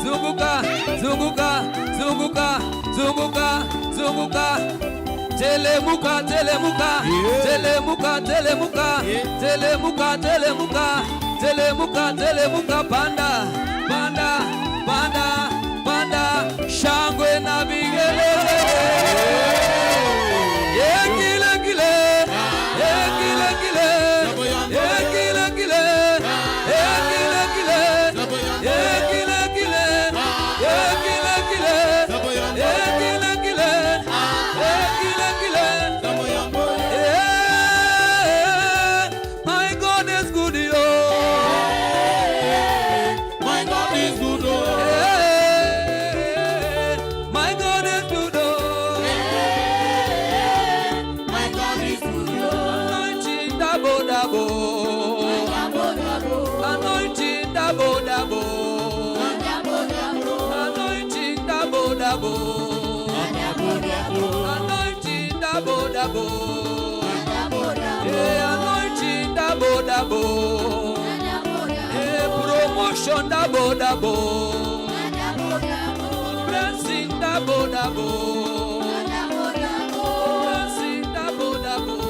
Zunguka, zunguka, zunguka, zunguka, zunguka. Telemuka, telemuka, telemuka, telemuka, telemuka, telemuka, telemuka, telemuka, panda, panda, panda, panda, shangwe na vigelegele. Ye kile kile, ye kile kile, ye kile kile, ye kile kile, ye kile kile, ye kile kile, ye kile kile, ye kile kile. Yeah, my God is good, yo. My God is good, oh. Yeah, my God is good, oh. My God is good, oh. Anointing double double. Anointing double double. Anointing double double. Anointing double double. Yeah, anointing double double. Yeah, promotion double double. Blessing double double. Blessing double double.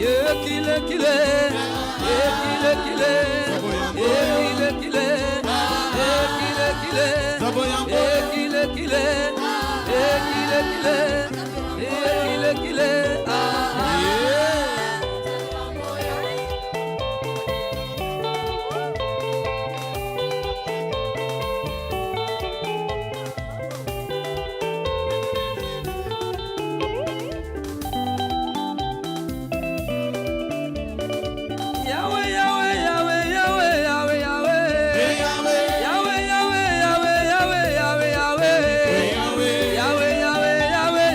Ye kile kile, ye kile kile, ye kile kile, ye kile kile, ye kile kile, ye kile kile, ye kile kile, ah ah. Yahweh, Yahweh, Yahweh, Yahweh, Yahweh, Yahweh. Yahweh, Yahweh, Yahweh, Yahweh, Yahweh, Yahweh. Yahweh, Yahweh, Yahweh,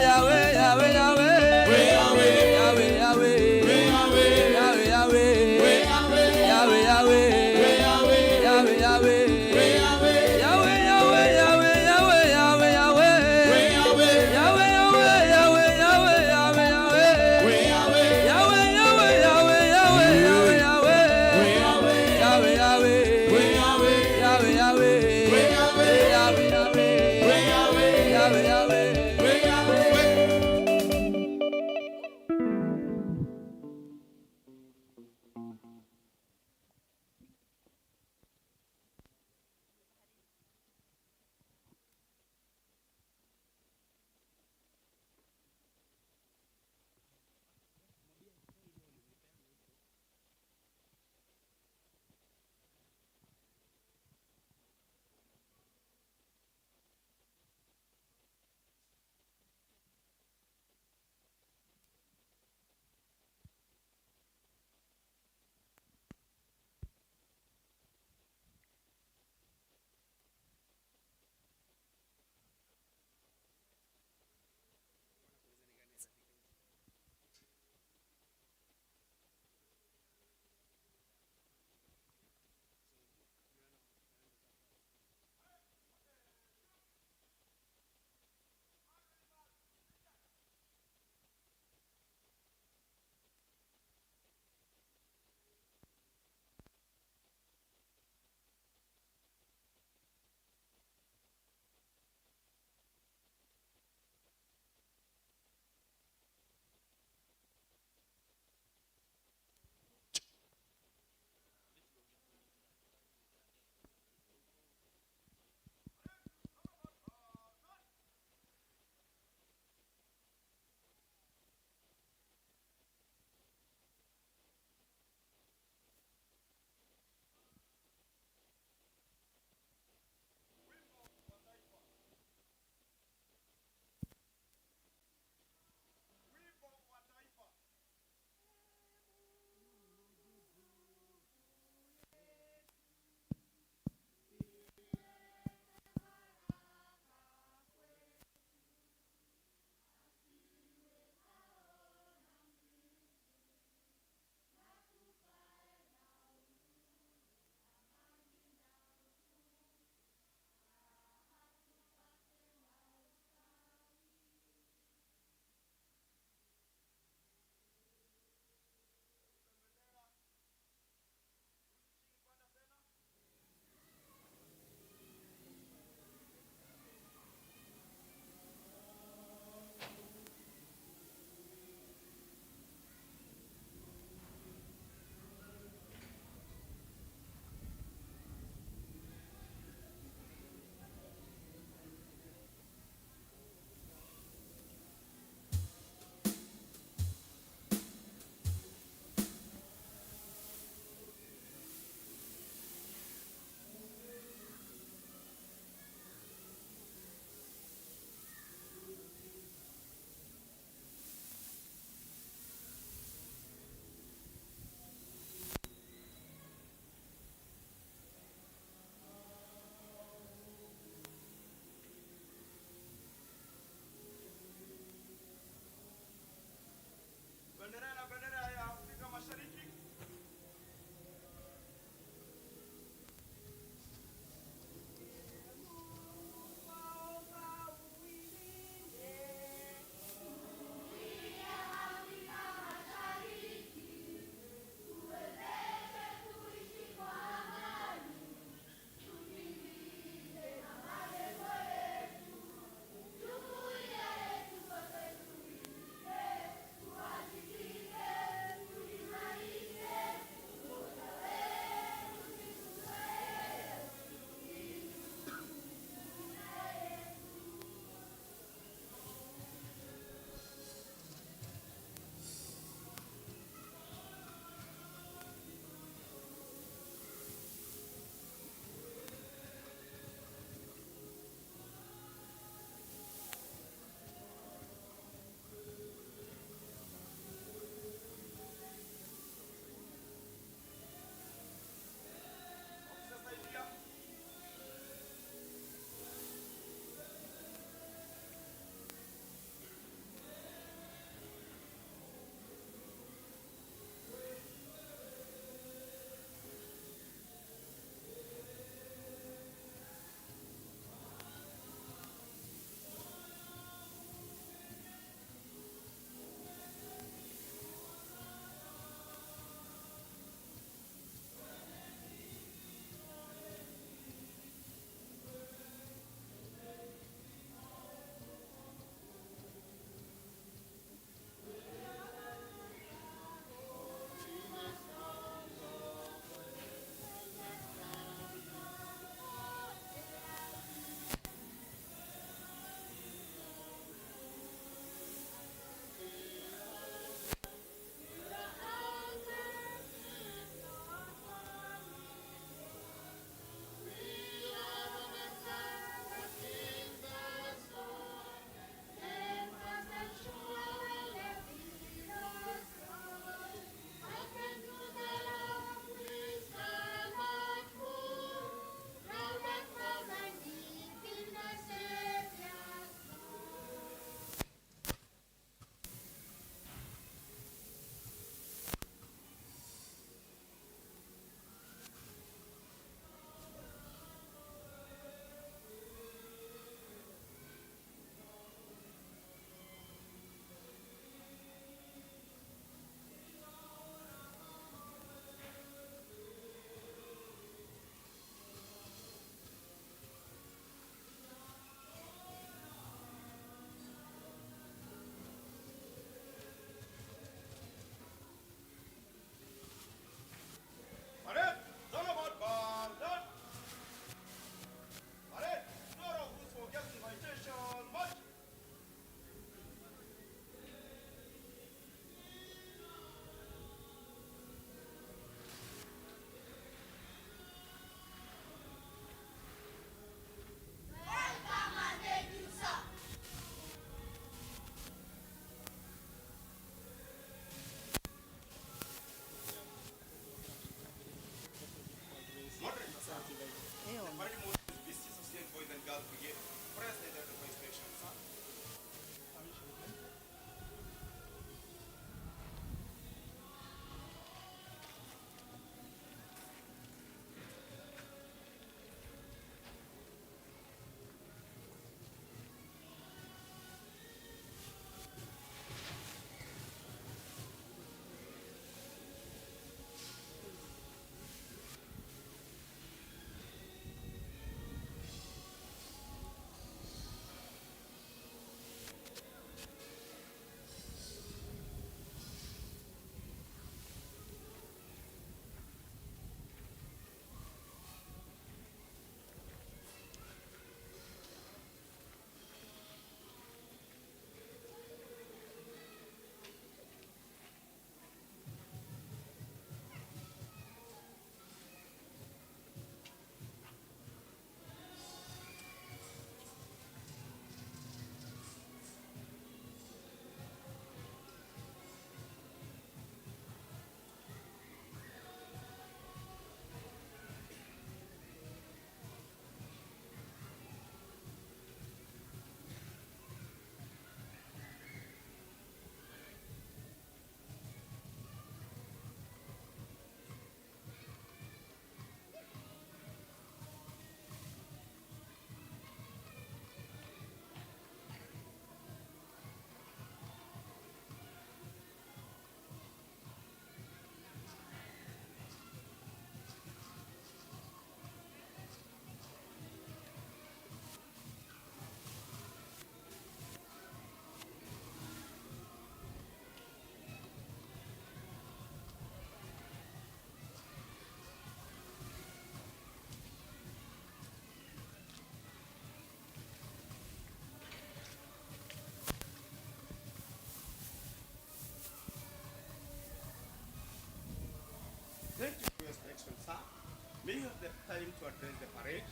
May you have the time to address the parade?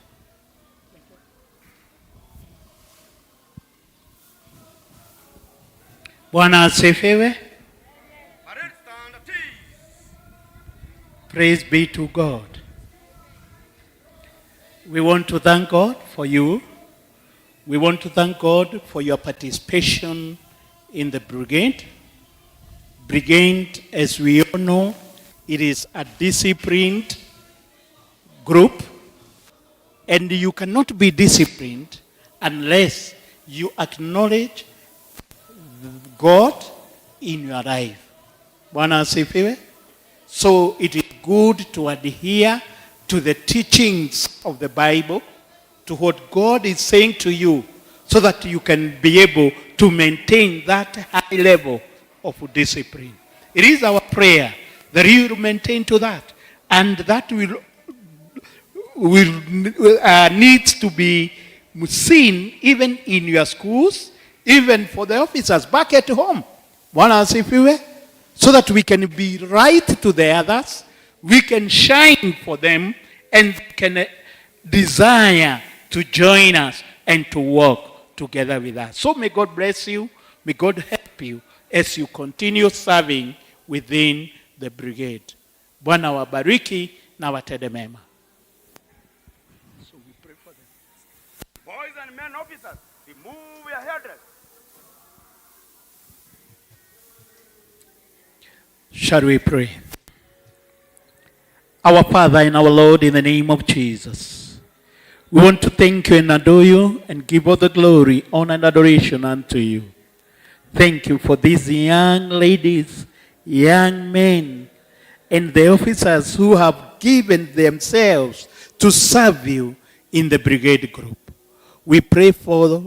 Bwana asifiwe. Parade stand at ease. Praise be to God. We want to thank God for you. We want to thank God for your participation in the brigade. Brigade, as we all know, it is a disciplined group, and you cannot be disciplined unless you acknowledge God in your life. Bwana asifiwe. So it is good to adhere to the teachings of the Bible, to what God is saying to you, so that you can be able to maintain that high level of discipline. It is our prayer that you will maintain to that, and that will needs to be seen even in your schools, even for the officers back at home. Bwana asifiwe. So that we can be right to the others, we can shine for them, and can desire to join us and to work together with us. So may God bless you. May God help you as you continue serving within the brigade. Bwana wabariki na watende mema. So we pray for them. Boys and men officers, remove your headdress. Shall we pray? Our Father and our Lord, in the name of Jesus, we want to thank you and adore you and give all the glory, honor, and adoration unto you. Thank you for these young ladies, young men, and the officers who have given themselves to serve you in the brigade group. We pray for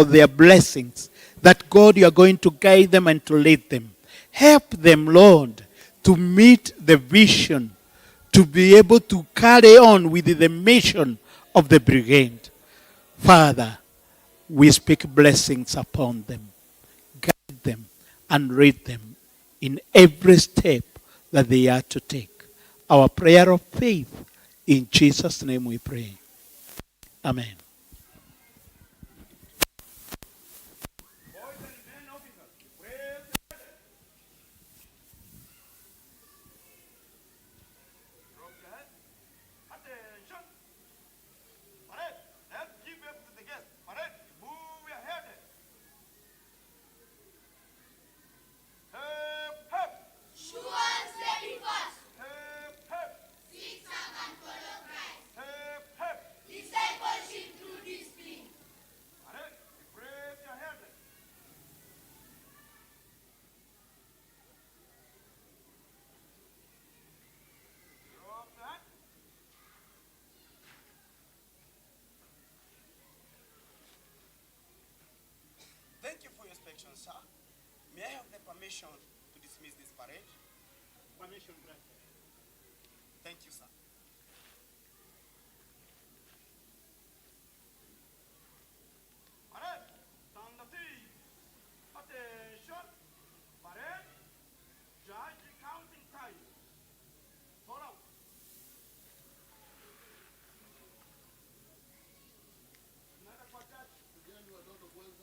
their blessings, that God, you are going to guide them and to lead them. Help them, Lord, to meet the vision, to be able to carry on with the mission of the brigade. Father, we speak blessings upon them. Guide them and lead them in every step that they are to take. Our prayer of faith, in Jesus' name we pray. Amen. Boys and men officers, raise your headdress. Drop your head. Attention. Parade. Let's give way to the guests. Parade. Move your head. Hip, hip. Sure and steadfast. Hip, hip. Seek, serve, and follow Christ. Hip, hip. Discipleship through discipline. Parade. Raise your head. Drop your hand. Thank you for your inspection, sir. May I have the permission to dismiss this parade? Permission granted. Thank you, sir. Parade! Stand at ease. Attention! Parade! Judge counting time. Hold out. Tunaenda kwa judge. Left wing.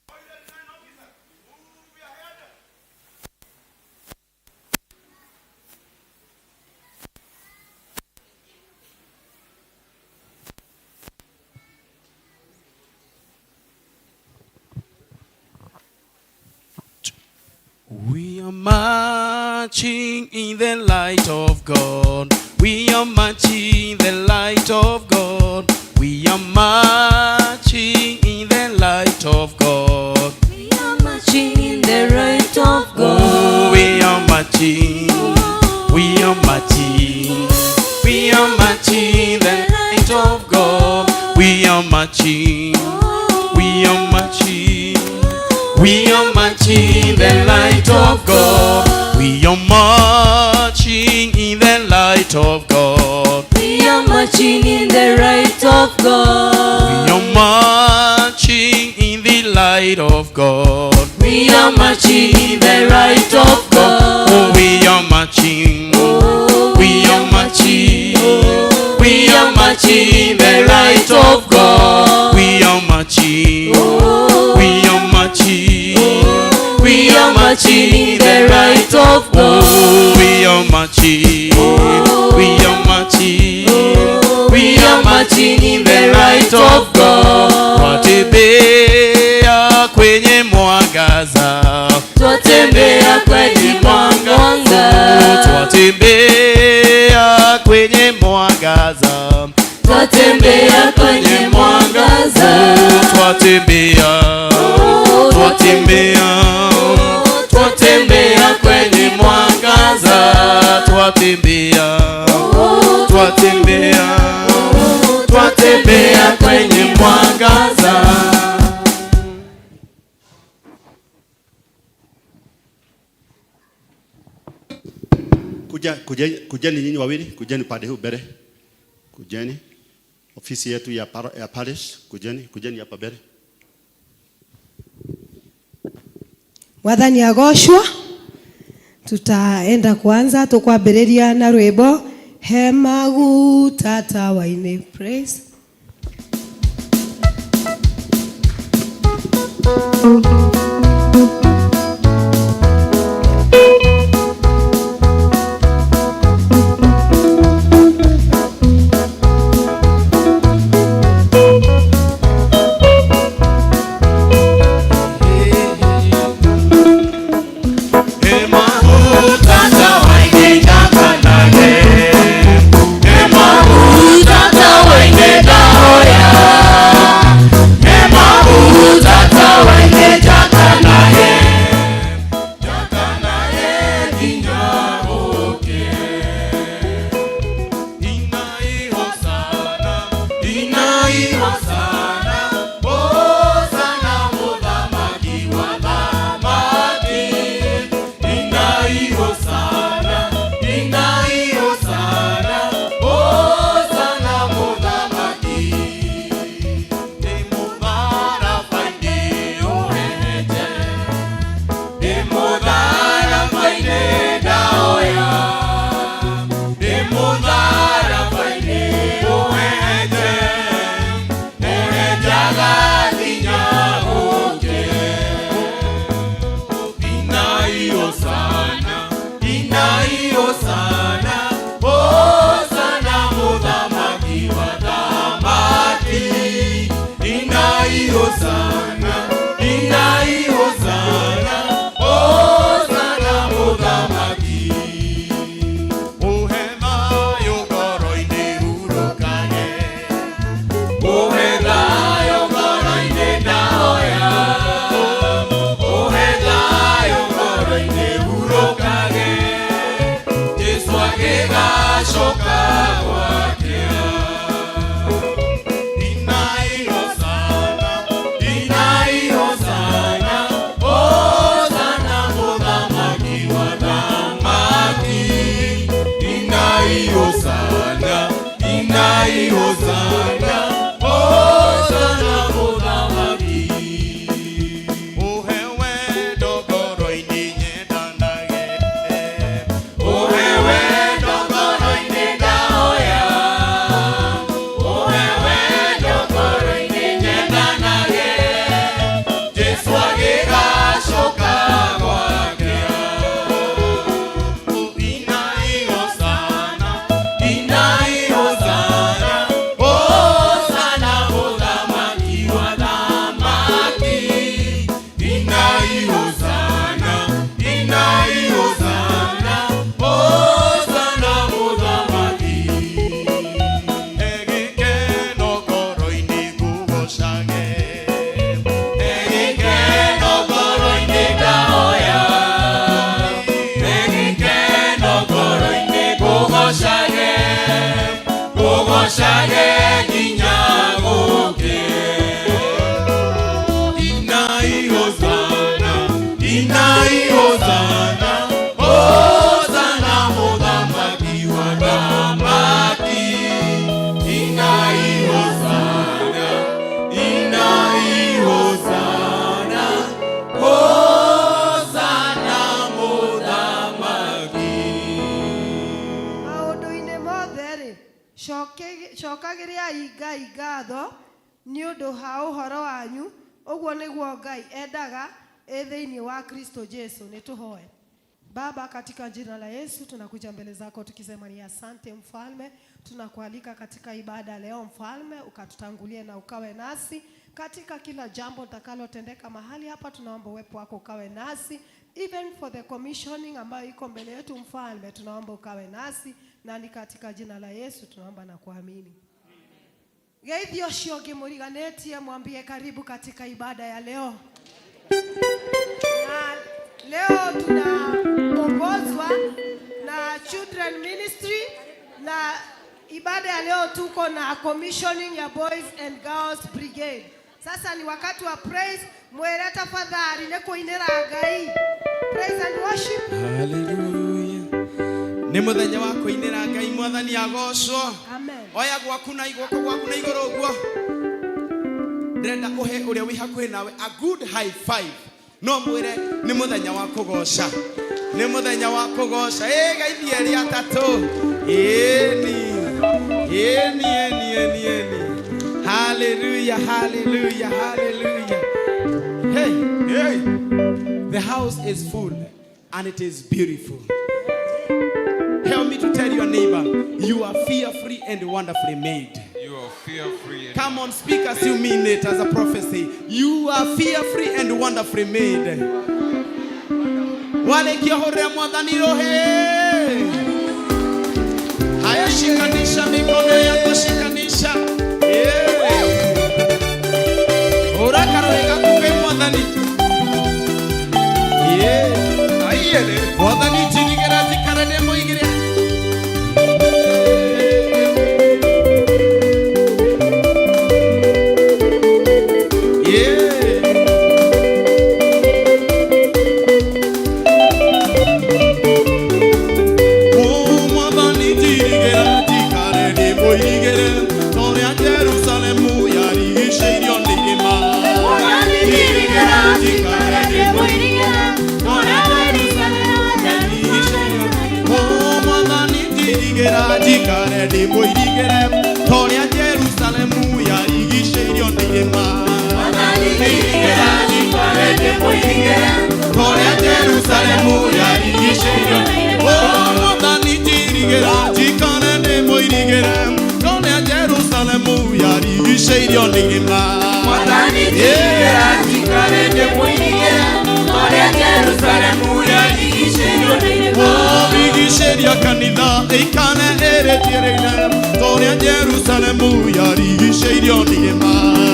Boys and men officers, move your head. We are marching in the light of God. We are marching in the light of God. We are marching in the light of God. We are marching in the right of Oh, God. we are marching. We are marching. We are marching in the light of God. We are marching. We are marching. We are marching in the light of God. We are marching in the light light of God. We are marching in the right of God. We are marching in the light of God. We are marching in the right of God. Oh, we are marching. We are marching. We are marching in the light of God. We are marching. We are marching. We are marching in the right of God. Oh, we are marching. We are marching. We are marching in the right of God. Twatembea kwenye mwangaza. Twatembea kwenye mwangaza. Twatembea kwenye mwangaza. Twatembea kwenye mwangaza. Twatembea. Twatembea. Twatembea kwenye mwangaza. Twatembea. Twatembea. Twatembea kwenye mwangaza. Kuja, kujeni, kujeni nyinyi wawili, kujeni pande huu mbele. Kujeni. Ofisi yetu ya parish, kujeni, kujeni hapa mbele. Mwathani agocwo. Tutaenda kwanza tukwambĩrĩria na rwĩmbo he maguta tawa-inĩ. Praise. Inai Hosana, Hosana, Muthamaki wa Cokagĩriai Ngai ngatho nĩ ũndũ ha ũhoro wanyu, ũguo nĩguo Ngai endaga ĩ thĩinĩ wa Kristo Jesu. Nĩ tũhoe. Baba, katika jina la Yesu tunakuja mbele zako tukisema ni asante Mfalme. Tunakualika katika ibada leo Mfalme, ukatutangulie na ukawe nasi katika kila jambo litakalotendeka mahali hapa. Tunaomba uwepo wako ukawe nasi, even for the commissioning ambayo iko mbele yetu Mfalme, tunaomba ukawe nasi, na ni katika jina la Yesu tunaomba na kuamini. Geithio ũcio ũngĩ mũriganĩtie, mwambie karibu katika ibada ya leo. Na leo tunaongozwa na Children Ministry, na ibada ya leo tuko na commissioning ya Boys and Girls Brigade. Sasa ni wakati wa praise, mwere tafadhali nĩ kũinĩra Ngai. Praise and worship. Haleluya. Nĩ mũthenya wa kũinĩra Ngai, Mwathani agocwo. Amen. Oya gwaku na guoko gwaku na igũrũ ũguo. Ndĩrenda ũhe ũrĩa wĩ hakuhĩ nawe a good high five. No mwĩre nĩ mũthenya wa kũgoca. Nĩ mũthenya wa kũgoca. Ĩ geithie erĩ atatũ. Ĩni. Ĩni, ĩni, ĩni, ĩni. Hallelujah, hallelujah, hallelujah. Hey, hey. The house is full and it is beautiful. Help me to tell your neighbor, you are fearfully and wonderfully made. You are fearfully and Come on, speak as you mean it, as a prophecy. You are fearfully and wonderfully made. Wale kiohore Mwathani rohe. Haya, shikanisha mikono yako, shikanisha. Yeah. Ora karore gaku kwĩ Mwathani. Yeah. Aiyele. Mwathani njirigĩra njikare ndĩ mũigĩre. Yeah. Oh, Mwathani njirigĩra njikare ndĩ mũirigĩre, ta ũrĩa Jerusalemu yarigicĩirio nĩ irĩma. Mwathani njirigĩra njikare ndĩ mũirigĩre, ta ũrĩa Jerusalemu yarigicĩirio. Oh, Mwathani njirigĩra njikare ndĩ mũirigĩre, ta ũrĩa Jerusalemu yarigicĩirio nĩ irĩma. Mwathani njirigĩra njikare ndĩ mũirigĩre, Ta ũrĩa Jerusalemu yarigicĩirio. Oh, Mwathani njirigĩra njikare ndĩ mũirigĩre, ta ũrĩa Jerusalemu yarigicĩirio nĩ irĩma. Mwathani njirigĩra njikare ndĩ mũirigĩre, ta ũrĩa Jerusalemu yarigicĩirio nĩ irĩma. Rigicĩria kanitha ĩikare ĩrĩtiĩrĩire, ta ũrĩa Jerusalemu yarigicĩirio nĩ irĩma.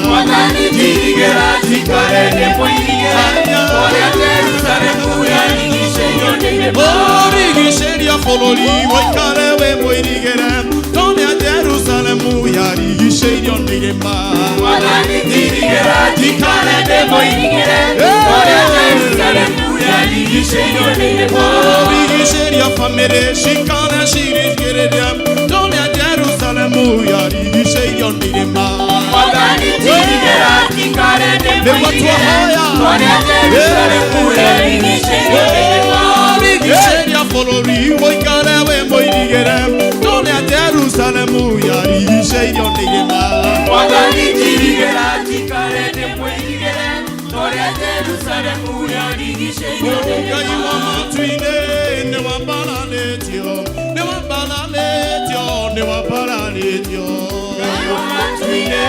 Mwathani njirigĩra njikare ndĩ mũirigĩre, ta ũrĩa Jerusalemu yarigicĩirio nĩ irĩma. Rigicĩria bũrũri waikare wĩ mũirigĩre, ta ũrĩa Jerusalemu yarigicĩirio nĩ irĩma. Mwathani njirigĩra njikare ndĩ mũirigĩre, ta ũrĩa Jerusalemu yarigicĩirio nĩ irĩma. Rigicĩria bamĩrĩ cikare cirigĩrĩrie, ta ũrĩa Jerusalemu yarigicĩirio nĩ irĩma. Mwathani njirigĩra njikare ndĩ Nĩguo mũirigĩre, twahoya. ta ũrĩa Jerusalemu yarigicĩirio nĩ irĩma. Rigicĩria bũrũri ũikare wĩ mũirigĩre, ta ũrĩa Jerusalemu yarigicĩirio nĩ irĩma. Mwathani njirigĩra njikare ndĩ mũirigĩre, ta ũrĩa Jerusalemu yarigicĩirio nĩ Ngai irĩma. wa matu-inĩ nĩwambararĩtio, nĩwambararĩtio, nĩwambararĩtio. Ngai wa matu-inĩ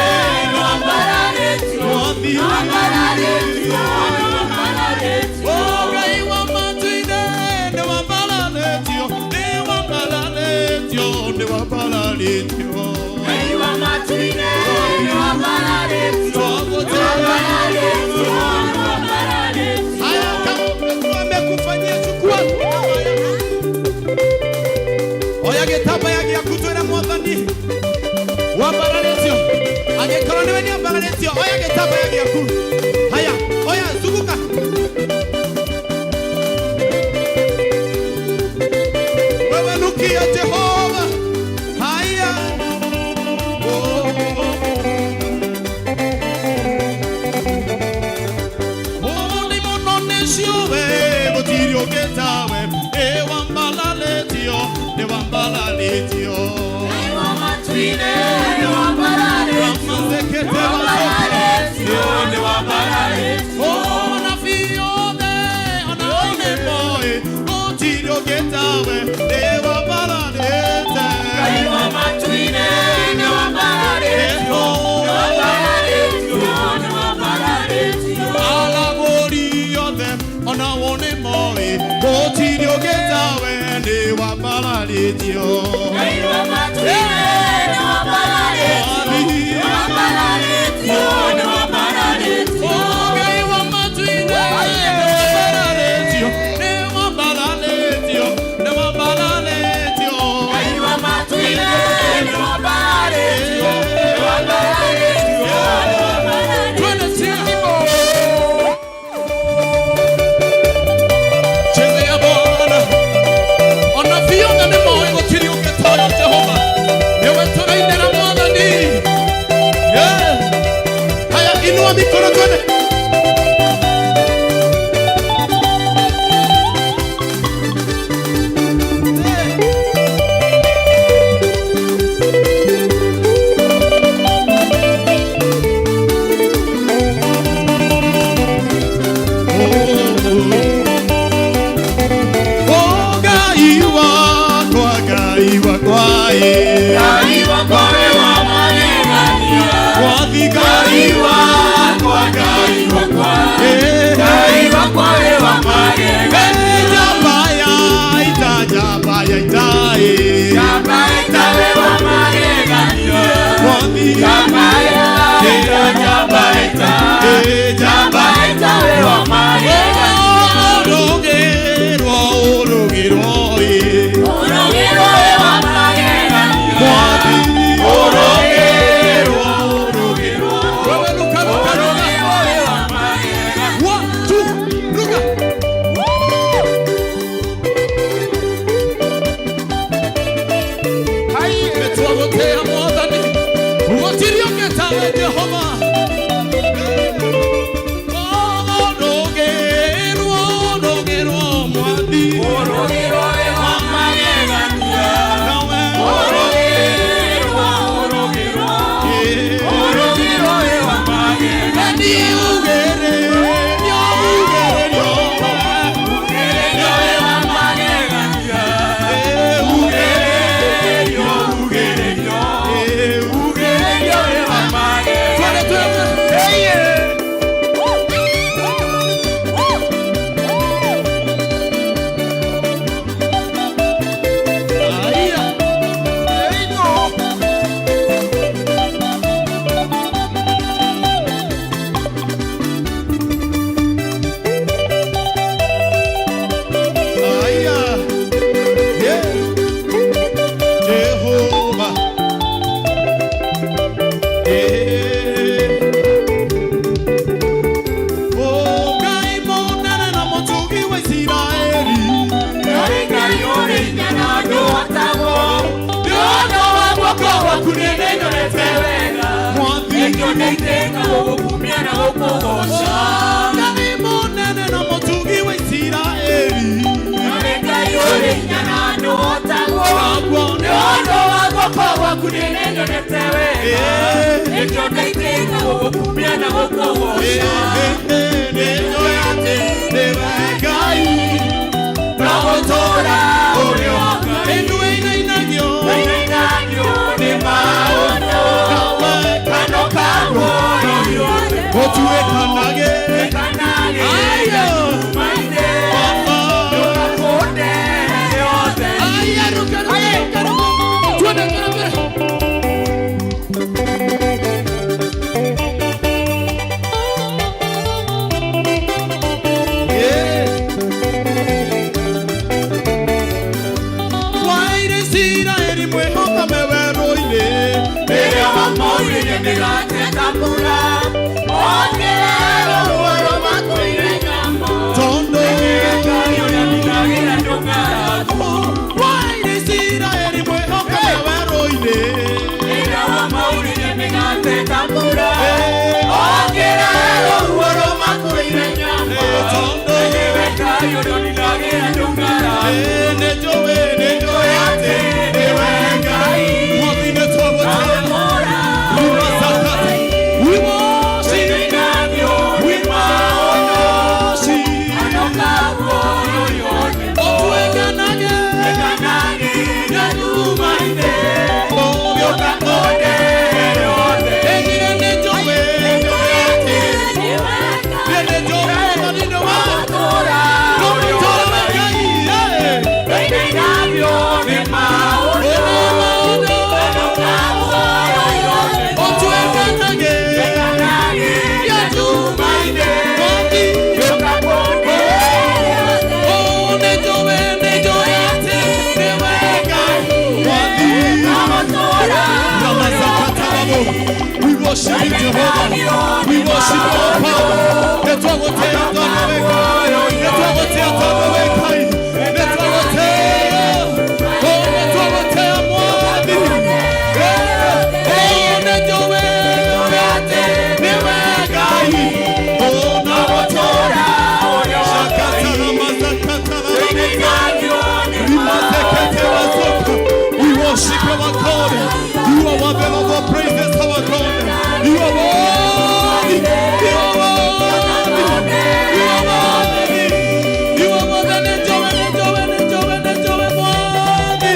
nĩwambararĩtio, Mwathi. nĩwambararĩtio, nĩwambararĩtio. Oh, Ngai wa matu-inĩ nĩwambararĩtio, nĩwambararĩtio, nĩwambararĩtio. Ngai wa matu-inĩ nĩwambararĩtio, nĩwambararĩtio, nĩwambararĩtio. Haya, kama Mungu amekufanyia, chukua. Oya gĩtambaya gĩaku twĩre Mwathani wambararĩtio. Angĩkorwo nĩwe nĩambararĩtio, oya gĩtambaya gĩaku. Haya, oya zunguka. Wewe nukia Jehova. Haya. Oh, oh, oh. Ũndĩ mũno nĩcio we, gũtirĩ ũngĩ tawe. Ĩ wambararĩtio, nĩ wambararĩtio. Ngai wa matu matuine nĩ wambararĩtio nĩwambararĩtio nĩwambararĩtio Anabii othe onao nĩmoĩ gũtirĩ ũngĩ tawe nĩwambararĩte. Ngai wa matuine nĩwambararĩtio nĩwambararĩtio nĩwambararĩtio Aragũri othe onao nĩmoĩ gũtirĩ ũngĩ tawe nĩwambararĩtio. Ngai wa matuine nĩwambararĩtio nĩwambararĩtio nĩwambararĩtio Ngai wa matu-inĩ nĩwambararĩtio nĩwambararĩtio nĩwambararĩtio. Ngai wa matuine nĩwambararĩtio nĩwambararĩtio nĩwambararĩtio Twende tena. Cheze ya Bwana. Anabii othe nĩmoĩ gũtirĩ ũngĩ tawe Jehova. Nĩwe tũrainĩra Mwathani. Yeah. Haya, inua mikono twende. Oh, Ngai wakwa, Ngai wakwa, eh. Ngai wakwa wĩ wa magegania Mwathi Ngai wakwa Ngai wakwa Eh. Ngai wakwa wĩ wa magegania Njamba ya ita, njamba ya ita, eh. Njamba ita wĩ wa magegania Mwathi Njamba ita njamba ita Eh, njamba Njamba ita wĩ wa magegania Ũrũgĩrwo, ũrũgĩrwo, eh. Ũrũgĩrwo wĩ wa magegania Mwathi Ũrũgĩrwo ũrũgĩrwo Wewe ruka, ruka, ruka. Ũrũgĩrwo wĩ wa magegania One, two, ruka. Nĩtwagũtĩĩa Mwathani, gũtirĩ ũngĩ tawe Jehova. Ũrũgĩrwo, ũrũgĩrwo, Mwathi. Ũrũgĩrwo wĩ wa magegania Nawe. Ũrũgĩrwo ũrũgĩrwo Ũrũgĩrwo wĩ wa magegania Nĩ ugĩrĩrio, ugĩrĩrio, Ũrũgĩrwo wĩ wa magegania Ugĩrĩrio ugĩrĩrio Ugĩrĩrio wĩ wa magegania Twende, twende. Aya. Aya. Yeah. Jehova. Yeah. Oh, Ngai mũnene na mũtugi wa Isiraeli. Ngai Ngai ũrĩ hinya na ndũhotagwo Nĩ ũndũ wa guoko gwaku nĩndĩnyonete wega Mwathi. Nĩkĩo ndeitĩka gũgũkumia na gũkũgooca Ngai mũnene na mũtugi wa Isiraeli. Ngai Ngai ũrĩ hinya na ndũhotagwo Naguo Nĩ ũndũ wa guoko gwaku nĩndĩnyonete wega Nĩkĩo ndeitĩka gũgũkumia na gũkũgooca Nĩnjũĩ atĩ nĩwe Ngai. Na gũtũũra ũrĩ o Ngai Ithuĩ inainagio. Nainainagio nĩ maũndũ Nawe Kando kaguo yothe ũtuĩkanage. Ayo. Baba. Aya, ruka, ruka, ruka, ruka. Twende, twende, twende. Yeah. Waire Isiraeli mwĩhokame werũ-inĩ. Rĩrĩa wamoire mĩgate ta mbura, ongerera rũaro makuire nyama. Tondũ Ngai ũrĩa ndinagĩra ndũng'aragu. Waire Isiraeli mwĩhokame werũ-inĩ. Rĩrĩa wamoire mĩgate ta mbura, ongerera rũaro makuire nyama. Tondũ Ngai ũrĩa ndinagĩra ndũng'aragu. nĩnjũĩ, nĩnjũĩ atĩ nĩwe Ngai. Mwathi nĩtwagũtĩĩa. worship you, Jehovah. We worship you, our Father. Nĩtwagũtĩĩa tondũ wĩ Ngai. Nĩtwagũtĩĩa tondũ wĩ Ngai. Nĩtwagũtĩĩa. Oh, nĩtwagũtĩĩa Mwathi. Oh, nĩnjũĩ atĩ nĩwe Ngai. Oh, na gũtũũra. We worship our God. You are worthy of our praises, our God. You are worthy. You are worthy. You are worthy. You are worthy. Njowe, njowe, njowe, njowe, worthy.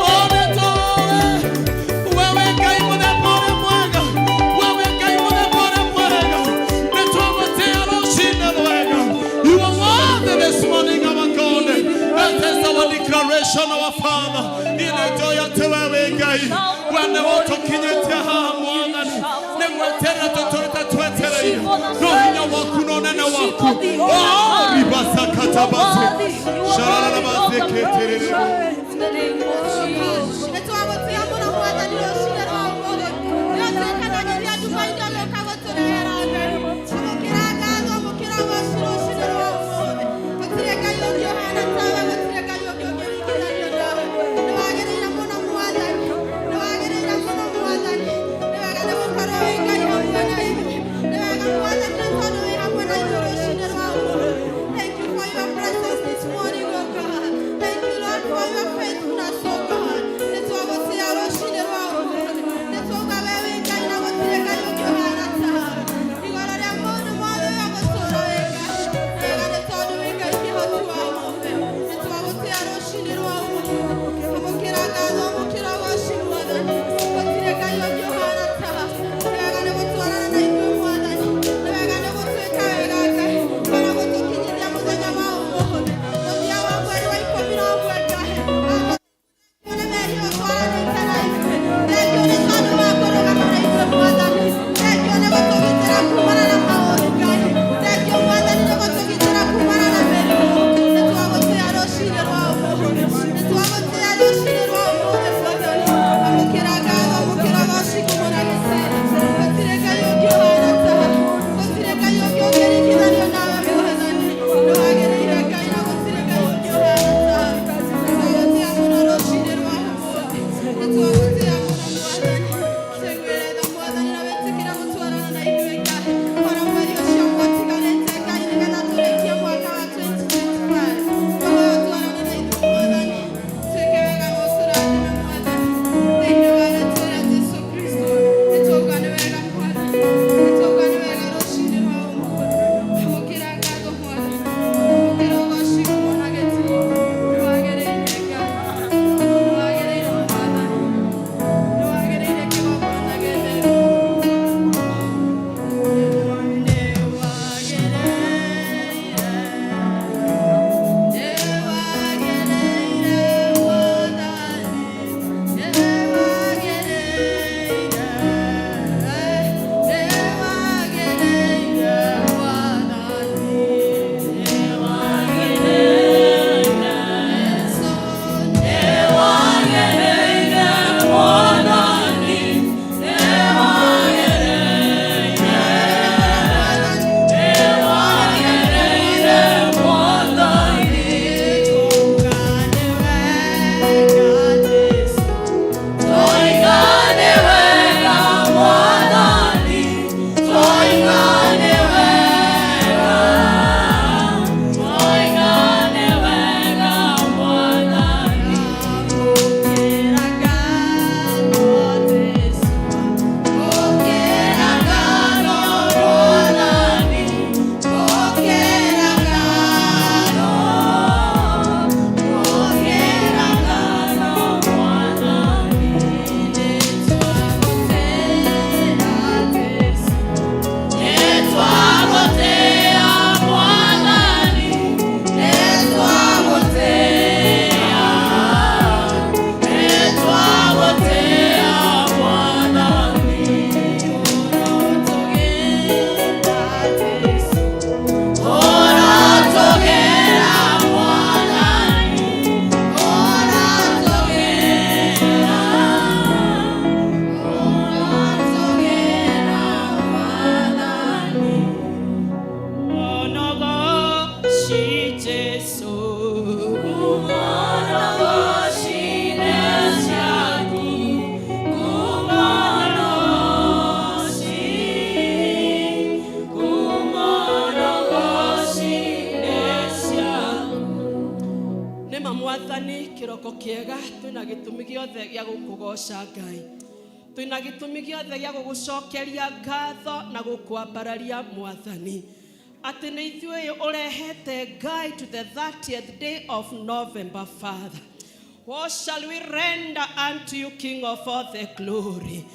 Oh, njowe. Wewe Ngai mũthemba ũrĩa mwega. Wewe Ngai mũthemba ũrĩa mwega. Nĩtwagũtĩĩa rũcinĩ rwega. You are worthy this morning, our God. That is our declaration, our Father. Inenjoy atĩ wewe Ngai. We nĩwe ũtũkinyĩtie haha Mwathani. Nĩ gweterera tũtũrĩte twetereire. No hinya waku na ũnene waku. Oh, ribasakatabasi. Shararabasiketerere. Nĩtwagũtĩĩa mũno Mwathani rũcinĩ rwa ũmũthĩ. Nĩũtuĩkanagĩria nduba-inĩ ũgĩũka gũtũrehera ũtheri. Amũkĩra ngatho, amũkĩra ũgoci rũcinĩ rwa ũmũthĩ. Gũtirĩ Ngai ũngĩ ũhaana tawe, gũtirĩ Ngai ũngĩ ũngĩringithanio nawe. Nĩwagĩrĩire mũno Mwathani, nĩwagĩrĩire mũno Mwathani. Nĩ wega nĩgũkorwo wĩ Ngai hamwe na ithuĩ. Nĩ wega Mwathani nĩ tondũ wĩ hamwe na ithuĩ rũcinĩ rwa ũmũthĩ. Thank you for your presence this morning, oh God. Thank you, Lord, for your faithfulness, oh God. Gũkũgoca Ngai. Twĩna gĩtũmi gĩothe gĩa gũgũcokeria ngatho na gũkwambararia, Mwathani, atĩ nĩ ithuĩ ũrehete Ngai to the 30th day of November. Father, what shall we render unto you, King of all the glory?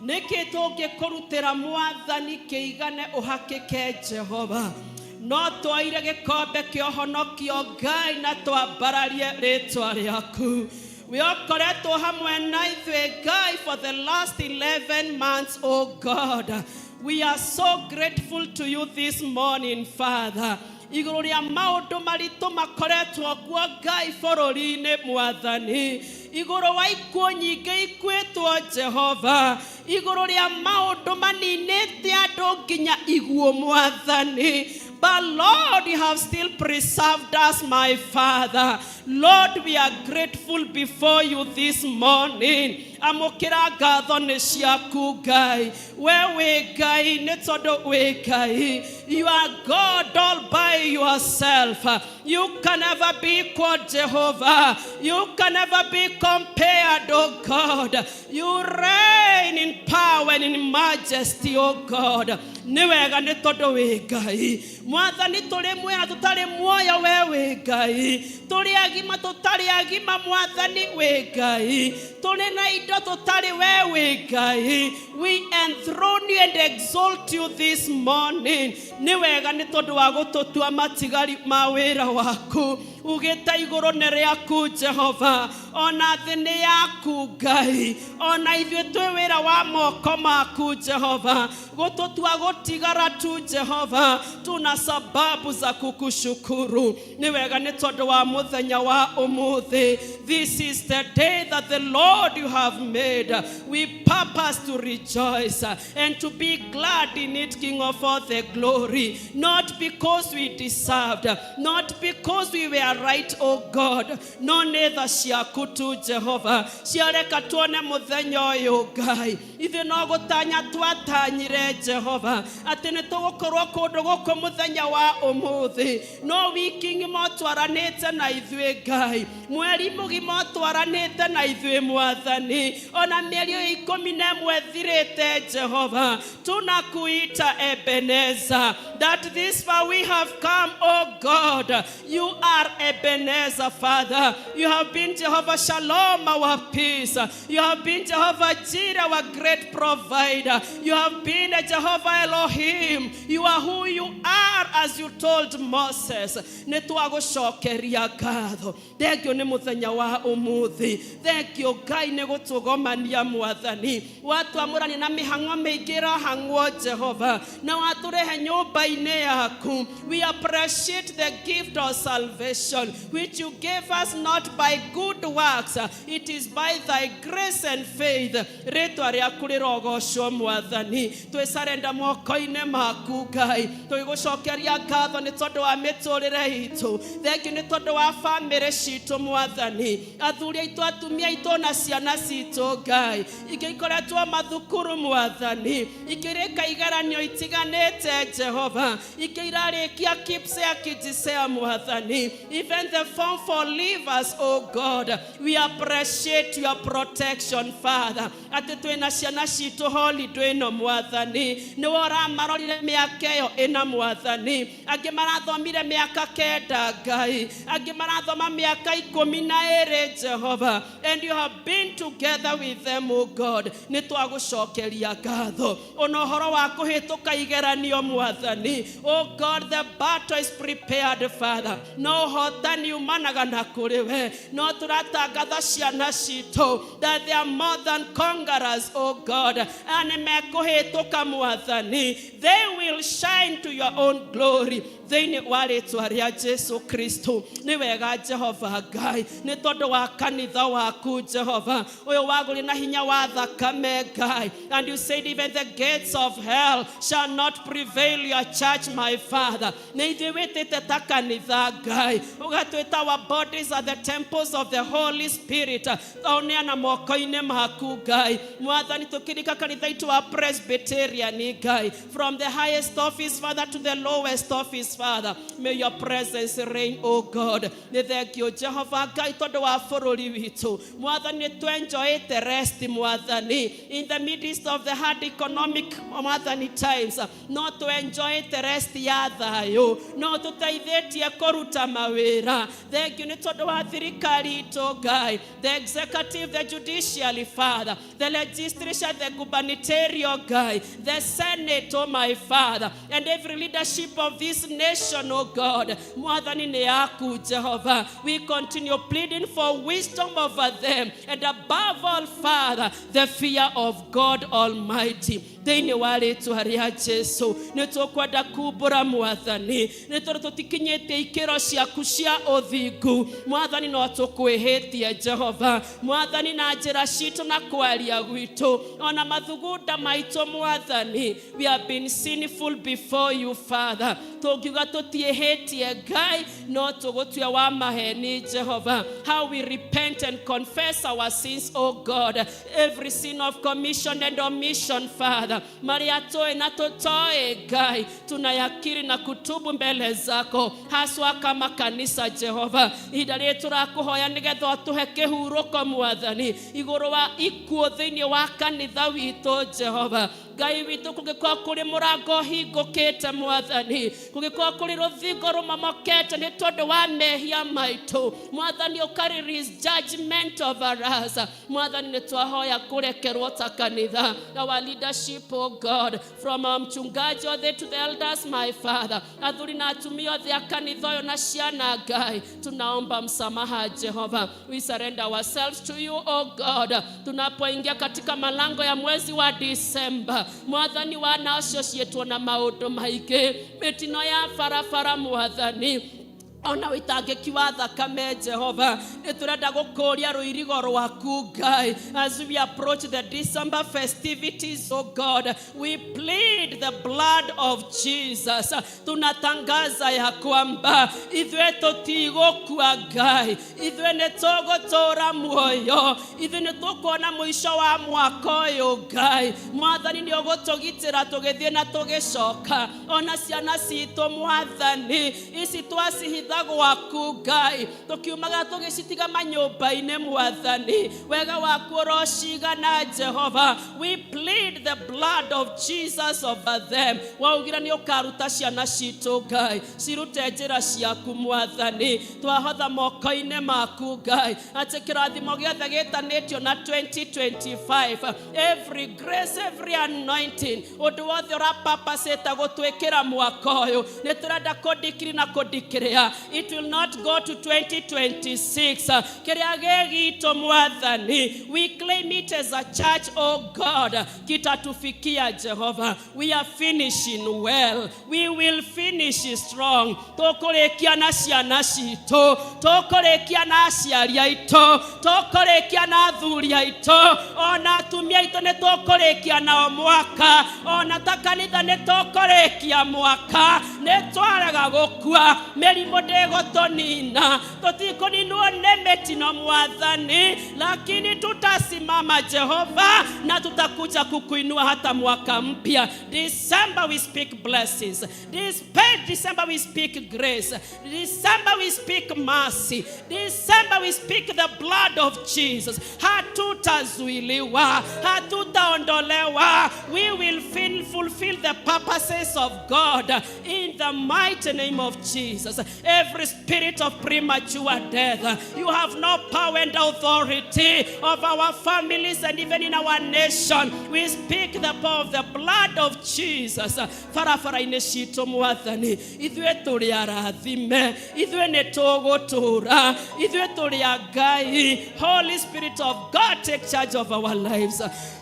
Nĩkĩ tũngĩkũrutĩra, Mwathani, kĩigane ũhakĩke, Jehova? No twaire gĩkombe kĩa ũhonokio, Ngai, na twambararie rĩtwa rĩaku. We ũkoretwo hamwe na ithuĩ, Ngai, for the last 11 months, oh God. We are so grateful to you this morning, Father. Igũrũ rĩa maũndũ maritũ makoretwo kuo, Ngai, bũrũri-inĩ, Mwathani, igũrũ wa ikuũ nyingĩ ikuĩtwo, Jehova, igũrũ rĩa maũndũ maninĩte andũ nginya iguũ, Mwathani. But Lord, you have still preserved us, my Father. Lord, we are grateful before you this morning. Amũkĩra ngatho nĩ ciaku, Ngai. We wĩ Ngai nĩ tondũ wĩ Ngai. You are God all by yourself. You can never be equal, Jehovah. You can never be compared, oh God. You reign in power and in majesty, oh God. Nĩ wega nĩ tondũ wĩ Ngai. Mwathani, tũrĩ muoyo na tũtarĩ muoyo, we wĩ Ngai. Tũrĩ agima tũtarĩ agima, Mwathani, wĩ Ngai. Tũrĩ na indo tũtarĩ, we wĩ Ngai. We enthrone you and exalt you this morning. Nĩ wega nĩ tondũ wa gũtũtua matigari ma wĩra waku. Ugĩte igũrũ nĩ rĩaku, Jehova, ona thĩ nĩ yaku, Ngai, ona ithuĩ twĩ wĩra wa moko maku, Jehova. Gũtũtua gũtigara tu, Jehova, tuna sababu za kukushukuru. Nĩ wega nĩ tondũ wa mũthenya wa ũmũthĩ. This is the day that the Lord you have made. We purpose to rejoice and to be glad in it, King of all the glory. Not because we deserved, not because we were right, oh God, no nĩ tha ciaku tu, Jehova, ciareka tuone mũthenya ũyũ. Ngai, ithuĩ no gũtanya twatanyire, Jehova, atĩ nĩ tũgũkorwo kũndũ gũkũ mũthenya wa ũmũthĩ, no wiki ng'ima ũtwaranĩte na ithuĩ, Ngai, mweri mũgima ũtwaranĩte na ithuĩ, Mwathani, ona mĩeri ĩyo 11 ĩthirĩte, Jehova. Tunakuita Ebeneza, that this far we have come, oh God. You are Ebenezer, Father. You have been Jehovah Shalom, our peace. You have been Jehovah Jireh, our great provider. You have been a Jehovah Elohim. You are who you are, as you told Moses. Nĩ twagũcokeria ngatho. Thengio nĩ mũthenya wa ũmũthĩ. Thengio, Ngai, nĩ gũtũgomania, Mwathani. Watwamũrania na mĩhang'o mĩingĩ ĩrahang'wo, Jehova, na watũrehe nyũmba-inĩ yaku. We appreciate the gift of salvation which you gave us not by good works. It is by thy grace and faith. Rĩtwa rĩaku rĩrogocwo, Mwathani. Twĩcarenda moko-inĩ maku, Ngai, tũgĩgũcokeria ngatho nĩ tondũ wa mĩtũrĩre itũ. Thengio nĩ tondũ wa bamĩrĩ citũ, Mwathani, athuri aitũ, atumia aitũ na ciana citũ, Ngai, ingĩ ikoretwo mathukuru, Mwathani, ikĩrĩka igeranio itiganĩte, Jehova, ingĩ irarĩkia KPSEA, KJSEA, Mwathani, even the form four leavers, oh God. We appreciate your protection, Father, atĩ twĩna ciana citũ holiday ĩno, Mwathani, nĩwe ũramarorire mĩaka ĩyo ĩna, Mwathani. Angĩ marathomire mĩaka 9, Ngai, angĩ marathoma mĩaka 12, Jehova, and you have been together with them, oh God. Nĩ twagũcokeria ngatho ona ũhoro wa kũhĩtũka igeranio, Mwathani. Oh God, the battle is prepared, Father, no ũhotani umanaga na kũrĩ we. No tũratangatha ciana citũ that they are more than conquerors, oh God, and nĩ mekũhĩtũka, Mwathani. They will shine to your own glory thĩinĩ wa rĩtwa rĩa Jesu Kristo. Nĩ wega, Jehova Ngai, nĩ tondũ wa kanitha waku, Jehova, ũyũ wagũrire na hinya wa thakame, Ngai. And you said even the gates of hell shall not prevail your church, my Father. Nĩ ithuĩ wĩtĩte ta kanitha, Ngai, ũgatwĩta our bodies are the temples of the Holy Spirit. Twaũneana moko-inĩ maku, Ngai, Mwathani. Tũkĩrika kanitha itũ wa Presbyterian, Ngai, from the highest office, Father, to the lowest. lowest office, Father, may your presence reign, O God. Nĩ thengio Jehova Ngai tondũ wa bũrũri witũ. Mwathani, nĩ twenjoyĩte rest, Mwathani, in the midst of the hard economic, Mwathani, times, no twenjoyĩte rest ya thayũ, no tũteithĩtie kũruta mawĩra. Thengio nĩ tondũ wa thirikari itũ, Ngai, the executive, the judiciary, Father, the legislature, the gubernatorial, Ngai, the senate, oh my Father, and every leadership of this nation, oh God. Mwathani, nĩ yaku Jehova. We continue pleading for wisdom over them, and above all, Father, the fear of God Almighty. Thĩinĩ wa rĩtwa rĩa Jesu, nĩ tũkwenda kumbũra, Mwathani, nĩ tondũ tũtikinyĩtie ikĩro ciaku cia ũthingu. Mwathani, no tũkwĩhĩtie, Jehova Mwathani, na njĩra citũ na kwaria gwitũ ona mathugunda maitũ. Mwathani, we have been sinful before you, Father. Tũngiuga tũtiĩhĩtie, Ngai, no tũgũtua wa maheni. Jehova, how we repent and confess our sins, oh God, every sin of commission and omission, Father, marĩa tũĩ na tũtoĩ, Ngai, tunayakiri na kutubu mbele zako, haswa kama kanisa. Jehova, ihinda rĩrĩ tũrakũhoya nĩgetha ũtũhe kĩhurũko, Mwathani, igũrũ wa ikuũ thĩinĩ wa kanitha witũ. Jehova Ngai witũ, kũngĩkorwo kũrĩ mũrango ũhingũkĩte, Mwathani, kũngĩkorwo kũrĩ rũthingo rũmomokete nĩ tondũ wa mehia maitũ, Mwathani, ũka release judgment over us. Mwathani, nĩ twahoya kũrekerwo ta kanitha. Our leadership, oh God, from our mchungaji othe to the elders, my Father, athuri na atumia othe a kanitha ũyũ na ciana, Ngai, tunaomba msamaha. Jehova, we surrender ourselves to you, oh God. Tunapoingia katika malango ya mwezi wa Disemba, Mwathani, wana ũcio ciĩtwo na maũndũ maingĩ, mĩtino ya barabara, Mwathani, ona wĩtangĩki wa thakame, Jehova, nĩ tũrenda gũkũria rũirigo rwaku, Ngai. As we approach the December festivities, oh God, we plead the blood of Jesus. Tunatangaza ya kwamba ithuĩ tũtigũkua, Ngai, ithuĩ nĩ tũgũtũra muoyo, ithuĩ nĩ tũkuona mũico wa mwaka ũyũ. Ngai Mwathani, nĩ ũgũtũgitĩra tũgĩthiĩ na tũgĩcoka, ona ciana citũ, Mwathani, ici twacihitha gwaku, Ngai, tũkiumaga tũgĩcitiga manyũmba-inĩ. Mwathani, wega waku ũrocigana. Jehova, we plead the blood of Jesus over them. Waugire nĩ ũkaruta ciana citũ, Ngai, cirute njĩra ciaku. Mwathani, twahotha moko-inĩ maku, Ngai, atĩ kĩrathimo gĩothe gĩtanĩtio na 2025, every grace, every anointing, ũndũ wothe ũrapapacĩte gũtwĩkĩra mwaka ũyũ, nĩ tũrenda kũdecree na kũdeclare it will not go to 2026. Kĩrĩa gĩ gitũ, Mwathani, we claim it as a church, oh God, kitatufikia. Jehova, we are finishing well, we will finish strong. Tũkũrĩkia na ciana citũ, tũkũrĩkia na aciari aitũ, tũkũrĩkia na athuri aitũ, ona atumia aitũ nĩ tũkũrĩkia nao mwaka. Ona ta kanitha nĩ tũkũrĩkia mwaka. Nĩ twarega gũkua, mĩrimũ ndĩgũtũnina, tũtikũninwo nĩ mĩtino, Mwathani, lakini tutasimama, Jehova, na tutakuja kukuinua hata mwaka mpya. December, we speak blessings. This December, we speak grace. December, we speak mercy. December, we speak the blood of Jesus. Hatutazuiliwa, hatutaondolewa. We will fulfill the purposes of God in the mighty name of Jesus. Every spirit of premature death, you have no power and authority of our families and even in our nation. We speak the power of the blood of Jesus. Barabara-inĩ citũ, Mwathani, ithuĩ tũrĩ arathime, ithuĩ nĩ tũgũtũũra, ithuĩ tũrĩ a Ngai. Holy Spirit of God, take charge of our lives.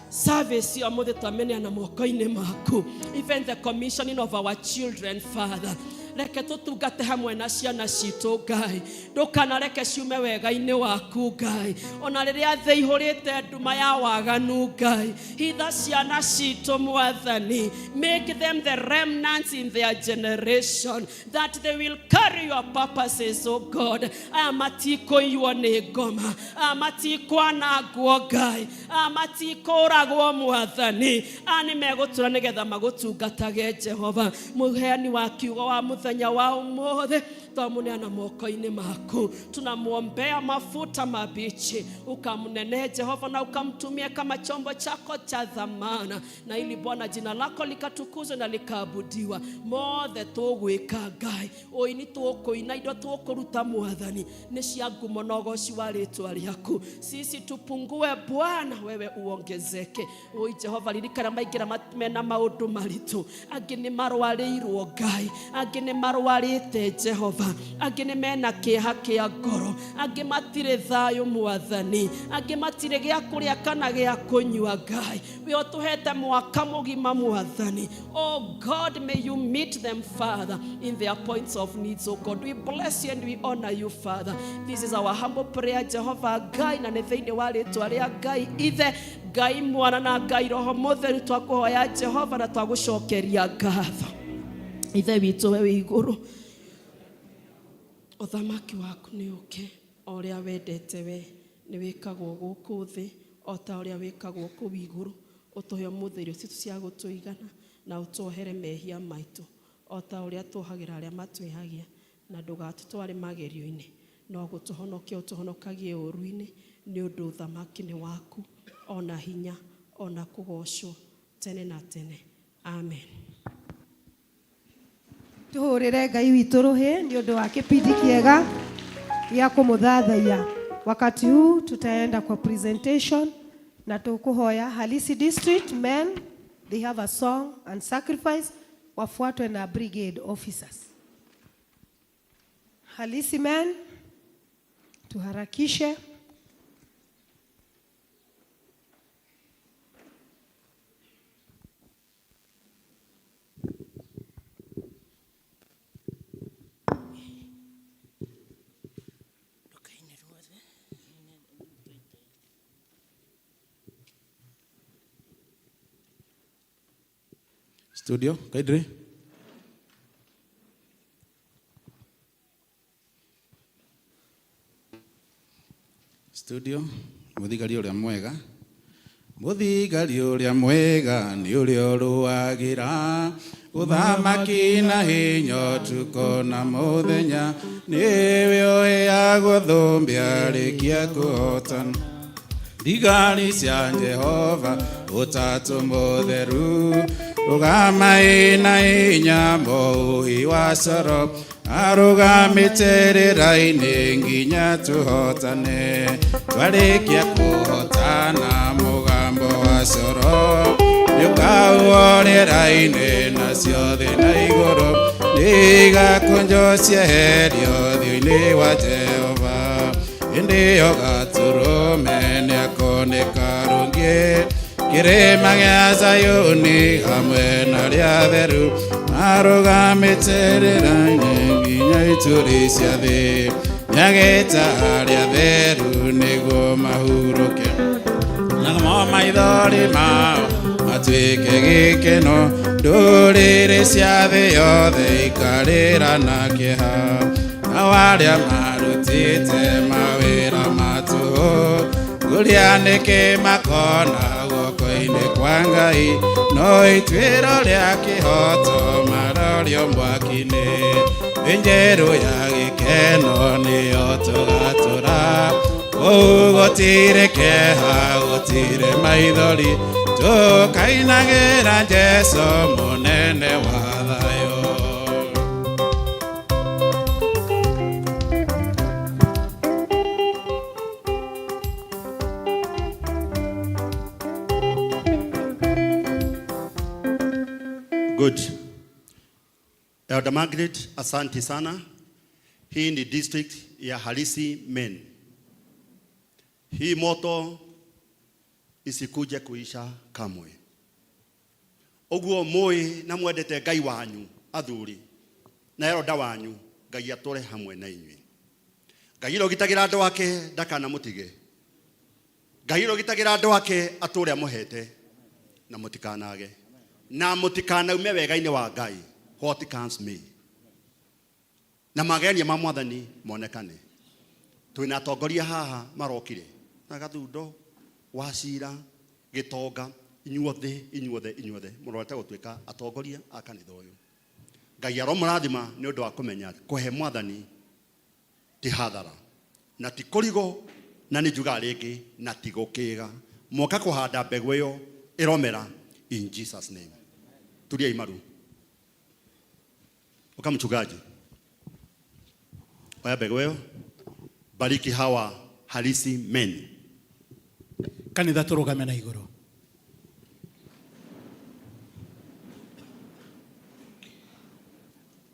Service ya mũthĩ twameneana moko-inĩ maku, even the commissioning of our children, Father. Reke tũtungate hamwe na ciana citũ Ngai, ndũkanareke ciume wega-inĩ waku Ngai, ona rĩrĩa thĩ ihũrĩte nduma ya waganu Ngai, hitha ciana citũ Mwathani. Make them the remnants in their generation, that they will carry your purposes, oh God. Aya matikũiywo nĩ ngoma, aya matikwanangwo Ngai, aya matikũragwo Mwathani, aya nĩ megũtũra nĩgetha magũtungatage Jehova. Mũheani wa kiugo wa mũthenya wa ũmũthĩ twamũneana moko-inĩ maku, tunamwombea mafuta mabichi, ukamnenee Jehova na ukamtumia kama chombo chako cha dhamana, na ili Bwana jina lako likatukuzwe na likaabudiwa. Mothe tũgwĩka Ngai, ũini tũkũina, indo tũkũruta Mwathani nĩ cia ngumo na ũgoci wa rĩtwa rĩaku. Sisi tupungue Bwana, wewe uongezeke. Oi Jehova, ririkana maingĩra mena maũndũ maritũ, angĩ nĩ marwarĩirwo Ngai, angĩ nĩ marwarĩte Jehova, angĩ nĩ mena kĩeha kĩa ngoro, angĩ matirĩ thayũ Mwathani, angĩ matirĩ gĩa kũrĩa kana gĩa kũnyua Ngai. We ũtũhete mwaka mũgima Mwathani. Oh God, may you meet them, Father, in their points of needs. Oh God, we bless you and we honor you, Father. This is our humble prayer, Jehovah Ngai, na nĩ thĩinĩ wa rĩtwa rĩa Ngai Ithe, Ngai Mwana na Ngai Roho Mũtheru twakũhoya Jehova na twagũcokeria ngatho. Ithe witũ we wĩ igũrũ, ũthamaki waku nĩ ũke, o ũrĩa wendete we nĩ wĩkagwo gũkũ thĩ o ta ũrĩa wĩkagwo kũu igũrũ. Ũtũhe ũmũthĩ irio citũ cia gũtũigana, na ũtuohere mehia maitũ o ta ũrĩa tuohagĩra arĩa matwĩhagia, na ndũgatũtware magerio-inĩ, no gũtũhonokia ũtũhonokagie ũũru-inĩ, nĩ ũndũ ũthamaki nĩ waku, ona hinya, ona kũgocwo tene na tene. Amen. Tuhurire Ngai witũ rũhĩ nĩ ũndũ wa kĩpindi kĩega gĩa kũmũthathaiya. Wakati huu tutaenda kwa presentation na tukuhoya Halisi District men, they have a song and sacrifice, wafuatwe na brigade officers. Halisi men, tuharakishe. Studio, kaidri. Studio, muthigari uria mwega. Muthigari uria mwega ni uria uruagira uthamaki na hinya ũtukũ na mũthenya, nĩwe ũheagwo thũmbĩ arĩkia kũhotana. Thigari cia Jehova ũtatũ mũtheru, rũgama ĩna hinya mũhuhi wa coro, arũgamĩte rĩera-inĩ nginya tũhotane. Twarĩkia kũhotana mũgambo wa coro nĩũkahuhwo rĩera-inĩ, nacio thĩ na igũrũ nĩigakũnjwo cieherio ũthiũ-inĩ wa Jehova. Hĩndĩ ĩyo Gatũrũme nĩakoneka rũngĩ kĩrĩma gĩa Zayuni hamwe na arĩa atheru, marũgamĩte rĩera-inĩ nginya ituri cia thĩ. Nĩagĩta arĩa atheru nĩguo mahurũke, namo maithori mao matuĩke gĩkeno. Ndũrĩrĩ cia thĩ yothe ikarĩra na kĩeha, nao arĩa marutĩte mawĩra ma tũhũ ngũria nĩkĩ makona guoko-inĩ kwa Ngai, no ituĩro rĩa kĩhoto marorio mwaki-inĩ. Thĩ njerũ ya gĩkeno nĩyo tũgatũra, kũu gũtirĩ kĩeha, gũtirĩ maithori, tũkainagĩra Jesũ mũnene wa thayũ. Good. Elder Margaret, asante sana. Hii ni district ya Halisi Men. Hii moto isikuje kuisha kamwe. Ũguo mũĩ na mwendete Ngai wanyu athuri, Na elder wanyu Ngai atũre hamwe na inyuĩ. Ngai ũrogitagĩra andũ ake ndakanamũtige. Ngai ũrogitagĩra andũ ake atũre amũhete na mũtikanage na mũtikanaume wega-inĩ wa Ngai, what comes me, na magenia ma mwathani monekane. Twĩna atongoria haha marokire na Gathundo, Wacira, Gĩtonga, inyuothe inyuothe inyuothe mũrorete gũtuĩka atongoria a kanitha ũyũ. Ngai aromũrathima nĩ ũndũ wa kũmenya kũhe mwathani ti hathara na ti kũrigo, na nĩ njugaga rĩngĩ na ti gũkĩga. Mwoka kũhanda mbegũ ĩyo ĩromera in Jesus name. Tulia imaru. Uka mchungaji, oya mbegũ ĩyo, bariki hawa halisi men. Kanitha tũrũgame na igũrũ.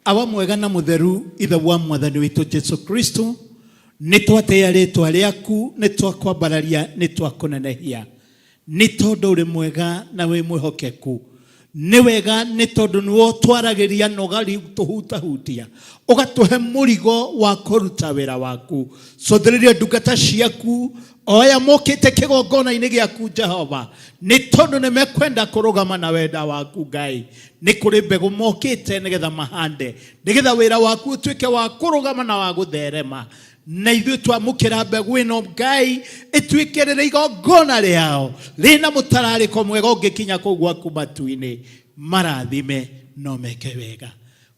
Awa mwega na mũtheru, ithe wa mwathani witũ Jesu Kristo, nĩ twatĩĩa rĩtwa rĩaku, nĩ twakwambararia, nĩ twakũnenehia, nĩ tondũ ũrĩ mwega na wĩ mwĩhokeku. Nĩ wega nĩ tondũ nĩwe ũtwaragĩria na ũgatũhutahutia, ũgatũhe mũrigo wa kũruta wĩra waku. Cũthĩrĩria ndungata ciaku o aya mokĩte kĩgongona-inĩ gĩaku Jehova, nĩ tondũ nĩ mekwenda kũrũgama na wenda waku Ngai. Nĩ kũrĩ mbegũ mokĩte nĩgetha mahande, nĩgetha wĩra waku ũtuĩke wa kũrũgama na wa gũtherema. Na ithuĩ twamũkĩra mbegũ ĩno Ngai, ĩtuĩke rĩrĩ igongona rĩao rĩna mũtararĩko mwega ũngĩkinya kũu gwaku matu-inĩ. Marathime no meke wega,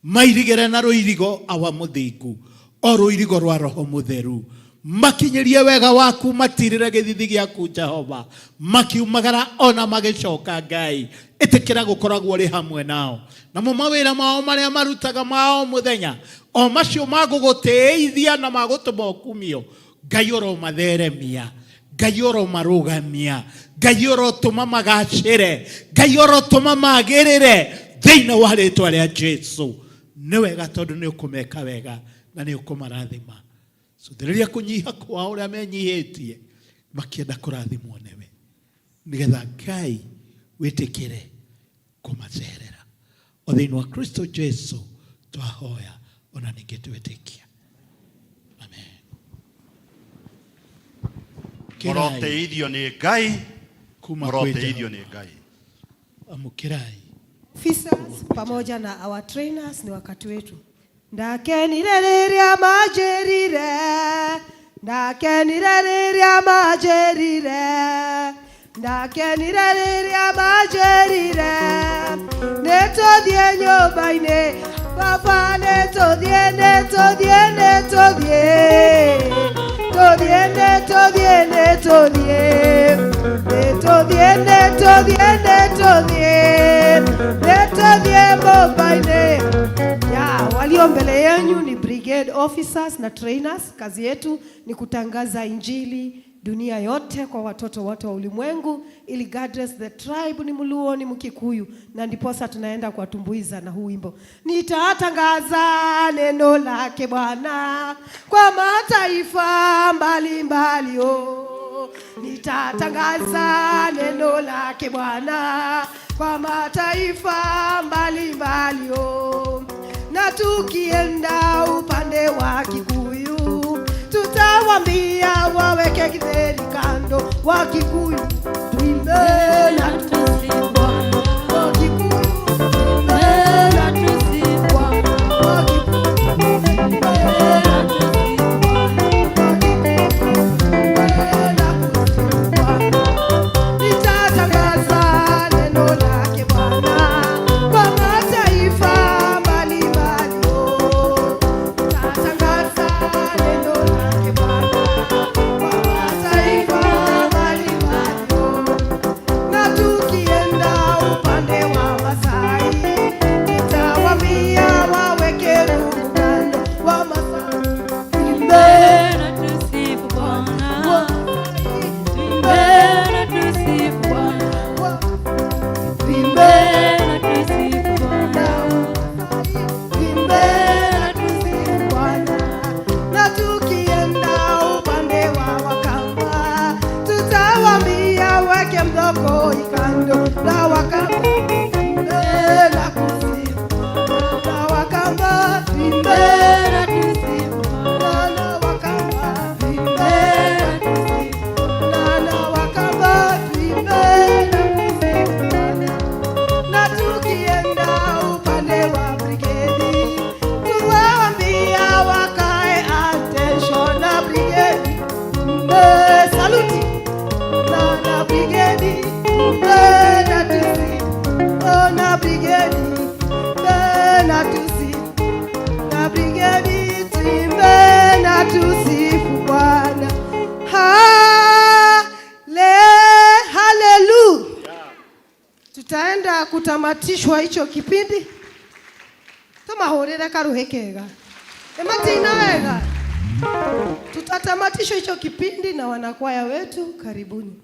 mairigĩre na rũirigo awa mũthingu, o rũirigo rwa Roho Mũtheru. Makinyĩrie wega waku, matirĩre gĩthithi gĩaku Jehova, makiumagara ona magĩcoka Ngai. Ĩtĩkĩra gũkoragwo ũrĩ hamwe nao, namo mawĩra mao marĩa marutaga mao mũthenya o macio magũgũtĩithia na magũtũma ũkumio, Ngai ũromatheremia, Ngai ũromarũgamia, Ngai ũrotũma magacĩre, Ngai ũrotũma magĩrĩre thĩinĩ wa rĩtwa rĩa Jesu. Nĩ wega tondũ nĩ ũkũmeka wega na nĩ ũkũmarathima. Cũthĩrĩria kũnyiha kwao ũrĩa menyihĩtie makĩenda kũrathimwo nĩwe, nĩgetha Ngai wĩtĩkĩre kũmacerera. O thĩinĩ wa Kristo Jesu twahoya ona ningĩ twĩtĩkia. Amen. Mũroteithio nĩ Ngai, Kuma kwĩ mũroteithio Jehova. nĩ Ngai. Amũkĩrai. Officers pamoja na our trainers, ni wakati wetu. Ndakenire rĩrĩa manjĩrire, ndakenire rĩrĩa manjĩrire, ndakenire rĩrĩa manjĩrire, nĩtũthiĩ nyũmba-inĩ baba, nĩtũthiĩ, nĩtũthiĩ, nĩtũthiĩ, tũthiĩ, nĩtũthiĩ, nĩtũthiĩ, nĩtũthiĩ, nĩtũthiĩ, nĩtũthiĩ, nĩtũthiĩ nyũmba-inĩ. Ya, walio mbele yenu ni brigade officers na trainers. Kazi yetu ni kutangaza injili dunia yote kwa watoto wote wa ulimwengu, ili regardless the tribe, ni Mluo ni Mkikuyu, na ndiposa tunaenda kuwatumbuiza na huu wimbo. Nitatangaza neno lake Bwana kwa mataifa mbalimbali, oh. Nitatangaza neno lake Bwana kwa mataifa mbalimbali, oh. Na tukienda upande wa Kikuyu, tutawambia waweke githeri kando. Wa Kikuyu tuimbe na tusifu Bwana, wa Kikuyu tuimbe na tusifu Bwana, wa Kikuyu tuimbe na tusifu Bwana, wa Kikuyu tuimbe na tusifu Bwana. Nitatangaza neno lake Bwana kwa mataifa mbalimbali, oh. Nitatangaza neno lake Bwana kwa mataifa mbalimbali, oh. Na Kutamatishwa hicho kipindi tumahurire karuhi kega ematina wega. Tutatamatishwa hicho kipindi na wanakwaya wetu, karibuni.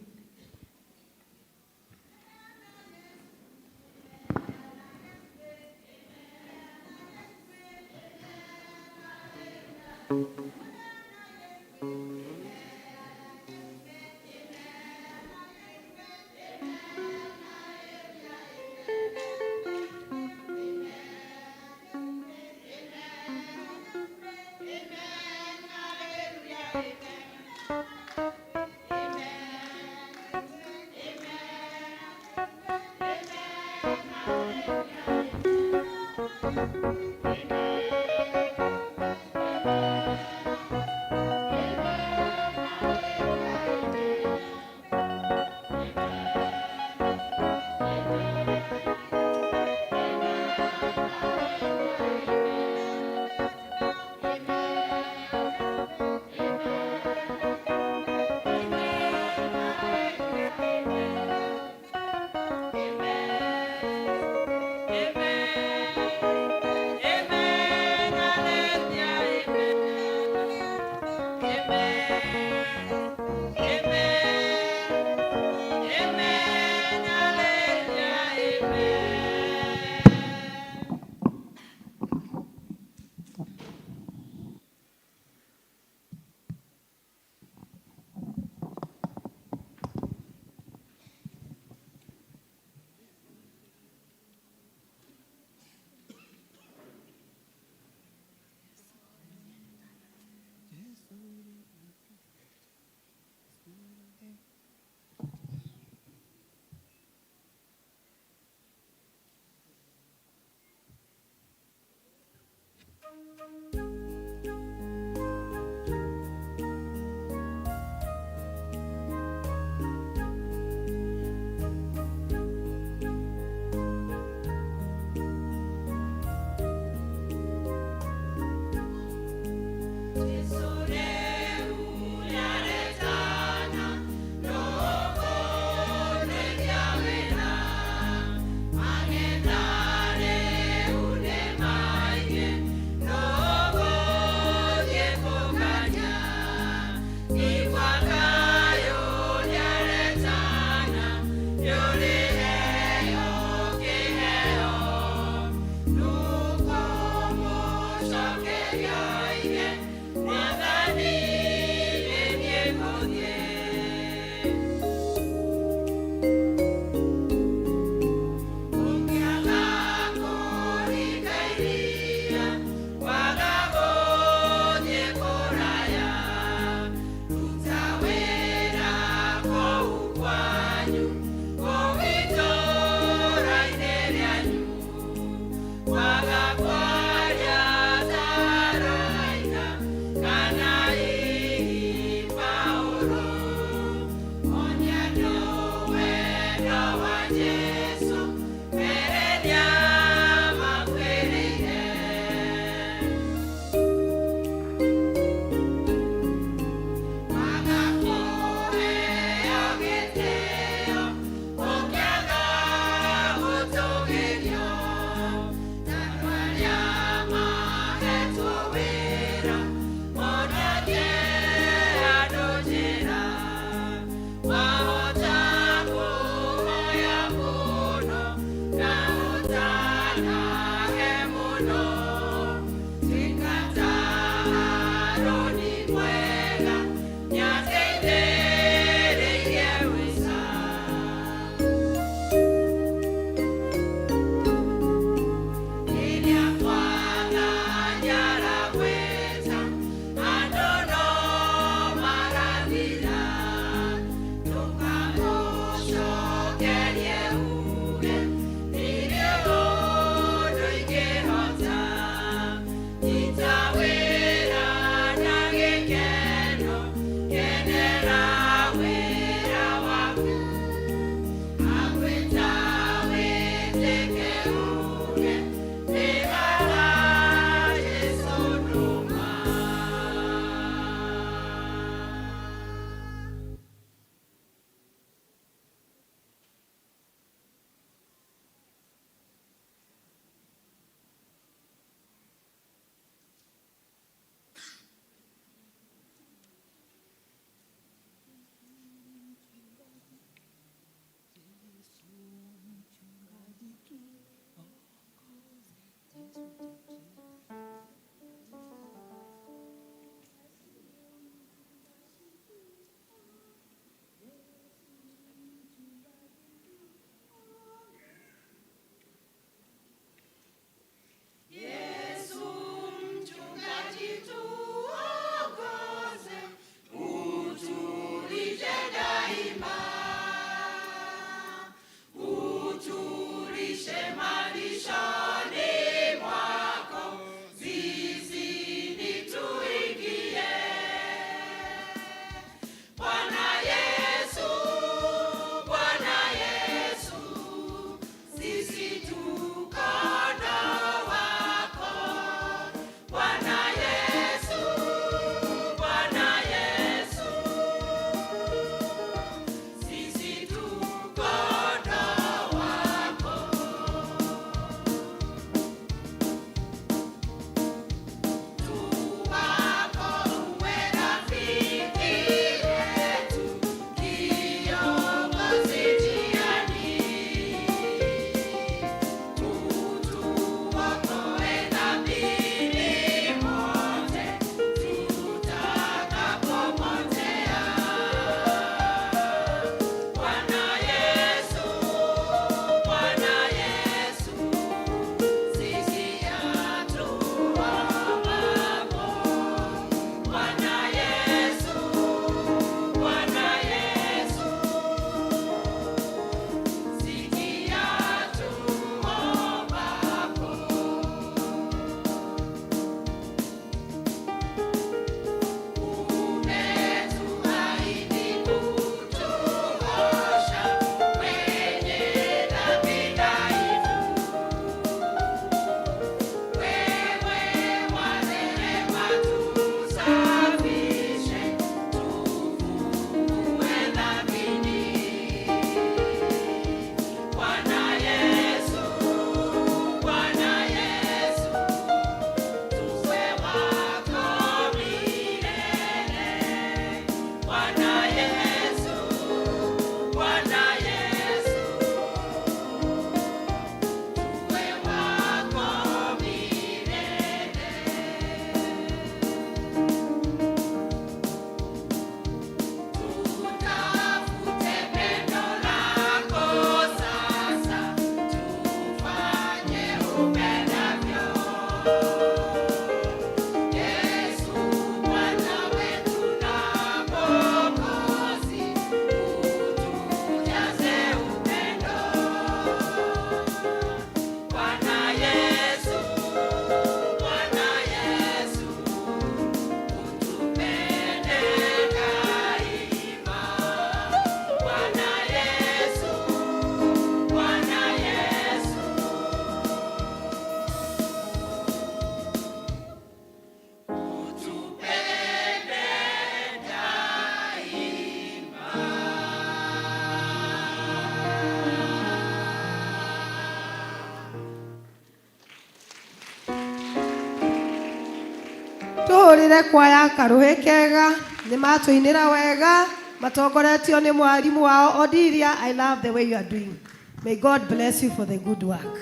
Tũhũrĩre kwaya karũhĩ kega, nĩ matũinĩra wega, matongoretio nĩ mwarimũ wao Odilia. I love the way you are doing. May God bless you for the good work.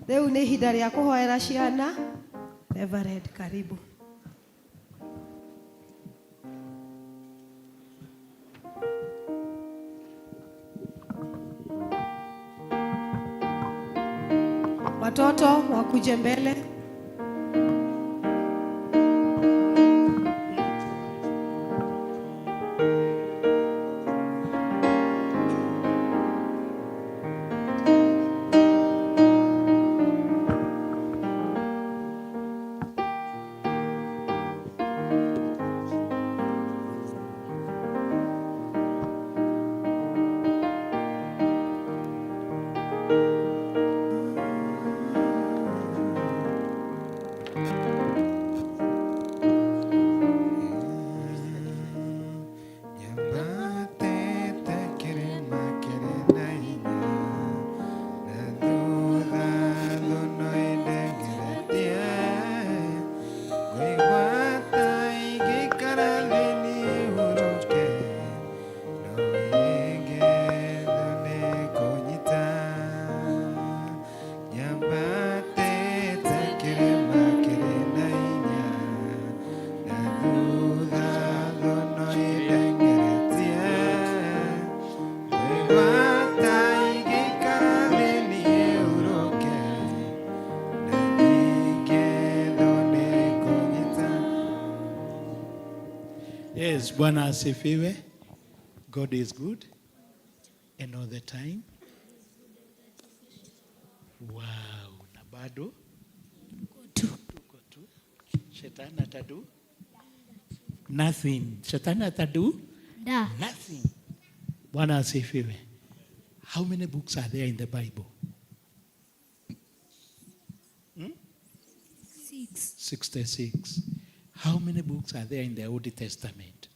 Rĩu nĩ ihinda rĩa kũhoera ciana. Reverend, karibu. Watoto wakuje mbele. Nyambatĩte kĩrĩma kĩrĩ na hinya, na thutha thũ ĩndengeretie. Ngũigua ta ingĩikara thĩ niĩ hurũke, no ĩngĩ thũ nĩĩkũnyita. Nyambatĩte kĩrĩma kĩrĩ na hinya, na thutha thũ ĩndengeretie. Ngũigua ta ingĩikara thĩ niĩ hurũke, na ningĩ thũ nĩĩkũnyita. Yes, Bwana asifiwe. God is good and all the time. Wow, na bado tuko tu. Shetani atadu nothing. Shetani atadu Da. nothing. Bwana asifiwe. How many books are there in the Bible? Six. 66. How many books are there in the Old Testament?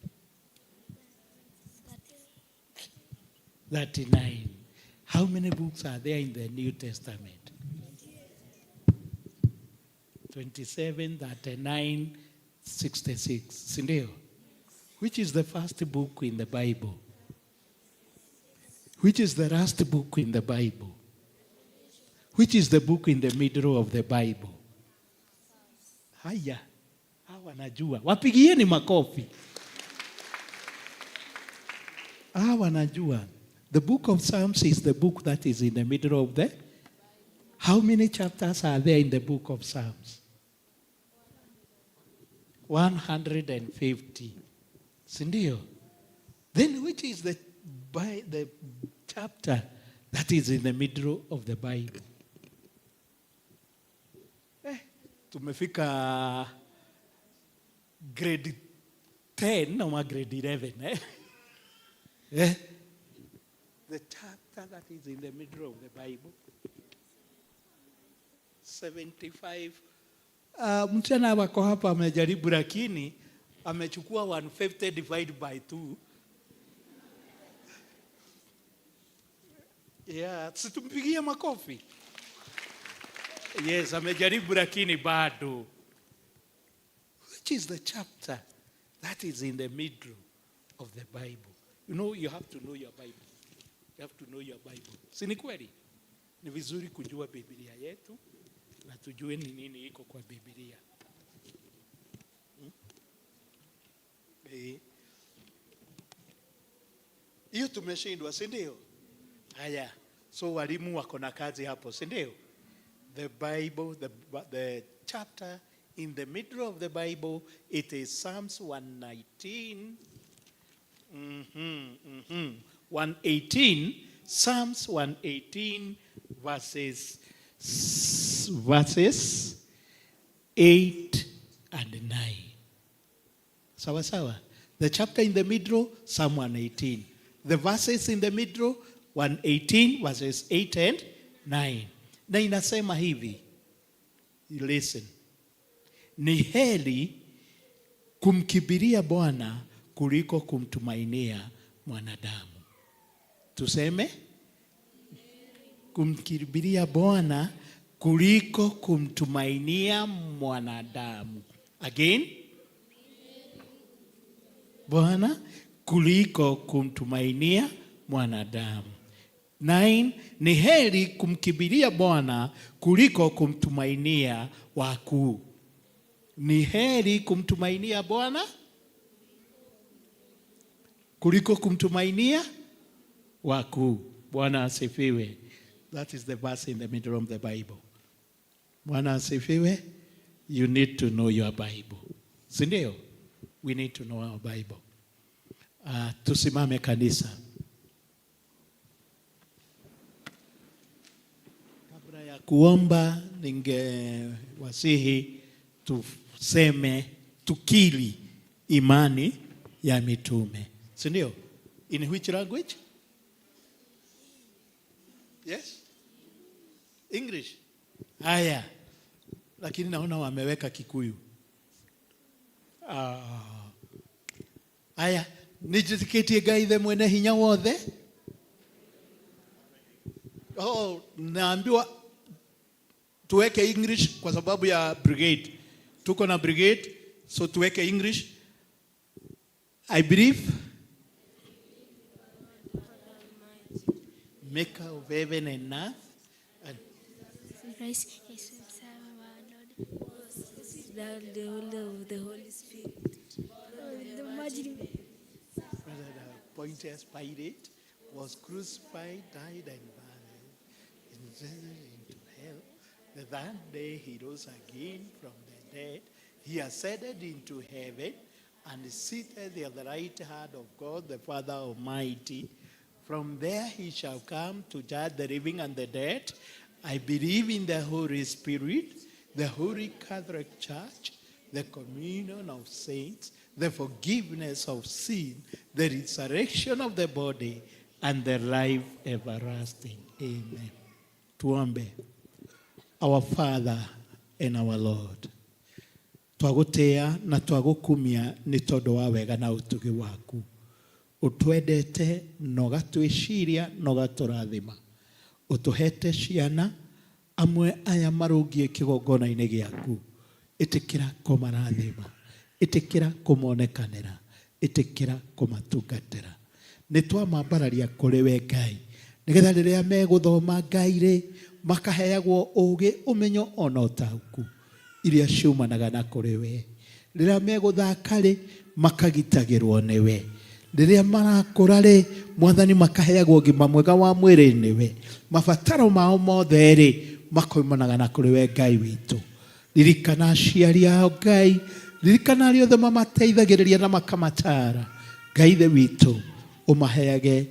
39. How many books are there in the New Testament? 27, 39, 66. Sindio? Which is the first book in the Bible? Which is the last book in the Bible? Which is the book in the middle of the Bible? Haya, hawa wanajua. Wapigieni makofi. Hawa wanajua. The book of Psalms is the book that is in the middle of the. How many chapters are there in the book of Psalms? 150. Sindio? Then which is the chapter that is in the middle of the Bible? Tumefika grade 10 ama grade 11. Eh? Eh? The chapter that is in the middle of the Bible. 75. Msichana wako hapa amejaribu lakini amechukua 150 divided by 2. Yeah, si tumpigie makofi. Yes, amejaribu lakini bado. Which is the chapter that is in the middle of the Bible? You know, you have to know your Bible. You have to know your Bible. Si ni kweli? Ni vizuri kujua Biblia yetu na tujue ni nini iko kwa Biblia. Eh. Hiyo tumeshindwa, si ndio? Haya, so walimu wako na kazi hapo, si ndio? The Bible, the chapter in the middle of the Bible, it is Psalms 119, 118, Psalms 118, verses 8 and 9. Sawa sawa. The chapter in the middle, Psalm 118. The verses in the middle, 118, verses 8 and 9. Na inasema hivi, listen. Ni heri kumkimbilia Bwana kuliko kumtumainia mwanadamu. Tuseme kumkimbilia Bwana kuliko kumtumainia mwanadamu. Again, Bwana kuliko kumtumainia mwanadamu. 9, ni heri kumkimbilia Bwana kuliko kumtumainia wakuu. Ni heri kumtumainia Bwana kuliko kumtumainia wakuu. Bwana asifiwe. That is the verse in the middle of the Bible. Bwana asifiwe. You need to know your Bible. Si ndio? We need to know our Bible. Tusimame kanisa. Kabla ya kuomba, ningewasihi tuseme, tukiri imani ya mitume. Si ndio? In which language? Yes? English. Haya. Lakini naona wameweka Kikuyu. Ah. Haya, nijitikitie Ngai ithe mwene hinya wothe. Oh, naambiwa tuweke English kwa sababu ya brigade. Tuko na brigade, so tuweke English. I believe maker of heaven and earth. And Christ, yes, our Lord, the Holy of the Holy Spirit. The Virgin Pontius Pilate was crucified, died, and buried, descended into hell. The third day he rose again from the dead. He ascended into heaven and is seated at the right hand of God, the Father Almighty. From there he shall come to judge the living and the dead. I believe in the Holy Spirit, the Holy Catholic Church, the communion of saints, the forgiveness of sin, the resurrection of the body, and the life everlasting. Amen. Tuombe. Our Father and our Lord, twagũtĩa na twagũkumia nĩ tondũ wa wega na ũtugi waku. Ũtwendete na ũgatwĩciria na ũgatũrathima. Ũtũhete ciana amwe aya marũngiĩ kĩgongona-inĩ gĩaku. Ĩtĩkĩra kũmarathima, ĩtĩkĩra kũmonekanĩra, ĩtĩkĩra kũmatungatĩra. Nĩ twamambararia kũrĩ we Ngai, nĩgetha rĩrĩa megũthoma Ngai rĩ, makaheagwo ũgĩ, ũmenyo ona ũtaũku iria ciumanaga na kũrĩ we. Rĩrĩa megũthaka rĩ, makagitagĩrwo nĩ we. Rĩrĩa marakũra rĩ, Mwathani makaheagwo ũgima mwega wa mwĩrĩ nĩ we. Mabataro mao mothe rĩ, makoimanaga na kũrĩ we Ngai witũ. Ririkana aciari ao Ngai, ririkana arĩa othe mamateithagĩrĩria na makamatara. Ngai ithe witũ, ũmaheage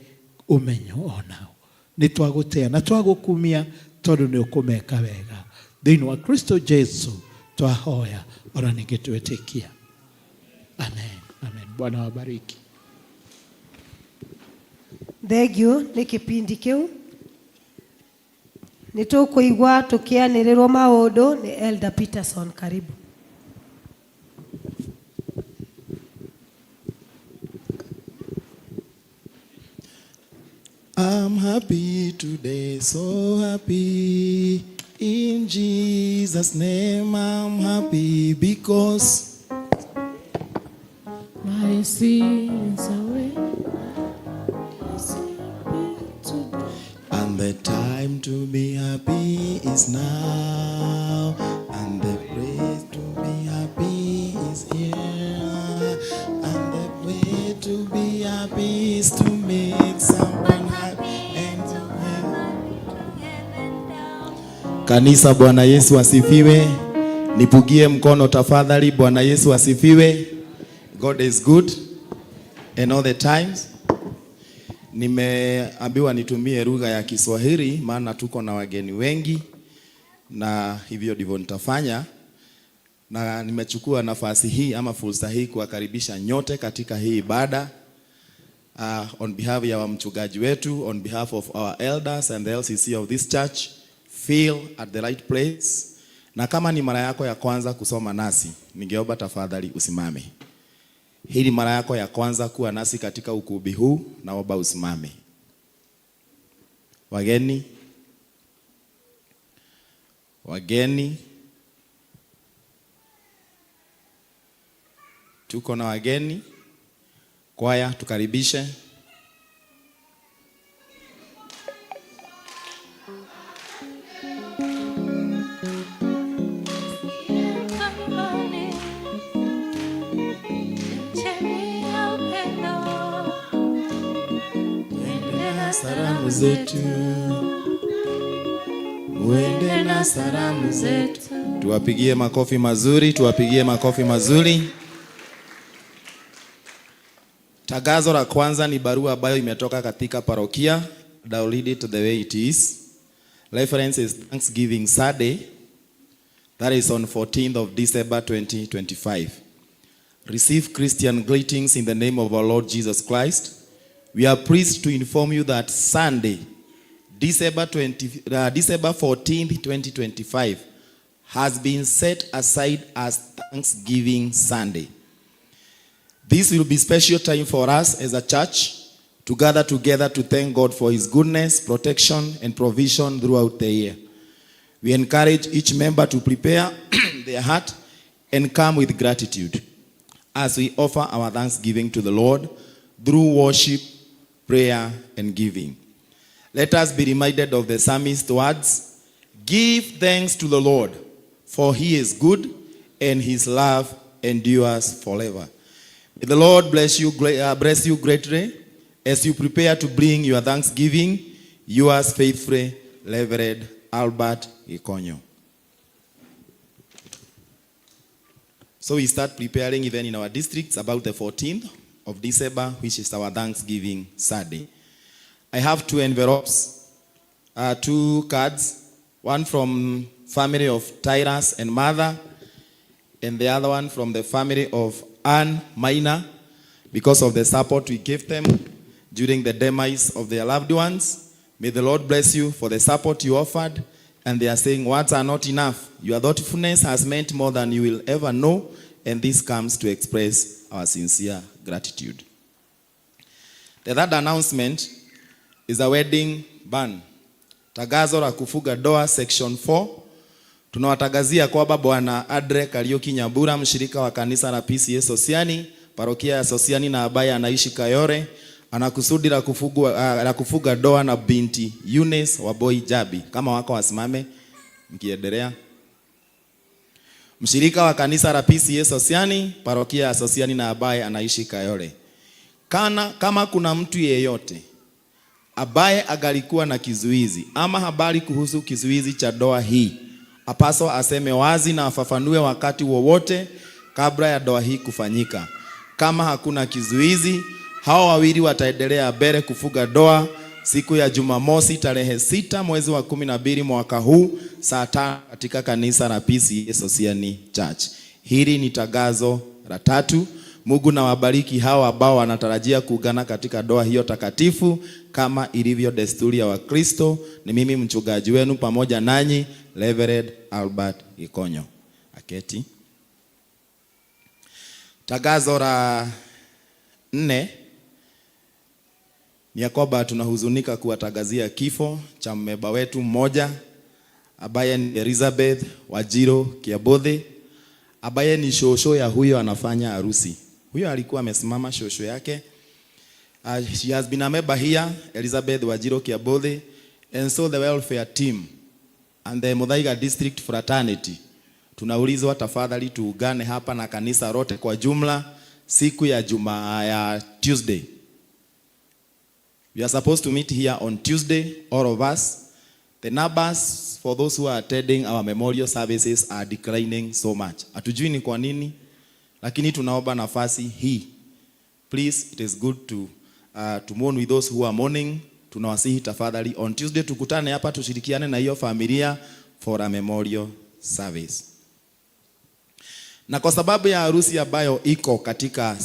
ũmenyo onao. Nĩ twagũtĩa na twagũkumia tondũ nĩ ũkũmeka wega. Thĩinĩ wa Kristo Jesu twahoya ona ningĩ twĩtĩkia. Amen. Amen. Bwana wabariki. Thengiũ nĩ kĩpindi kĩu. Nĩ tũkũigua tũkĩanĩrĩrwo maũndũ nĩ Elder Peterson. Karibu. I'm happy today, so happy. In Jesus' name I'm happy because my sins away. And the time to be happy is now. And the place to be happy is here. And the way to be happy is to make someone happy and to have. Kanisa, Bwana Yesu asifiwe. Nipugie mkono tafadhali. Bwana Yesu asifiwe. God is good and all the times. Nimeambiwa nitumie lugha ya Kiswahili maana tuko na wageni wengi na hivyo ndivyo nitafanya. Na nimechukua nafasi hii ama fursa hii kuwakaribisha nyote katika hii ibada. On behalf ya mchungaji wetu, on behalf of our elders and the LCC of this church, feel at the right place. Na kama ni mara yako ya kwanza kusoma nasi, ningeomba tafadhali usimame. Hii ni mara yako ya kwanza kuwa nasi katika ukumbi huu, naomba usimame. Wageni, wageni, tuko na wageni. Kwaya, tukaribishe. Salamu zetu, uende na salamu zetu. Tuwapigie makofi mazuri, tuwapigie makofi mazuri. Tangazo la kwanza ni barua ambayo imetoka katika parokia. I'll read it the way it is. Reference is Thanksgiving Sunday. That is on 14th of December 2025. Receive Christian greetings in the name of our Lord Jesus Christ. We are pleased to inform you that Sunday, December 14th, 2025, has been set aside as Thanksgiving Sunday. This will be special time for us as a church to gather together to thank God for his goodness, protection, and provision throughout the year. We encourage each member to prepare their heart and come with gratitude as we offer our thanksgiving to the Lord through worship, prayer, and giving. Let us be reminded of the psalmist's words, "Give thanks to the Lord, for he is good and his love endures forever." May the Lord bless you greatly as you prepare to bring your thanksgiving. Yours faithfully, Reverend Albert Ikonyo. So we start preparing even in our districts about the 14th of December, which is our Thanksgiving Sunday. I have two envelopes, two cards, one from family of Tyrus and mother, and the other one from the family of Ann Minor, because of the support we gave them during the demise of their loved ones. May the Lord bless you for the support you offered. And they are saying words are not enough. Your thoughtfulness has meant more than you will ever know, and this comes to express our sincere gratitude. The third announcement is a wedding ban. Tagazo la kufuga doa section 4. Tunawatangazia kwamba Bwana Adre Kariuki Nyambura, mshirika wa kanisa la PCA Sosiani, parokia ya Sosiani na ambaye anaishi Kayore, ana kusudi la kufuga doa na binti Eunice Waboi Jabi. Kama wako wasimame mkiendelea. Mshirika wa kanisa la PCA Sosiani, parokia ya Sosiani na ambaye anaishi Kayore. Kama kuna mtu yeyote ambaye angalikuwa na kizuizi ama habari kuhusu kizuizi cha doa hii, apaswa aseme wazi na afafanue wakati wowote kabla ya doa hii kufanyika. Kama hakuna kizuizi, hao wawili wataendelea mbele kufuga doa siku ya Jumamosi tarehe 6 mwezi wa 12 mwaka huu saa 5 katika kanisa la PCA Sosiani Church. Hili ni tangazo la tatu. Mungu na wabariki hao ambao wanatarajia kuungana katika doa hiyo takatifu kama ilivyo desturi ya Wakristo. Ni mimi mchungaji wenu pamoja nanyi, Reverend Albert Gikonyo. Aketi. Tangazo la 4 ni ya kwamba tunahuzunika kuwatangazia kifo cha mmeba wetu mmoja ambaye ni Elizabeth Wajiro Kiabothe, ambaye ni shosho ya huyo anafanya harusi. Huyo alikuwa amesimama shosho yake. She has been a member here, Elizabeth Wajiro Kiabothe, and so the welfare team and the Muthaiga District Fraternity. Tunaulizwa tafadhali tuungane hapa na kanisa lote kwa jumla siku ya Jumaa ya Tuesday. We are supposed to meet here on Tuesday, all of us. The numbers for those who are attending our memorial services are declining so much. Hatujui ni kwa nini, lakini tunaomba nafasi hii. Please, it is good to mourn with those who are mourning. Tunawasihi tafadhali on Tuesday tukutane hapa tushirikiane na hiyo familia for a memorial service. Na kwa sababu ya harusi ambayo iko katika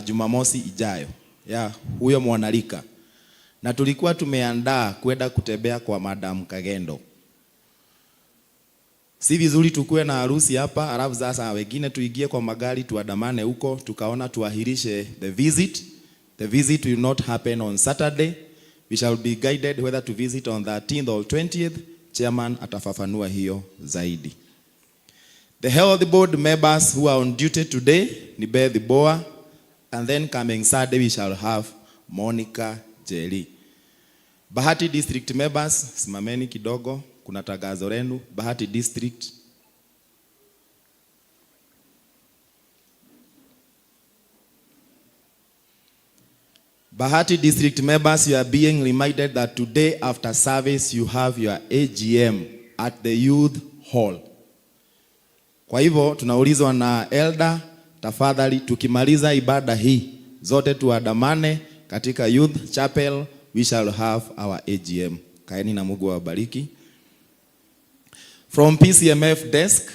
Jumamosi ijayo ya huyo mwanalika, na tulikuwa tumeandaa kwenda kutembea kwa Madam Kagendo. Si vizuri tukue na harusi hapa alafu sasa wengine tuingie kwa magari tuandamane huko, tukaona tuahirishe the visit. The visit will not happen on Saturday. We shall be guided whether to visit on 13th or 20th. Chairman atafafanua hiyo zaidi. The health board members who are on duty today ni Beth Boa, And then coming Saturday we shall have Monica Jerry. Bahati District members, simameni kidogo, kuna tangazo lenu. Bahati District. Bahati District members, you are being reminded that today after service you have your AGM at the Youth Hall. Kwa hivyo tunaulizwa na elder, tafadhali tukimaliza ibada hii zote tuandamane katika Youth Chapel, we shall have our AGM. Kaeni na Mungu awabariki. From PCMF desk,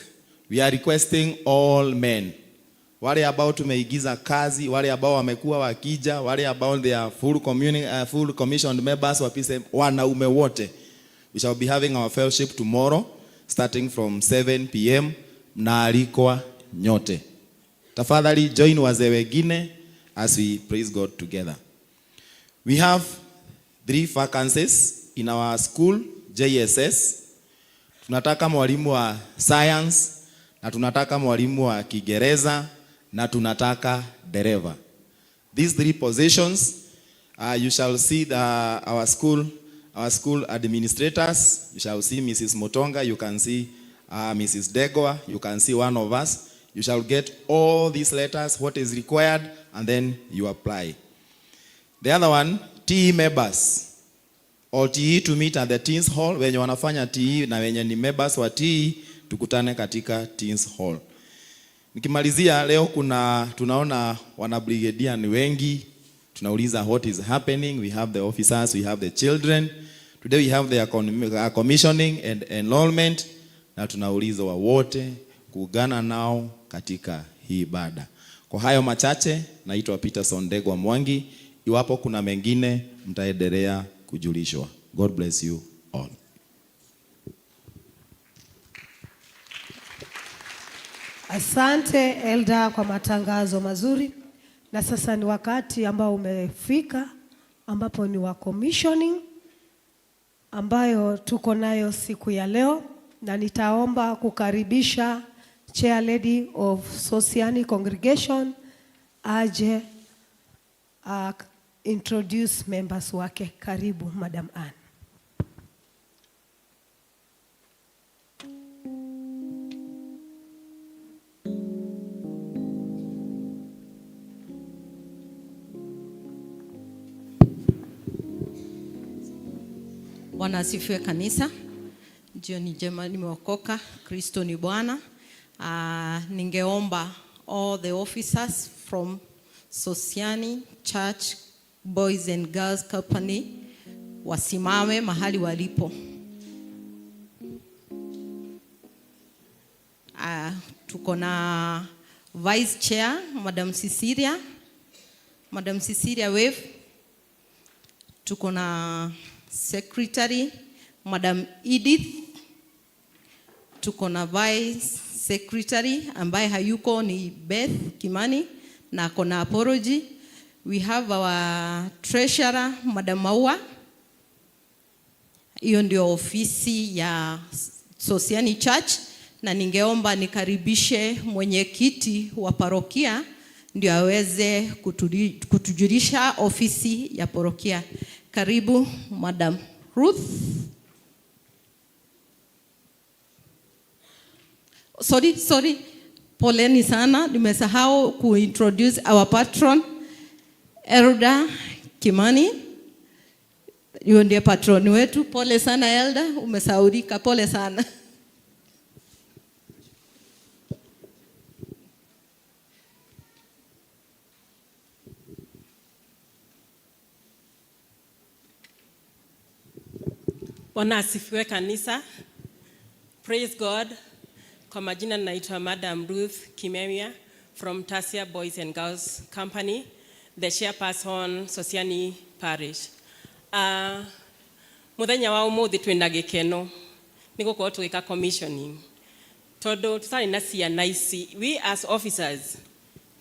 we are requesting all men, wale ambao tumeigiza kazi, wale ambao wamekuwa wakija, wale ambao they are full commissioned members wa PCM, wanaume wote. We shall be having our fellowship tomorrow starting from 7 p.m. Mnaalikwa nyote. Tafadhali join wazee wengine as we praise God together. We have 3 vacancies in our school JSS. Tunataka mwalimu wa science na tunataka mwalimu wa Kiingereza na tunataka dereva. These 3 positions, you shall see our school administrators. You shall see Mrs. Motonga, you can see Mrs. Degwa, you can see one of us. You shall get all these letters, what is required, and then you apply. The other one, TE members. All TE to meet at the Teens Hall. Wenye wanafanya TE na wenye ni members wa TE, tukutane katika Teens Hall. Nikimalizia leo tunaona wana brigadier ni wengi. Tunauliza what is happening. We have the officers, we have the children. Today we have their commissioning and enrollment. Na tunauliza wote kuungana nao katika hii ibada. Kwa hayo machache, naitwa Peterson Ndegwa Mwangi. Iwapo kuna mengine mtaendelea kujulishwa. God bless you all. Asante Elda kwa matangazo mazuri. Na sasa ni wakati ambao umefika ambapo ni wa commissioning ambayo tuko nayo siku ya leo, na nitaomba kukaribisha Chair Lady of Sosiani Congregation aje introduce members wake. Karibu Madam Ann. Bwana asifiwe kanisa. Jioni njema, nimeokoka. Kristo ni Bwana. Ningeomba all the officers from Sosiani Church Boys and Girls Company wasimame mahali walipo. Tuko na Vice Chair Madam Cecilia. Madam Cecilia wave. Tuko na Secretary Madam Edith. Tuko na Vice Secretary ambaye hayuko ni Beth Kimani na ako na apology. We have our Treasurer Madam Maua. Hiyo ndio ofisi ya Sosiani Church, na ningeomba nikaribishe mwenyekiti wa parokia ndio aweze kutujulisha ofisi ya parokia. Karibu Madam Ruth. Sorry, sorry. Poleni sana, nimesahau kuintroduce our patron Elder Kimani. Huyo ndiye patron wetu. Pole sana Elder, umesahaulika, pole sana. Bwana asifiwe kanisa. Praise God. Kwa majina naitwa Madam Ruth Kimemia from Tasia Boys and Girls Company, the chairperson Sosiani Parish. Muthenya wa umuthi twina gikeno ni gukorwo tugika commissioning tondu tutari na ciana ici. We as officers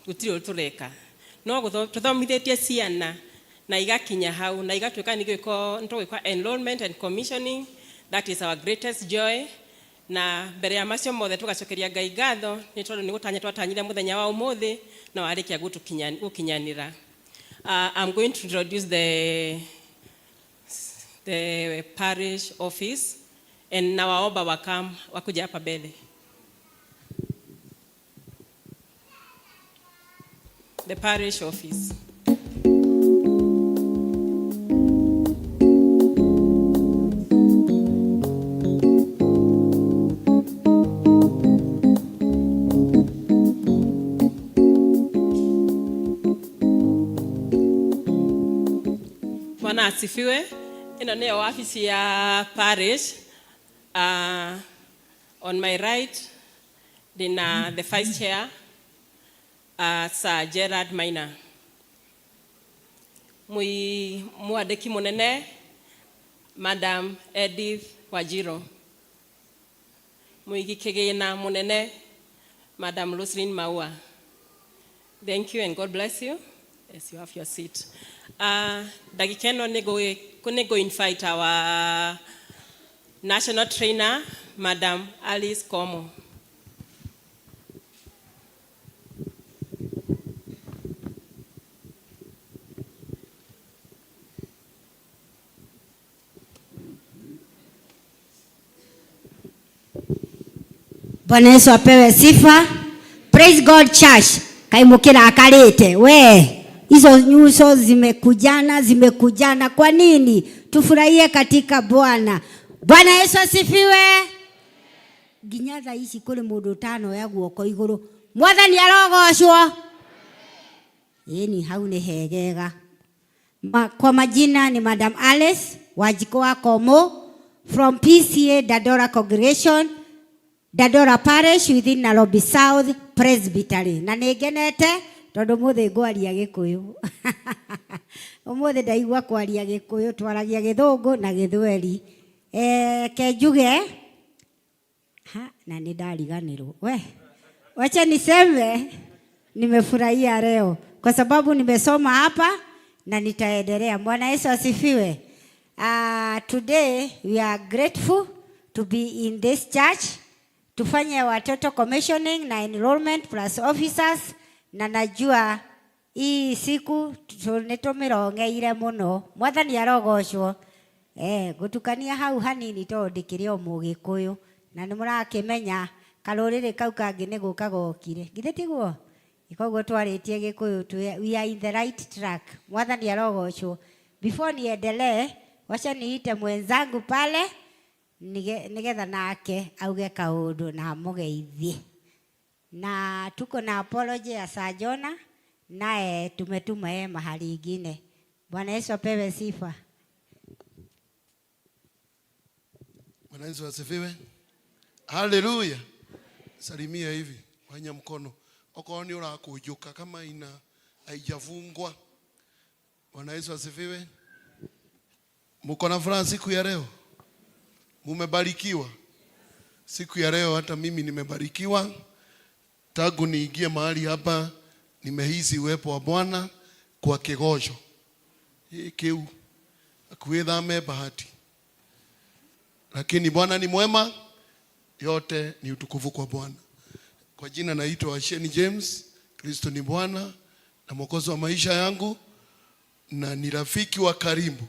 gutiri undu tureka, no tuthomithitie ciana na igakinya hau na igatuika ni gwiko enrollment and commissioning. That is our greatest joy. Na mbere ya macio mothe tugacokeria Ngai ngatho nĩ tondũ nĩ gũtanya twatanyire mũthenya wa ũmũthĩ na warĩkia gũkinyanĩra. I'm going to introduce the parish office and nawaomba wakam wakuja hapa mbele. The parish office. Bwana asifiwe. Ĩno nĩyo wabici ya parish. On my right ndĩna the vice chair, Sir Gerard Maina, mwandĩki mũnene Madam Edith Wajiro, mũigi kĩgĩna mũnene Madam Roslyn Maua. Thank you and God bless you as you have your seat. Ndagĩka ĩno nĩ invite our national trainer, Madam Alice Komo. Bwana Yesu apewe sifa. Praise God Church. Kaimukira akalete. We, hizo nyuso zimekujana, zimekujana. Kwa nini? Tufurahie katika Bwana. Bwana Yesu asifiwe. Nginya thaa ici kuri mundu utanoya guoko iguru. Mwathani arogocwo. Ĩni hau nĩ hegega. Kwa majina ni Madam Alice Wanjikũ wa Komo from PCA Dandora Congregation, Dandora Parish within Nairobi South Presbytery. Na nĩ ngenete tondũ ũmũthĩ ngwaria Gĩkũyũ. Ũmũthĩ ndaigua kwaria Gĩkũyũ, twaragia Gĩthũngũ na Gĩthweri. Ke njuge ha, na nĩ ndariganĩrwo. We, wacha niseme nimefurahia leo kwa sababu nimesoma hapa na nitaendelea. Bwana Yesu asifiwe. Today we are grateful to be in this church. Tufanye watoto commissioning na enrollment plus officers, na najua hii siku nĩtũmĩrongeire mũno. Mwathani arogocwo. Ngũtukania hau hanini tondũ ndĩkĩrĩ o Mũgĩkũyũ na nĩmũrakĩmenya karũrĩrĩ kau kangĩ nĩ gũka gokire, githĩ tiguo? Koguo twarĩtie Gĩkũyũ, we are in the right track. Mwathani arogocwo. Before niendelee, wacha niite mwenzangu pale nigetha nake auge kaundu na amũgeithie. Na tuko na apology ya Sir Jonah, naye tumetuma yeye mahali ingine. Bwana Yesu apewe sifa. Bwana Yesu asifiwe. Haleluya. Salimia hivi, fanya mkono. Okorwo ni urakunjuka kama ina haijafungwa. Bwana Yesu asifiwe. Mko na furaha siku ya leo? Mumebarikiwa siku ya leo? Hata mimi nimebarikiwa. Tangu niingie mahali hapa nimehisi uwepo wa Bwana kwa kigojo. Hii kiu akuithame bahati. Lakini Bwana ni mwema, yote ni utukufu kwa Bwana. Kwa jina naitwa Asheni James, Kristo ni Bwana na Mwokozi wa maisha yangu na ni rafiki wa karibu.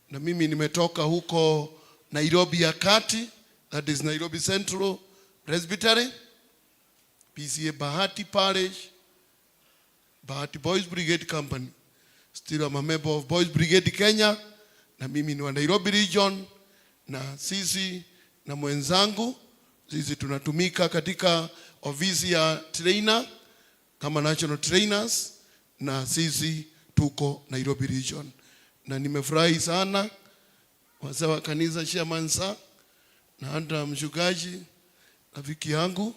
Na mimi nimetoka huko Nairobi ya kati, that is Nairobi Central Presbytery, PCA Bahati Parish, Bahati Boys Brigade Company. Still I'm a member of Boys Brigade Kenya, na mimi ni wa Nairobi Region, na sisi na mwenzangu, sisi tunatumika katika ofisi ya trainer kama national trainers, na sisi tuko Nairobi Region. Na nimefurahi sana wazee wa kanisa Chairman na hata mchungaji rafiki yangu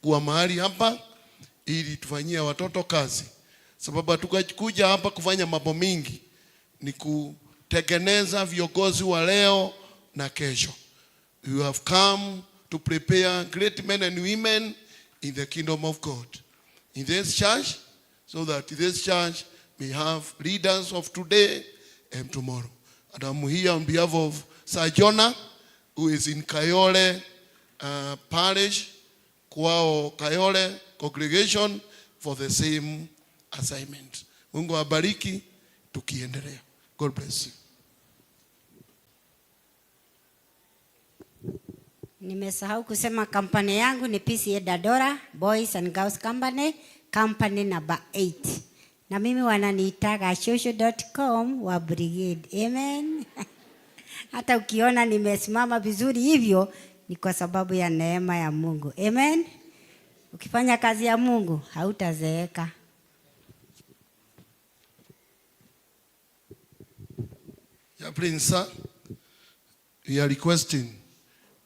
kuwa mahali hapa ili tufanyie watoto kazi. Sababu hatukuja hapa kufanya mambo mingi, ni kutengeneza viongozi wa leo na kesho. We have come to prepare great men and women in the kingdom of God. In this church, so that this church may have leaders of today and tomorrow. And I'm here on behalf of Sir Jonah, who is in Kayole Parish, kwao Kayole congregation for the same assignment. Mungu awabariki tukiendelea. God bless you. Nimesahau kusema kampani yangu ni PCA Dadora Boys and Girls Company, company number 8. Na mimi wananiitaga shosho.com wa brigade. Amen. Hata ukiona nimesimama vizuri hivyo ni kwa sababu ya neema ya Mungu. Amen. Ukifanya kazi ya Mungu hautazeeka. Chaplain sir, we are requesting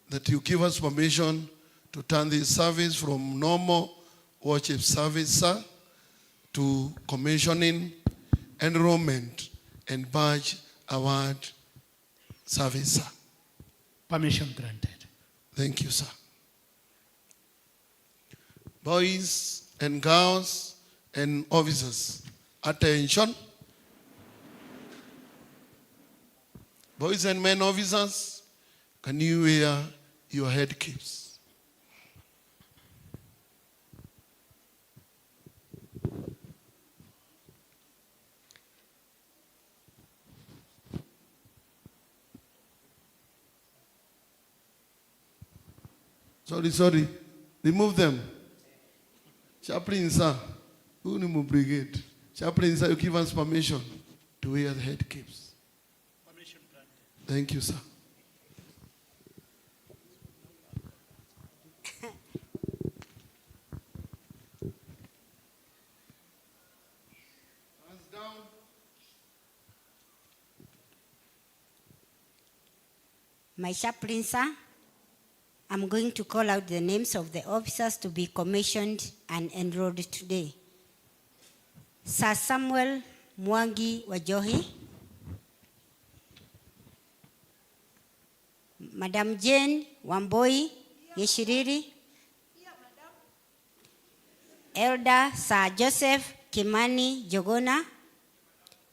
that you give us permission to turn this service from normal worship service, sir, to commissioning, enrollment, and badge award service, sir. Permission granted. Thank you, sir. Boys and girls and officers, attention. Boys and men officers, can you wear your head caps? Sorry, sorry. Remove them. Chaplain, sir. Who ni brigade? Chaplain, sir, you give us permission to wear the head caps. Permission granted. Thank you, sir. Hands down. My chaplain, sir, I'm going to call out the names of the officers to be commissioned and enrolled today. Sir Samuel Mwangi Wajohi, Madam Jane Wamboi Gishiriri, Elder Sir Joseph Kimani Jogona,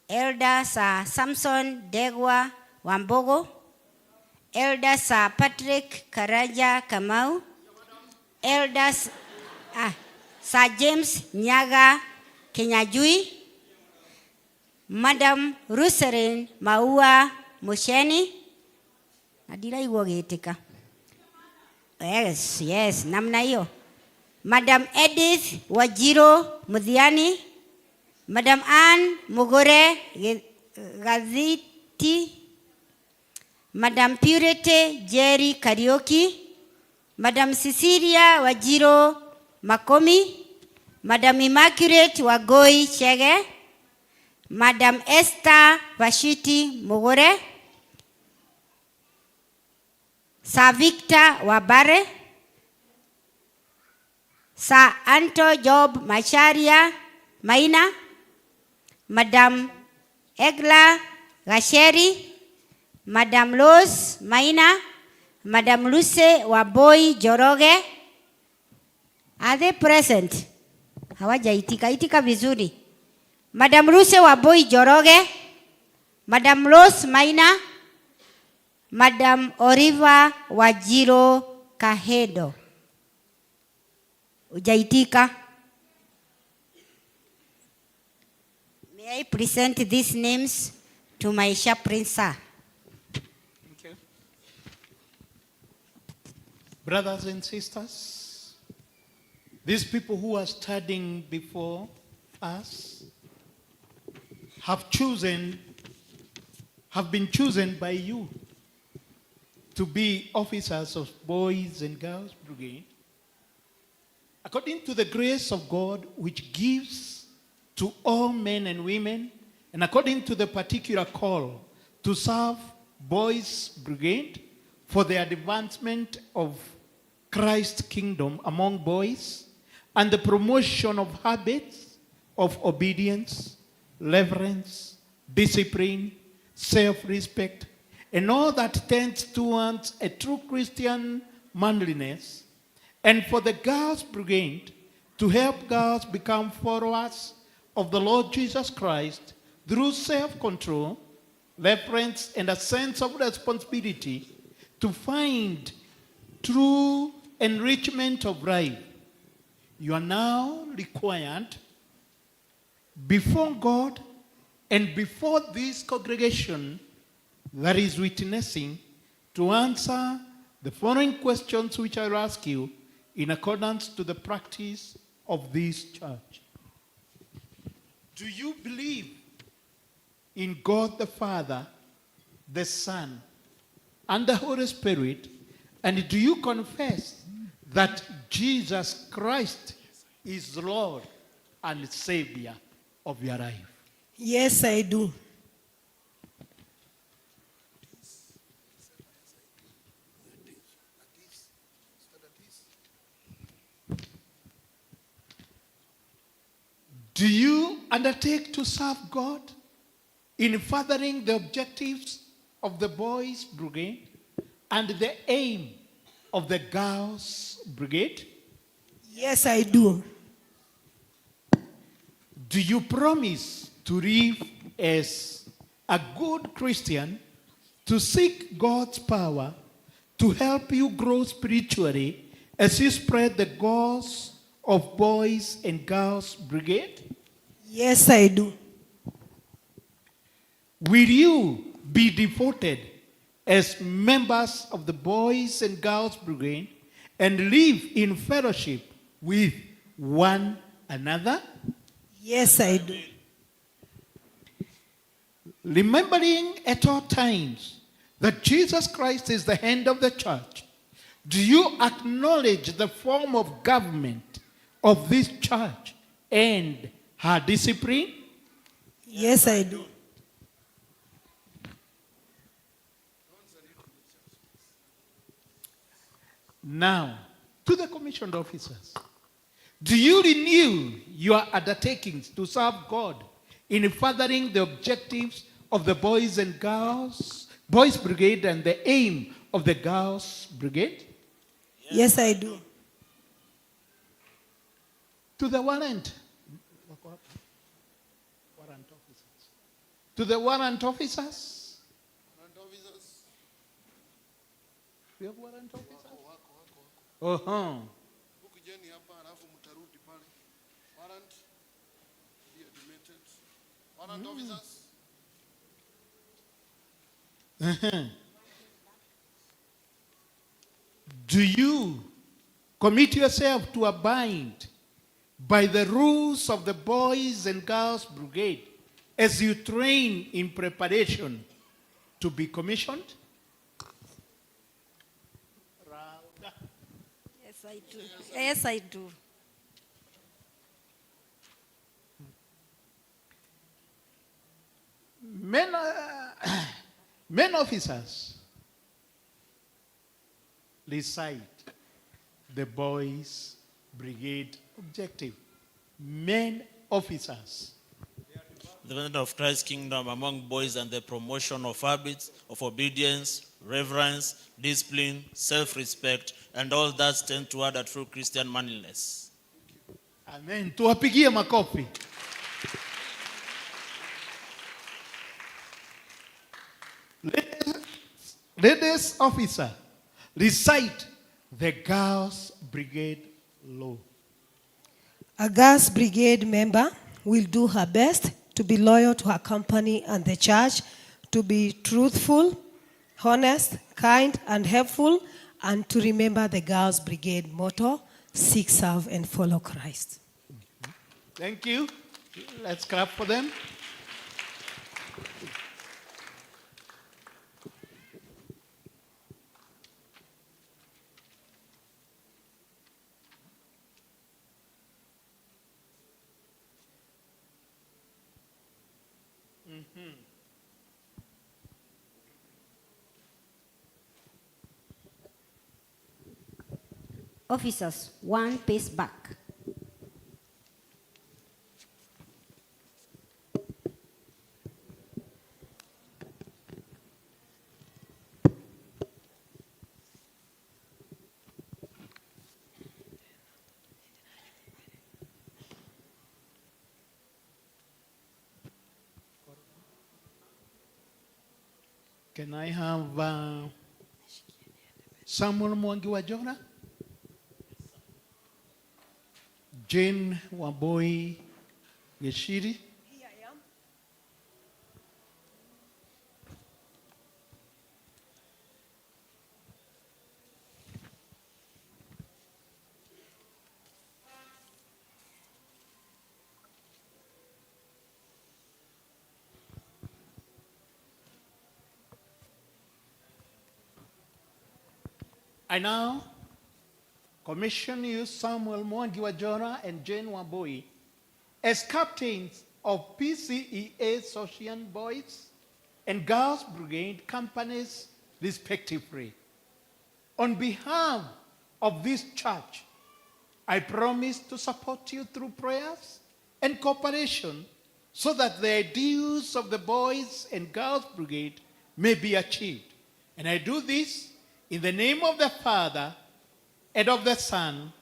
Elder Sir Samson Degwa Wambogo, Elder Sir Patrick Karaja Kamau, Elder Sir James Nyaga Kinyajui, Madam Ruserin Maua Musheni, na ndiraigua gĩtĩka. Yes, yes, namna hiyo. Madam Edith Wajiro Muthiani, Madam Ann Mugure Gathiti, Madam Purity Jerry Kariuki, Madam Cecilia Wajiro Makomi, Madam Immaculate Wagoi Chege, Madam Esther Vashiti Mugure, Sir Victor Wabare, Sir Anto Job Macharia Maina, Madam Egla Gasheri, Madam Rose Maina, Madam Luce Waboi Joroge. Are they present? Hawajaitika, itika vizuri. Madam Luce Waboi Joroge, Madam Rose Maina, Madam Oliver Wajiro Kahedo. Hujaitika. May I present these names to my chaplain, sir? Thank you. Brothers and sisters, these people who are standing before us have been chosen by you to be officers of Boys and Girls Brigade, according to the grace of God which gives to all men and women, and according to the particular call to serve Boys Brigade for the advancement of Christ's kingdom among boys and the promotion of habits of obedience, reverence, discipline, self-respect, and all that tends towards a true Christian manliness, and for the Girls Brigade to help girls become followers of the Lord Jesus Christ through self-control, reverence, and a sense of responsibility to find true enrichment of life, you are now required before God and before this congregation that is witnessing to answer the following questions which I will ask you in accordance to the practice of this church. Do you believe in God the Father, the Son, and the Holy Spirit? And do you confess that Jesus Christ is Lord and Savior of your life? Yes, I do. Do you undertake to serve God in furthering the objectives of the Boys' Brigade and the aim of the Girls' Brigade? Yes, I do. Do you promise to live as a good Christian, to seek God's power to help you grow spiritually as you spread the gospel of Boys and Girls Brigade? Yes, I do. Will you be devoted as members of the Boys and Girls Brigade and live in fellowship with one another? Yes, I do. Remembering at all times that Jesus Christ is the head of the church, do you acknowledge the form of government of this church and her discipline? Yes, I do. Now, to the commissioned officers, do you renew your undertakings to serve God in furthering the objectives of the Boys and Girls, Boys Brigade and the aim of the Girls Brigade? Yes, I do. To the warrant officers. To the warrant officers. Warrant officers. We have warrant officers? Uh-huh. Kujeni hapa alafu mtarudi pale. Warrant be admitted. Warrant officers. Uh-huh. Do you commit yourself to abide by the rules of the Boys and Girls Brigade as you train in preparation to be commissioned? Yes, I do. Yes, I do. Men officers recite the Boys Brigade objective. Men officers. The development of Christ's kingdom among boys and the promotion of habits of obedience, reverence, discipline, self-respect, and all that stand toward a true Christian manliness. Amen. Tuwapigie makofi. Ladies officer, recite the Girls Brigade law. A Girls Brigade member will do her best to be loyal to her company and the church, to be truthful, honest, kind, and helpful, and to remember the Girls Brigade motto, seek, serve, and follow Christ. Thank you. Let's clap for them. Officers, one pace back. Can I have Samuel Mwangi wa Jora, Jane Wambui Gishiri. Here I am. I now commission you, Samuel Mwangi Wajora and Jane Wambui, as captains of PCEA Sosian Boys and Girls Brigade companies, respectively. On behalf of this church, I promise to support you through prayers and cooperation so that the ideals of the Boys and Girls Brigade may be achieved. And I do this in the name of the Father, and of the Son,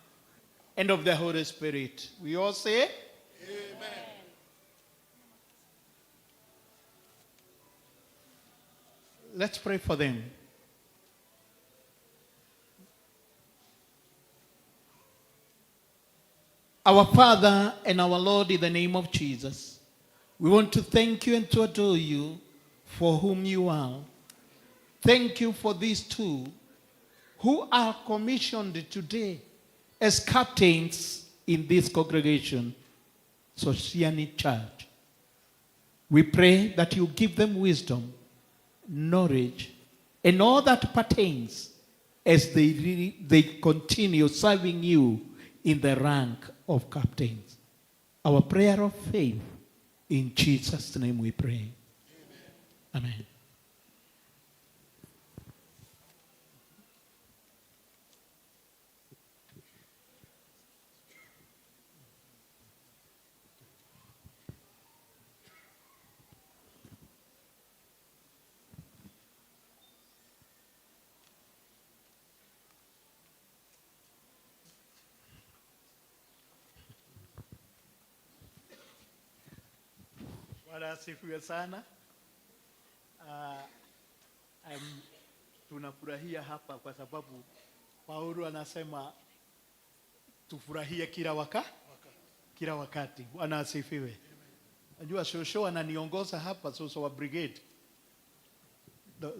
and of the Holy Spirit. We all say, Amen. Let's pray for them. Our Father and our Lord, in the name of Jesus, we want to thank you and to adore you for whom you are. Thank you for these two who are commissioned today as captains in this congregation, Sosiani Church. We pray that you give them wisdom, knowledge, and all that pertains as they continue serving you in the rank of captains. Our prayer of faith, in Jesus' name we pray. Amen. Amen. Bwana asifiwe sana. Tunafurahia hapa kwa sababu Paulo anasema tufurahie kila wakati. Bwana asifiwe. Najua shosho ananiongoza hapa, shosho wa brigade.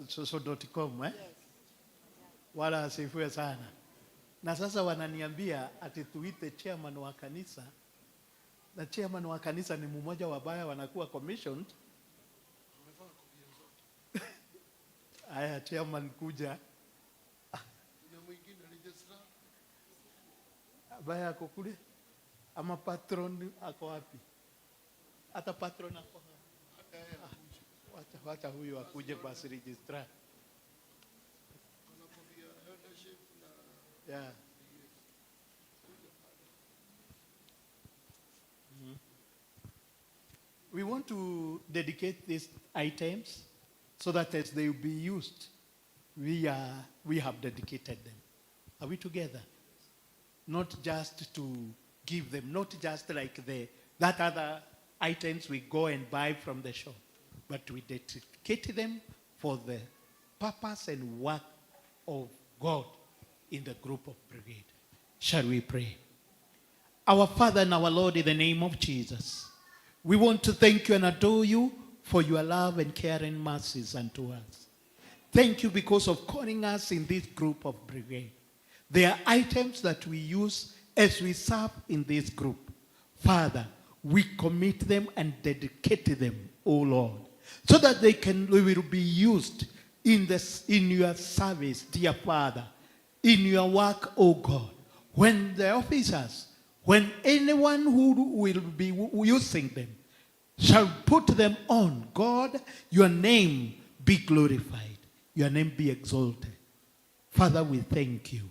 Shosho.com, eh? Yes. Bwana asifiwe sana. Na sasa wananiambia ati tuite chairman wa kanisa. Na chairman wa kanisa ni mmoja wa baya wanakuwa commissioned. Aya, chairman kuja. Baya ako kule. Ama patron ako wapi? Hata patron ako hapa. Wacha huyu akuje basi registrar. Yeah. We want to dedicate these items so that as they will be used, we have dedicated them. Are we together? Not just to give them, not just like that other items we go and buy from the shop, but we dedicate them for the purpose and work of God in the group of brigade. Shall we pray? Our Father and our Lord, in the name of Jesus, we want to thank you and adore you for your love and care and mercies unto us. Thank you because of calling us in this group of brigade. There are items that we use as we serve in this group. Father, we commit them and dedicate them, O Lord, so that they will be used in your service, dear Father, in your work, O God. When the officers, when anyone who will be using them shall put them on, God, your name be glorified, your name be exalted. Father, we thank you.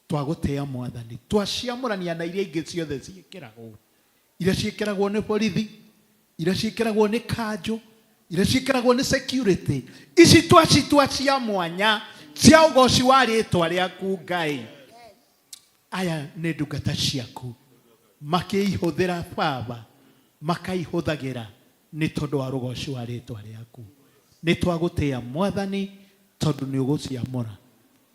Twagũtĩĩa Mwathani, twaciamũrania na iria ingĩ ciothe ciĩkĩragwo, iria ciĩkĩragwo nĩ borithi, iria ciĩkĩragwo nĩ kanjũ, iria ciĩkĩragwo nĩ security, ici twacitua cia mwanya cia ũgoci wa rĩtwa rĩaku Ngai. Aya nĩ ndungata ciaku, makĩihũthĩra Baba, makaihũthagĩra nĩ tondũ wa rũgoci wa rĩtwa rĩaku. Nĩ twagũtĩĩa Mwathani tondũ nĩ ũgũciamũra.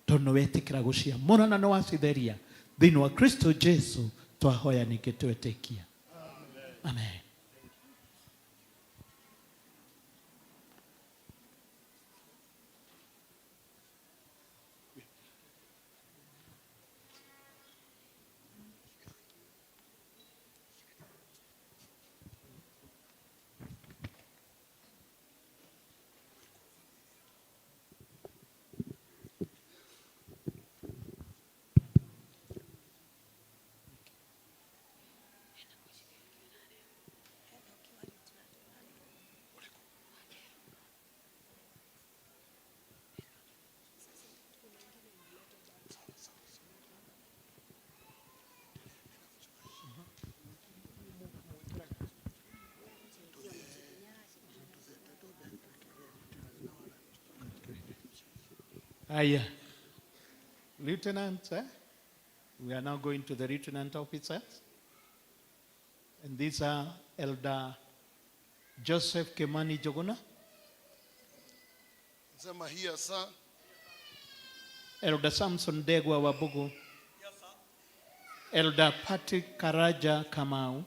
Tondũ nĩ wetĩkĩra gũciamũra na nĩ wacitheria thĩinĩ wa Kristo Jesu twahoya ningĩ twetĩkia. Amen. Aya. Lieutenant, eh? We are now going to the lieutenant officers. And these are Elder Joseph Kemani Jogona, Sema here sir. Elder Samson Degwa Wabugu, Elder Patrick Karaja Kamau,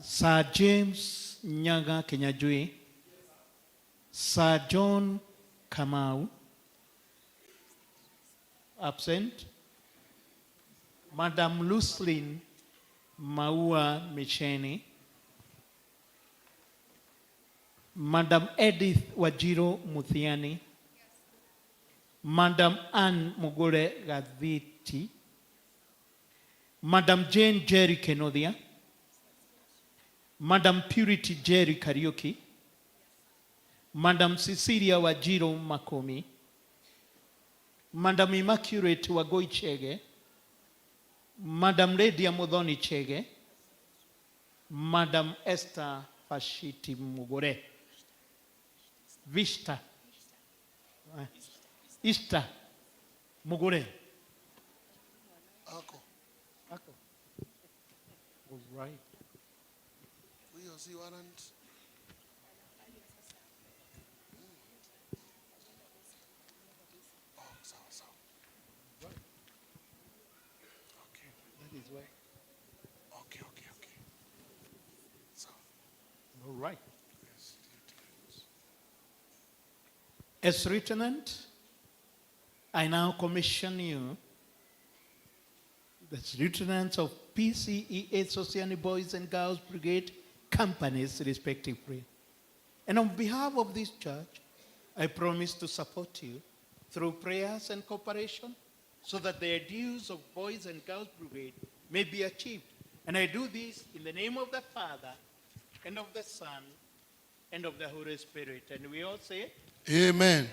Sir James Nyaga Kenyajui, Sir John Kamau, absent, Madam Lucelyn Maua Micheni, Madam Edith Wajiro Muthiani, Madam Ann Mugure Gathiti, Madam Jane Jerry Kenodia, Madam Purity Jerry Kariuki, Madam Cecilia Wajiro Makomi, Madam Immaculate Wagoi Chege, Madam Lydia Muthoni Chege, Madam Esther Fashiti Mugure. Vista. Ista Mugure. Ako. Ako. All right. Huyo si warrant. Oh, sawa sawa. Okay. That is why. Okay. Sawa. All right. Yes. As lieutenant, I now commission you, the lieutenants of PCEA Sosiani Boys and Girls Brigade companies, respectively. And on behalf of this church, I promise to support you through prayers and cooperation so that the ideals of Boys and Girls Brigade may be achieved. And I do this in the name of the Father, and of the Son, and of the Holy Spirit. And we all say, Amen.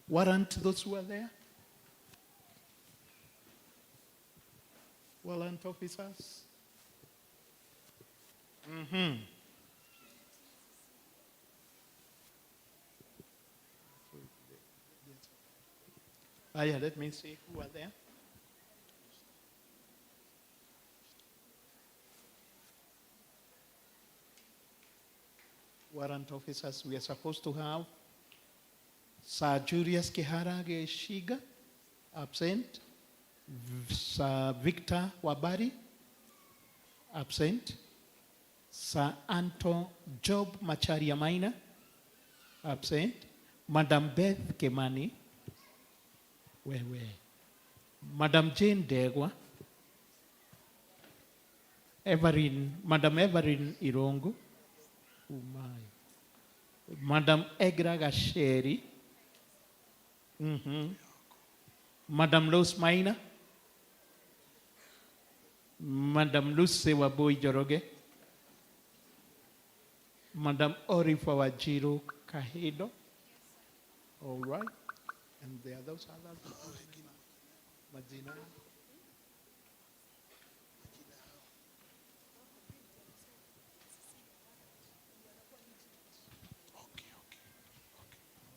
Warrant those who are there? Warrant officers? Yeah, let me see who are there. Warrant officers we are supposed to have Sir Julius Kihara Geshiga, absent. Sir Victor Wabari, absent. Sir Anton Job Macharia Maina, absent. Madam Beth Kemani, wewe. Madam Jane Degwa, Everin, Madam Everin Irongo, Umai. Madam Egra Gasheri, Madam Rose Maina, Madam Lucy Wabui Joroge, Madam Orifa Wajiro Kahido. All right. And there are those others. Majina.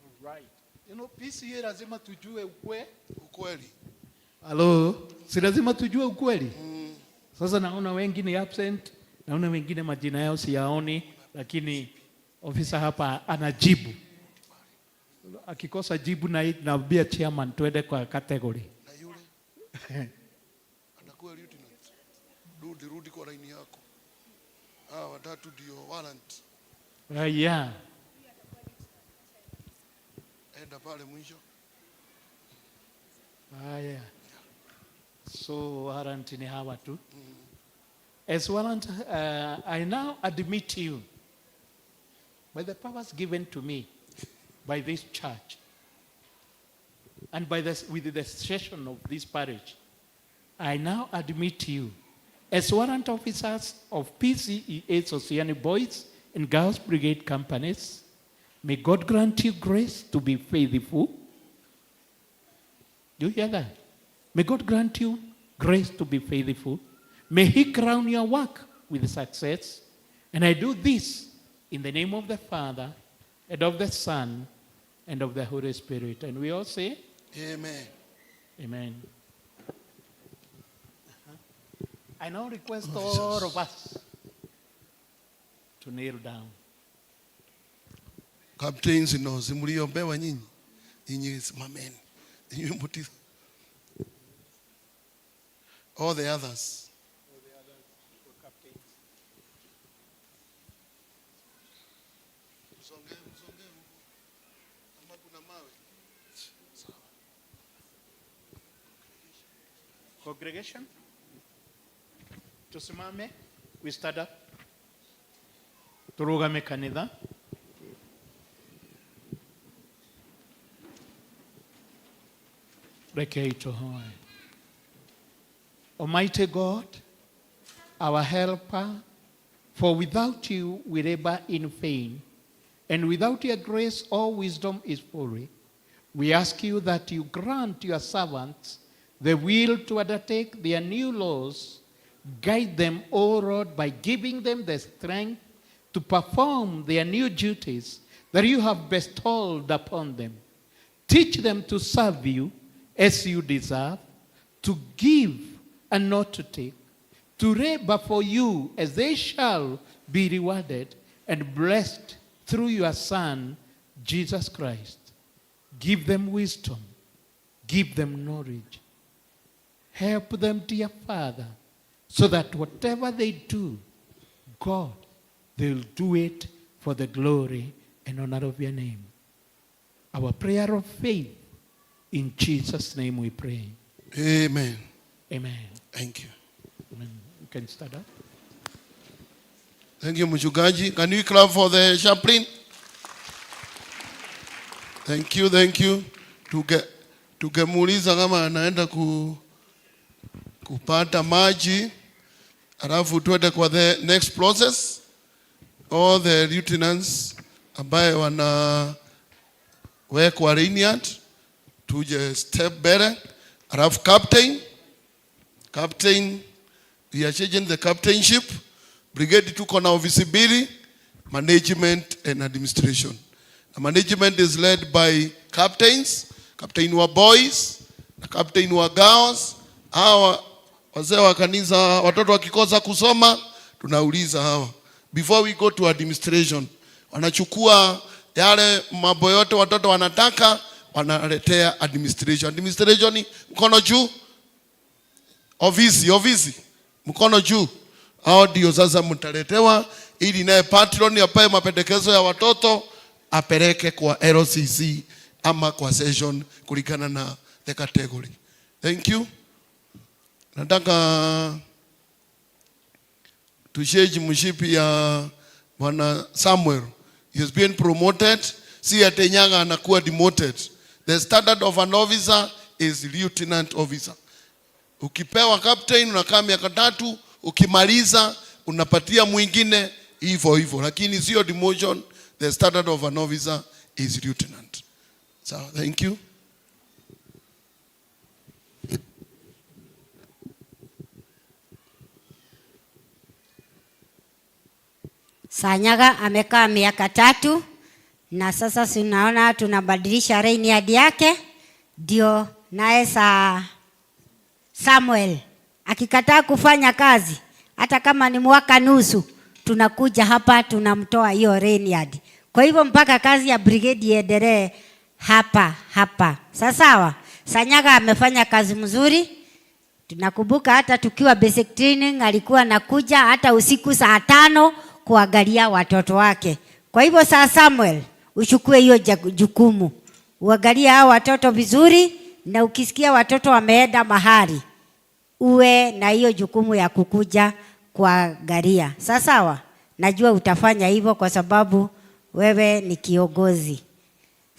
All right. You know, PCA lazima tujue ukweli. Ukweli. Hello? Si lazima tujue ukweli? Sasa naona wengi ni absent, naona wengine majina yao siyaoni, lakini ofisa hapa anajibu. Akikosa jibu na naambia chairman tuende kwa category. Na yule atakuwa lieutenant. Rudi, rudi kwa laini yako. Hawa watatu ndio warrant. Yeah. Enda pale mwisho. Haya. So warrant ni hawa tu. As warrant, I now admit you by the powers given to me by this church and by this, with the session of this parish, I now admit you as warrant officers of PCEA Sosiani Boys and Girls Brigade Companies. May God grant you grace to be faithful. Do you hear that? May God grant you grace to be faithful. May He crown your work with success. And I do this in the name of the Father, and of the Son, and of the Holy Spirit. And we all say, Amen. Amen. I now request all of us to kneel down. Captains no mliombewa nyinyi. Nyinyi simameni. Nyinyi muti. All the others. Msongee, msongee huku. Kama kuna mawe. Congregation, tusimame, we stand up. Turugame kanitha. Rekei tuhoe. Almighty God, our helper, for without you we labor in vain, and without your grace all wisdom is folly. We ask you that you grant your servants the will to undertake their new laws. Guide them, O Lord, by giving them the strength to perform their new duties that you have bestowed upon them. Teach them to serve you as you deserve, to give and not to take, to labor for you as they shall be rewarded and blessed through your Son, Jesus Christ. Give them wisdom. Give them knowledge. Help them, dear Father, so that whatever they do, God, they'll do it for the glory and honor of your name. Our prayer of faith, in Jesus' name we pray. Amen. Amen. Thank you. Amen. You can start up. Thank you, Mchungaji. Can you clap for the chaplain? Thank you, thank you. Tukemuuliza kama anaenda kupata maji, alafu tuende kwa the next process. All the lieutenants ambaye wanawekwa lanyard, tuje step mbele, alafu captain. Captain, we are changing the captainship. Brigade tuko na ofisi mbili, management and administration. The management is led by captains, captain wa boys na captain wa girls. Hawa wazee wa kanisa, watoto wakikosa kusoma tunauliza hawa. Before we go to administration, wanachukua yale mambo yote watoto wanataka, wanaletea administration. Administration ni mkono juu. Ofisi, ofisi, mkono juu. Hao ndio sasa mtaletewa, ili naye patron apae mapendekezo ya watoto apeleke kwa LCC ama kwa session kulingana na the category. Thank you. Nataka tusheji mshipi ya Bwana Samuel. He has been promoted. Si atenyaga anakuwa demoted. The standard of an officer is lieutenant officer. Ukipewa captain unakaa miaka 3, ukimaliza unapatia mwingine hivyo hivyo, lakini sio demotion. The standard of an officer is lieutenant. So thank you. Sanyaga amekaa miaka 3 na sasa tunaona tunabadilisha lanyard yake, ndio naye sa Samuel. Akikataa kufanya kazi, hata kama ni mwaka nusu, tunakuja hapa tunamtoa hiyo lanyard. Kwa hivyo mpaka kazi ya brigade iendelee hapa hapa. Sawa. Sanyaga amefanya kazi mzuri. Tunakumbuka hata tukiwa basic training alikuwa anakuja hata usiku saa 5 kuangalia watoto wake. Kwa hivyo saa Samuel, uchukue hiyo jukumu. Uangalie hao watoto vizuri, na ukisikia watoto wameenda mahali uwe na hiyo jukumu ya kukuja kuangalia. Sawa? Najua utafanya hivyo kwa sababu wewe ni kiongozi.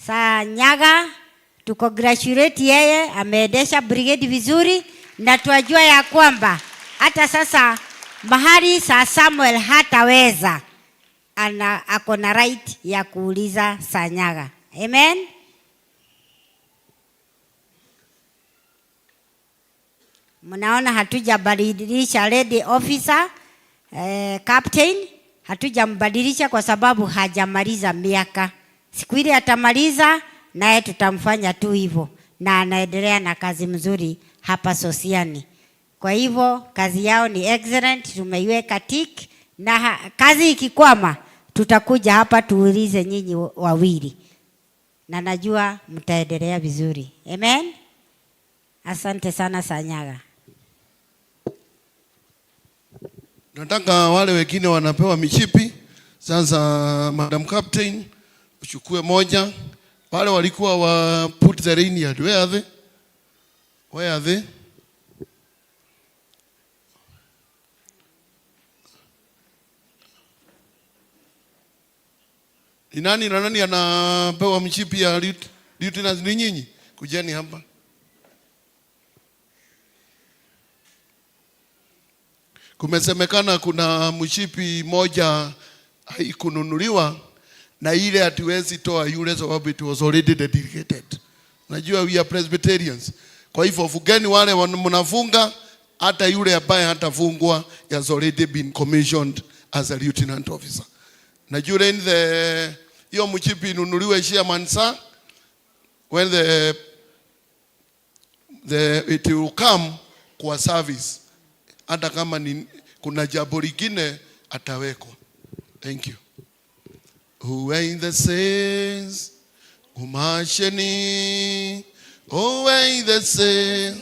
Sanyaga, tucongratulate yeye, ameendesha brigade vizuri, na twajua ya kwamba hata sasa mahali Sir Samuel hataweza, ako na right ya kuuliza Sanyaga. Amen. Mnaona hatujabadilisha lady officer, captain, hatujambadilisha kwa sababu hajamaliza miaka. Siku ile atamaliza naye tutamfanya tu hivyo, na anaendelea na kazi mzuri hapa Sosiani. Kwa hivyo kazi yao ni excellent, tumeiweka tick, na kazi ikikwama tutakuja hapa tuulize nyinyi wawili, na najua mtaendelea vizuri. Amen. Asante sana Sanyaga. Nataka wale wengine wanapewa mishipi. Sasa Madam Captain uchukue moja. Wale walikuwa wa put the lanyard, where are they? Where are they? Ni nani na nani anapewa mshipi ya lieutenant? Ni nyinyi? Kujeni hapa. Kumesemekana kuna mshipi moja haikununuliwa na ile hatuwezi toa yule sababu it was already dedicated. Najua we are Presbyterians. Kwa hivyo fungeni wale mnafunga, hata yule ambaye hatafungwa has already been commissioned as a lieutenant officer. Na during the hiyo mshipi inunuliwe chairman sir, when the it will come kwa service, hata kama ni, kuna jambo lingine atawekwa. Thank you. Who ain't the saints? Umasheni. Who ain't the saints?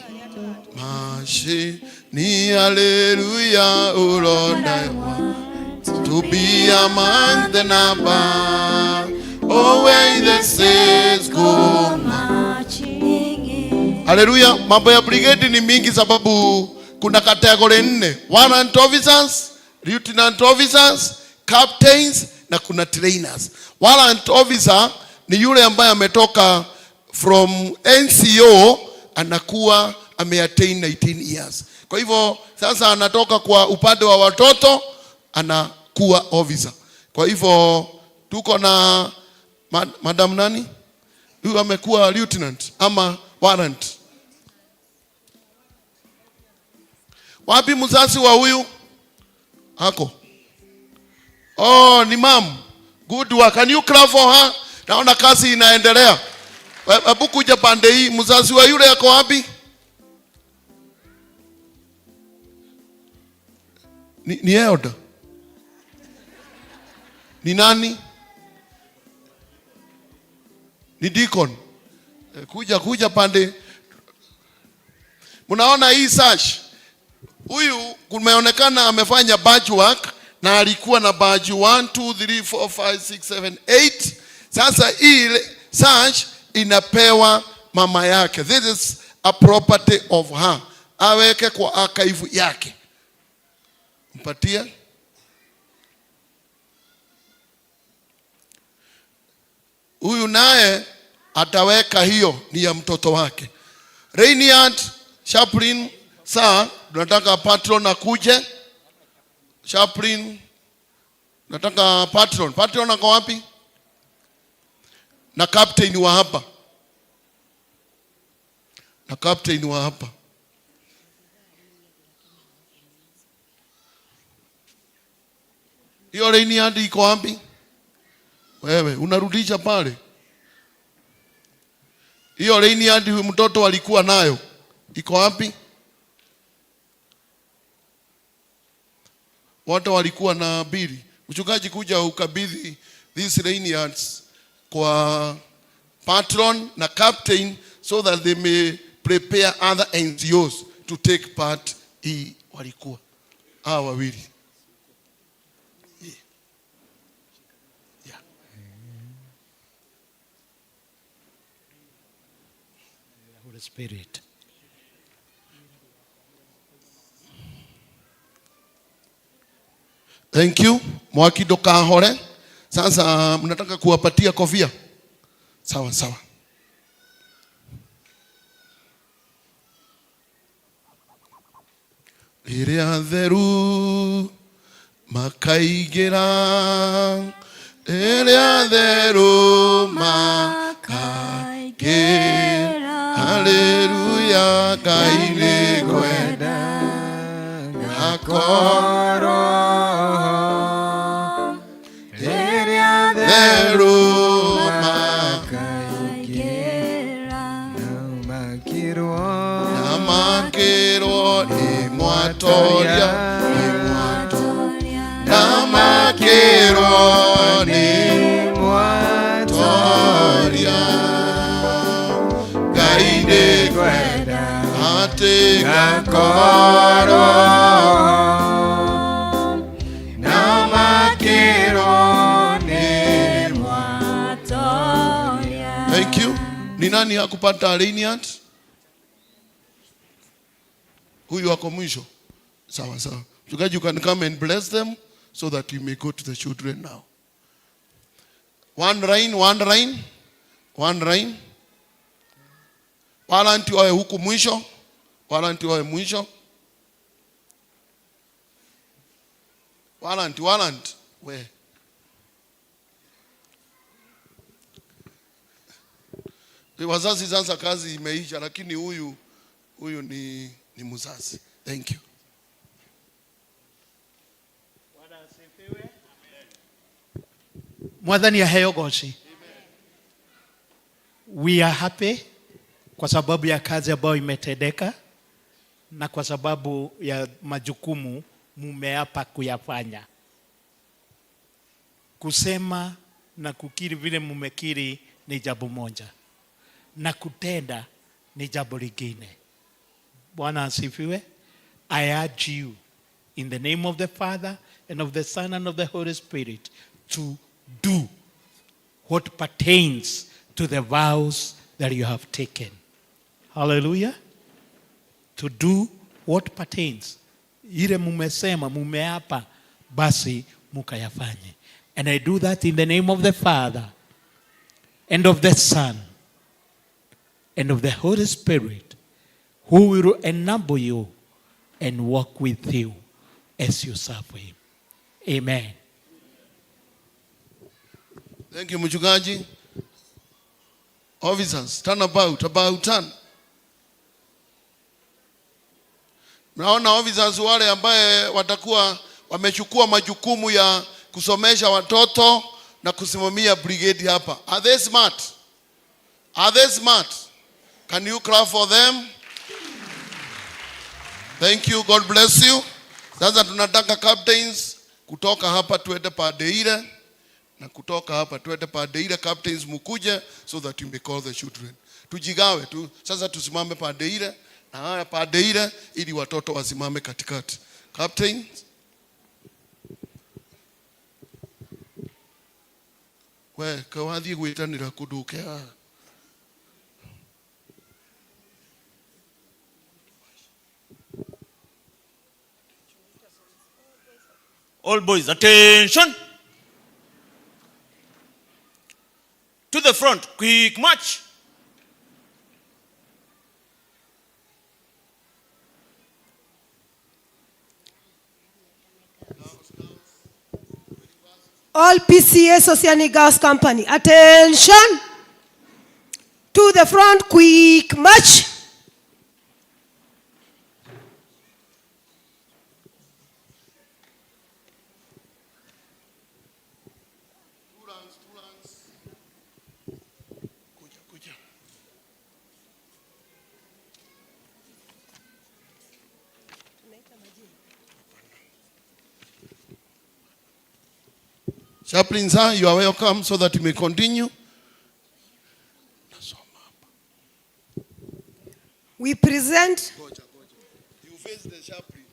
Masheni. Hallelujah. Oh Lord, I want to be among the number. Oh, when the saints go marching in. Hallelujah. Mambo ya brigade ni mingi sababu kuna kategori 4. Warrant officers, lieutenant officers, captains na kuna trainers. Warrant officer ni yule ambaye ametoka from NCO anakuwa ameattain 19 years. Kwa hivyo sasa anatoka kwa upande wa watoto anakuwa officer. Kwa hivyo tuko na madam nani? Huyu amekuwa lieutenant ama warrant. Wapi mzazi wa huyu? Hako. Oh, ni mam. Good work. Can you clap for her? Naona kazi inaendelea. Hebu kuja pande hii. Mzazi wa yule yako wapi? Ni elder. Ni nani? Ni deacon. Kuja pande. Mnaona hii sash? Huyu kumeonekana amefanya badge work na alikuwa na badge 1, 2, 3, 4, 5, 6, 7, 8. Sasa hii sash inapewa mama yake. This is a property of her. Aweke kwa archive yake. Mpatie. Huyu naye ataweka hiyo ni ya mtoto wake. Rainiard Chaplain, sir, tunataka patron akuje. Chaplain, nataka patron. Patron ako wapi? Na captain wa hapa. Na captain wa hapa. Hiyo lanyard iko wapi? Wewe unarudisha pale. Hiyo lanyard huyu mtoto alikuwa nayo. Iko wapi? Wote walikuwa na mbili. Mchungaji, kuja ukabidhi these lanyards kwa patron na captain so that they may prepare other NGOs to take part. Hii walikuwa hawa wawili. Yeah. Holy Spirit. Thank you. Mwaki ndukahore. Sasa mnataka kuwapatia kofia? Sawa sawa. Rĩrĩa theru makaingĩra, rĩrĩa theru makaingĩra, haleluya, Ngai nĩ ngwenda ngakorwo rĩrĩa theru makaingĩra, na makĩrwo nĩ mwatoria, na makĩrwo nĩ mwatoria, Ngai nĩ ngwenda atĩ ngakorwo na makĩrwo nĩ mwatoria. Thank you. Ni nani hakupata lanyard? Huyu ako mwisho. Sawa sawa. Mchungaji, you can come and bless them so that we may go to the children now. One rain, one rain, one rain. Walanti wawe huku mwisho. Walanti wawe mwisho. Walanti, walanti. We. Wazazi sasa kazi imeisha, lakini huyu ni mzazi. Thank you. Mwathani aheo goci. We are happy kwa sababu ya kazi ambayo imetendeka na kwa sababu ya majukumu mumeapa kuyafanya. Kusema na kukiri vile mumekiri ni jambo moja, na kutenda ni jambo lingine. Bwana asifiwe. I urge you in the name of the Father and of the Son and of the Holy Spirit to do what pertains to the vows that you have taken. Hallelujah. To do what pertains. Ile mumesema, mumeapa, basi mukayafanye. And I do that in the name of the Father and of the Son and of the Holy Spirit, who will enable you and walk with you as you serve him. Amen. Thank you, mchungaji. Officers, turn about, about turn. Naona officers wale ambaye watakuwa wamechukua majukumu ya kusomesha watoto na kusimamia brigade hapa. Are they smart? Are they smart? Can you clap for them? Thank you. God bless you. Sasa tunataka captains kutoka hapa tuende pande ile na kutoka hapa tuende pande ile. Captains mukuje so that you may call the children. Tujigawe tu. Sasa tusimame pande ile na haya pande ile ili watoto wasimame katikati. Captains. We kawathi gwitanira kundu haha. All boys, attention! To the front, quick march! All PCA Sosiani Girls Company, attention! To the front, quick march! Chaplain sir, you are welcome so that you may continue. We present You face the chaplain.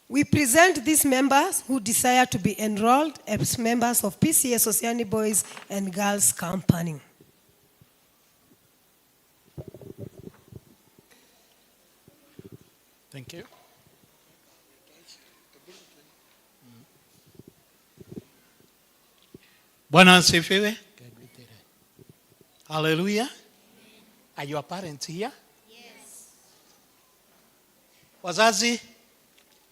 We present these members who desire to be enrolled as members of PCEA Sosiani Boys and Girls Company. Thank you. Bwana asifiwe. Hallelujah. Are your parents here? Yes. Wazazi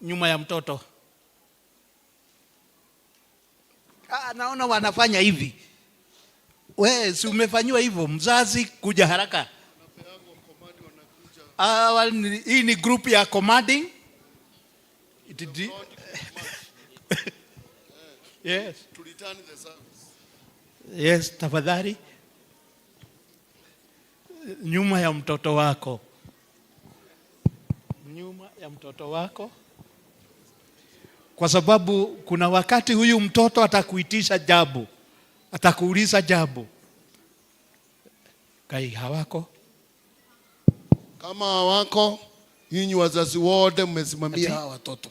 nyuma ya mtoto. Ah, naona wanafanya hivi. We, si umefanyiwa hivyo mzazi kuja haraka. Ah, hii ni group ya commanding. Yes. To return the service. Yes, tafadhali. Nyuma ya mtoto wako. Nyuma ya mtoto wako. Kwa sababu kuna wakati huyu mtoto atakuitisha jambo, atakuuliza jambo. Kai hawako. Kama hawako, nyinyi wazazi wote mmesimamia Ati? hawa watoto.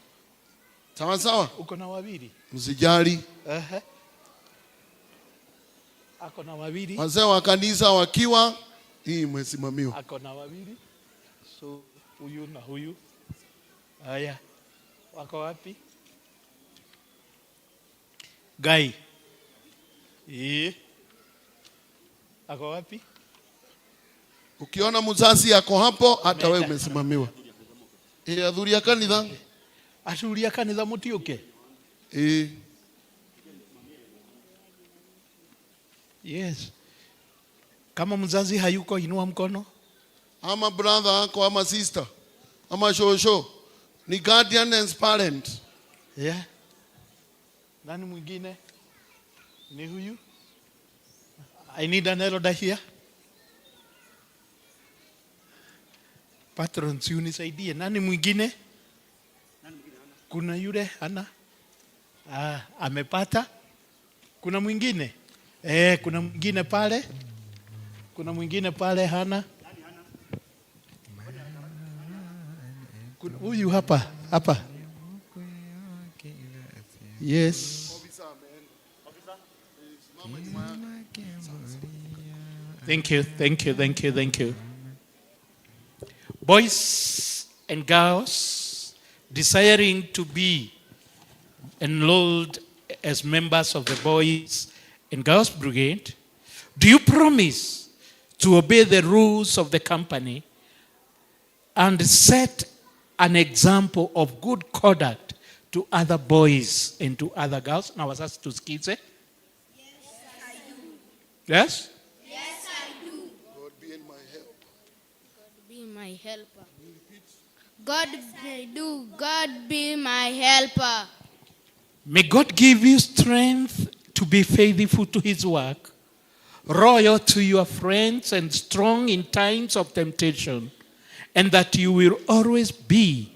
Sawa sawa? Uko na wawili? Msijali. Ehe. Ako na wawili. Wazee wa kanisa wakiwa, hii mmesimamiwa. Ako na wawili. So huyu na huyu. Haya. Wako wapi? Gai. Ako wapi? Ukiona mzazi ako hapo, hata wewe umesimamiwa. Athuri a kanitha. Athuri a kanitha mutiuke. Yes. Kama mzazi hayuko, inua mkono. Ama brother ako, ama sister, ama shosho. Ni guardian and parent. Yeah. Nani mwingine? Ni huyu? I need an elder here. Patron, si unisaidie. Nani mwingine? Kuna yule ana? Ah, amepata. Kuna mwingine? Kuna mwingine pale? Kuna mwingine pale hana? Kuna huyu hapa, hapa. Yes. Thank you, thank you, thank you, thank you. Boys and girls desiring to be enrolled as members of the Boys and Girls Brigade, do you promise to obey the rules of the company and set an example of good conduct to other boys and to other girls? Na wazazi tusikize. Yes? Yes, I do. God be in my help. God be my helper. God do. God be my helper. May God give you strength to be faithful to his work, loyal to your friends, and strong in times of temptation, and that you will always be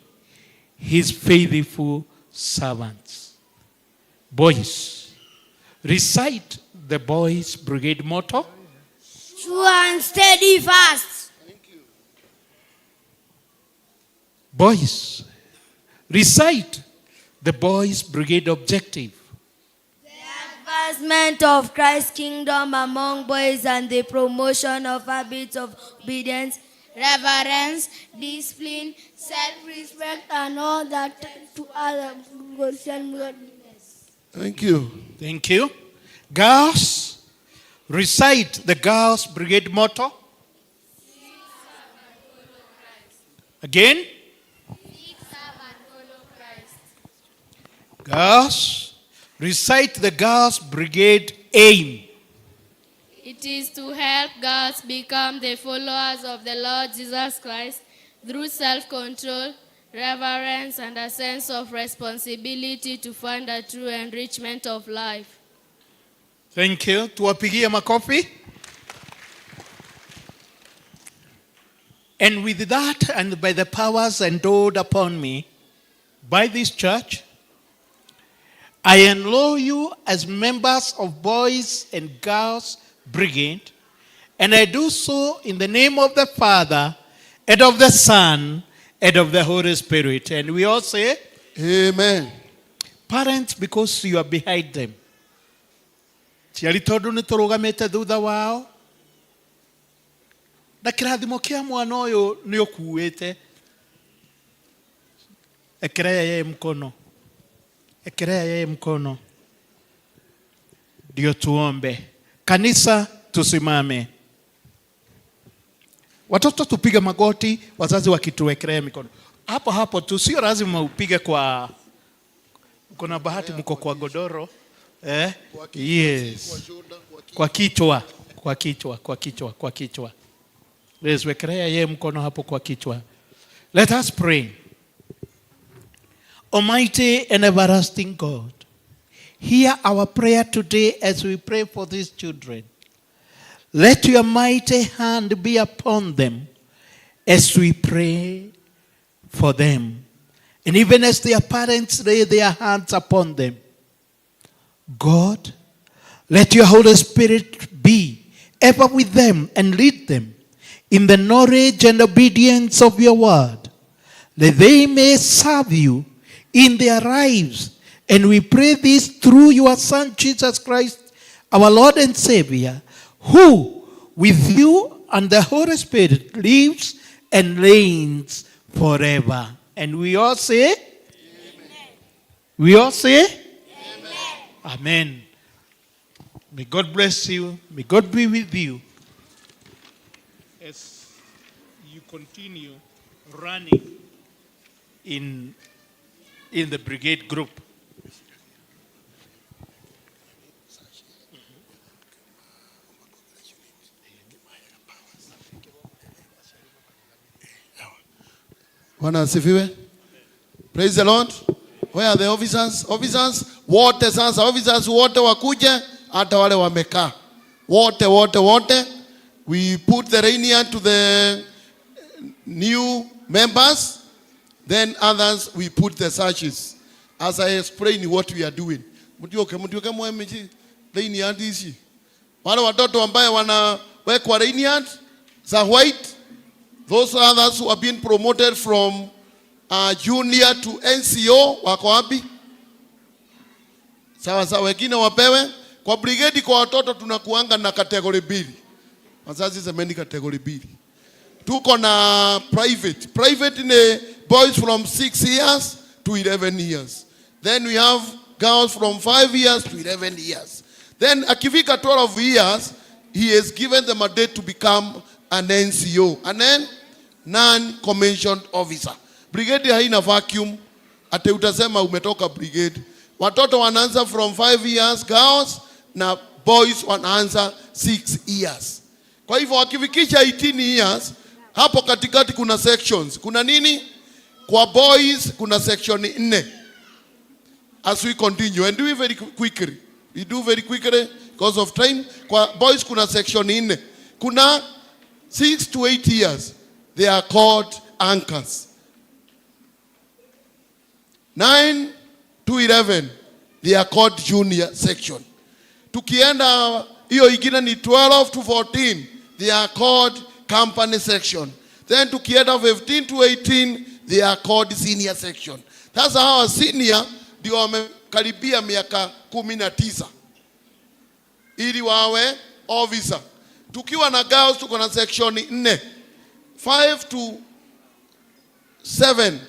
his faithful servants. Boys, recite the Boys Brigade motto. True and steady fast. Boys, recite the Boys Brigade objective. The advancement of Christ's kingdom among boys and the promotion of habits of obedience, reverence, discipline, self-respect, and all that to other godliness. Thank you. Thank you. Girls, recite the Girls Brigade motto. Again. Girls, recite the Girls Brigade aim. It is to help girls become the followers of the Lord Jesus Christ through self-control, reverence, and a sense of responsibility to find a true enrichment of life. Thank you. Tuwapigie makofi. And with that, and by the powers endowed upon me by this church, I enroll you as members of Boys and Girls Brigade, and I do so in the name of the Father, and of the Son, and of the Holy Spirit. And we all say, Amen. Parents, because you are behind them. Ciari tondu nĩ tũrũgamĩte thutha wao na kĩrathimo kĩa mwana ũyũ nĩ ũkuĩte. Ekelea yeye mkono, ekelea yeye mkono, ndio tuombe. Kanisa, tusimame. Watoto tupige magoti, wazazi wakituwekelea mikono hapo hapo tu, sio lazima upige kwa. Kuna bahati mko kwa godoro, eh? Yes, kwa kichwa, kwa kichwa, kwa kichwa, kwa kichwa. Yes, wekelea yeye mkono hapo kwa kichwa. Let us pray. Almighty and everlasting God, hear our prayer today as we pray for these children. Let your mighty hand be upon them as we pray for them. And even as their parents lay their hands upon them. God, let your Holy Spirit be ever with them and lead them in the knowledge and obedience of your word, that they may serve you in their lives. And we pray this through your Son, Jesus Christ, our Lord and Savior, who with you and the Holy Spirit lives and reigns forever. And we all say, Amen. We all say, Amen. Amen. May God bless you. May God be with you as you continue running in the brigade group. Bwana asifiwe. Praise the Lord. Where are the officers? Officers wote sasa, officers wote wakuje, hata wale wamekaa. Wote, wote, wote. We put the lanyard to the new members. Then others, we put the sashes. As I explain what we are doing. Mtioke, mtioke mwemeji lanyard hizi. Wale watoto ambaye wanawekwa lanyard za white. Those others who have been promoted from junior to NCO wako wapi? Sawa sawa, wengine wapewe. Kwa brigade kwa watoto tunakuanga na category mbili. Wazazi semeni category mbili. Tuko na private. Private ni boys from 6 years to 11 years. Then we have girls from 5 years to 11 years. Then akifika 12 years, he is given the mandate to become an NCO, and then non-commissioned officer. Brigade haina vacuum, ate utasema umetoka brigade. Watoto wanaanza from 5 years girls na boys wanaanza 6 years. Kwa hivyo wakifikisha 18 years, hapo katikati kuna sections. Kuna nini? Kwa boys kuna section 4. As we continue and do it very quickly. We do very quickly because of time. Kwa boys kuna section 4. Kuna 6 to 8 years. They are called anchors. 9 to 11, they are called junior section. Tukienda hiyo ingine ni 12 to 14, they are called company section. Then tukienda 15 to 18, they are called senior section. Sasa hawa senior ndio wamekaribia miaka 19 ili wawe officer. Tukiwa na girls tuko na section 4. 5 to 7,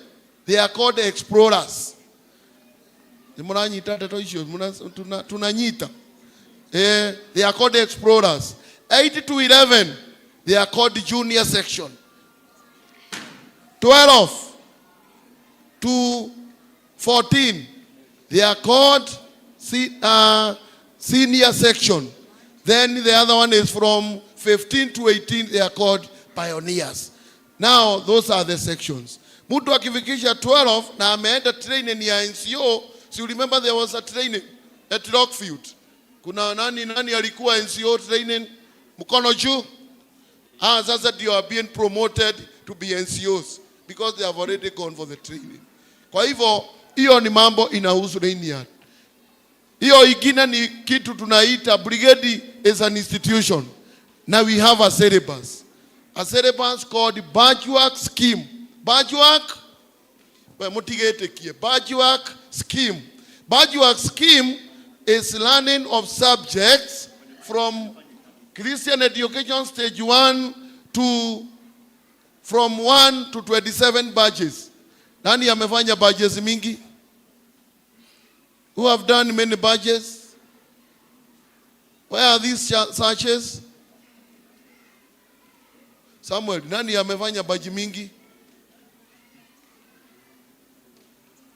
they are called explorers. Ni muranyita ndeto icio, tunanyita. They are called explorers. 8 to 11, they are called junior section. 12 to 14, they are called senior section. Then the other one is from 15 to 18, they are called pioneers. Now, those are the sections. Mtu akifikisha 12 na ameenda training ya NCO, so you remember there was a training at Rockfield. Kuna nani alikuwa NCO training? Mkono juu. Sasa they are being promoted to be NCOs because they have already gone for the training. Kwa hivyo, hiyo ni mambo inahusu lanyard. Hiyo ingine ni kitu tunaita brigade is an institution. Now we have a syllabus. A syllabus called Badgework Scheme. Badgework, we mutigetikie. Badgework Scheme. Badgework Scheme is learning of subjects from Christian education stage 1 to from 1 to 27 badges. Nani amefanya badges mingi? Who have done many badges? Where are these searches? Samuel, nani amefanya badge mingi?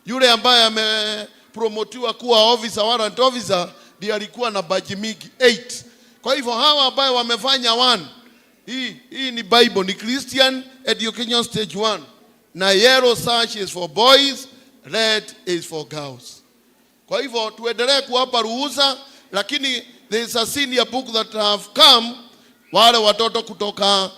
Yule ambaye amepromotiwa kuwa officer, warrant officer, ndiye alikuwa na badge mingi 8. Kwa hivyo hawa ambaye wamefanya 1, hii ni Bible, ni Christian Education Stage 1. Na yellow sash is for boys, red is for girls. Kwa hivyo tuendelee kuwapa ruhusa, lakini there is a senior book that have come, wale watoto kutoka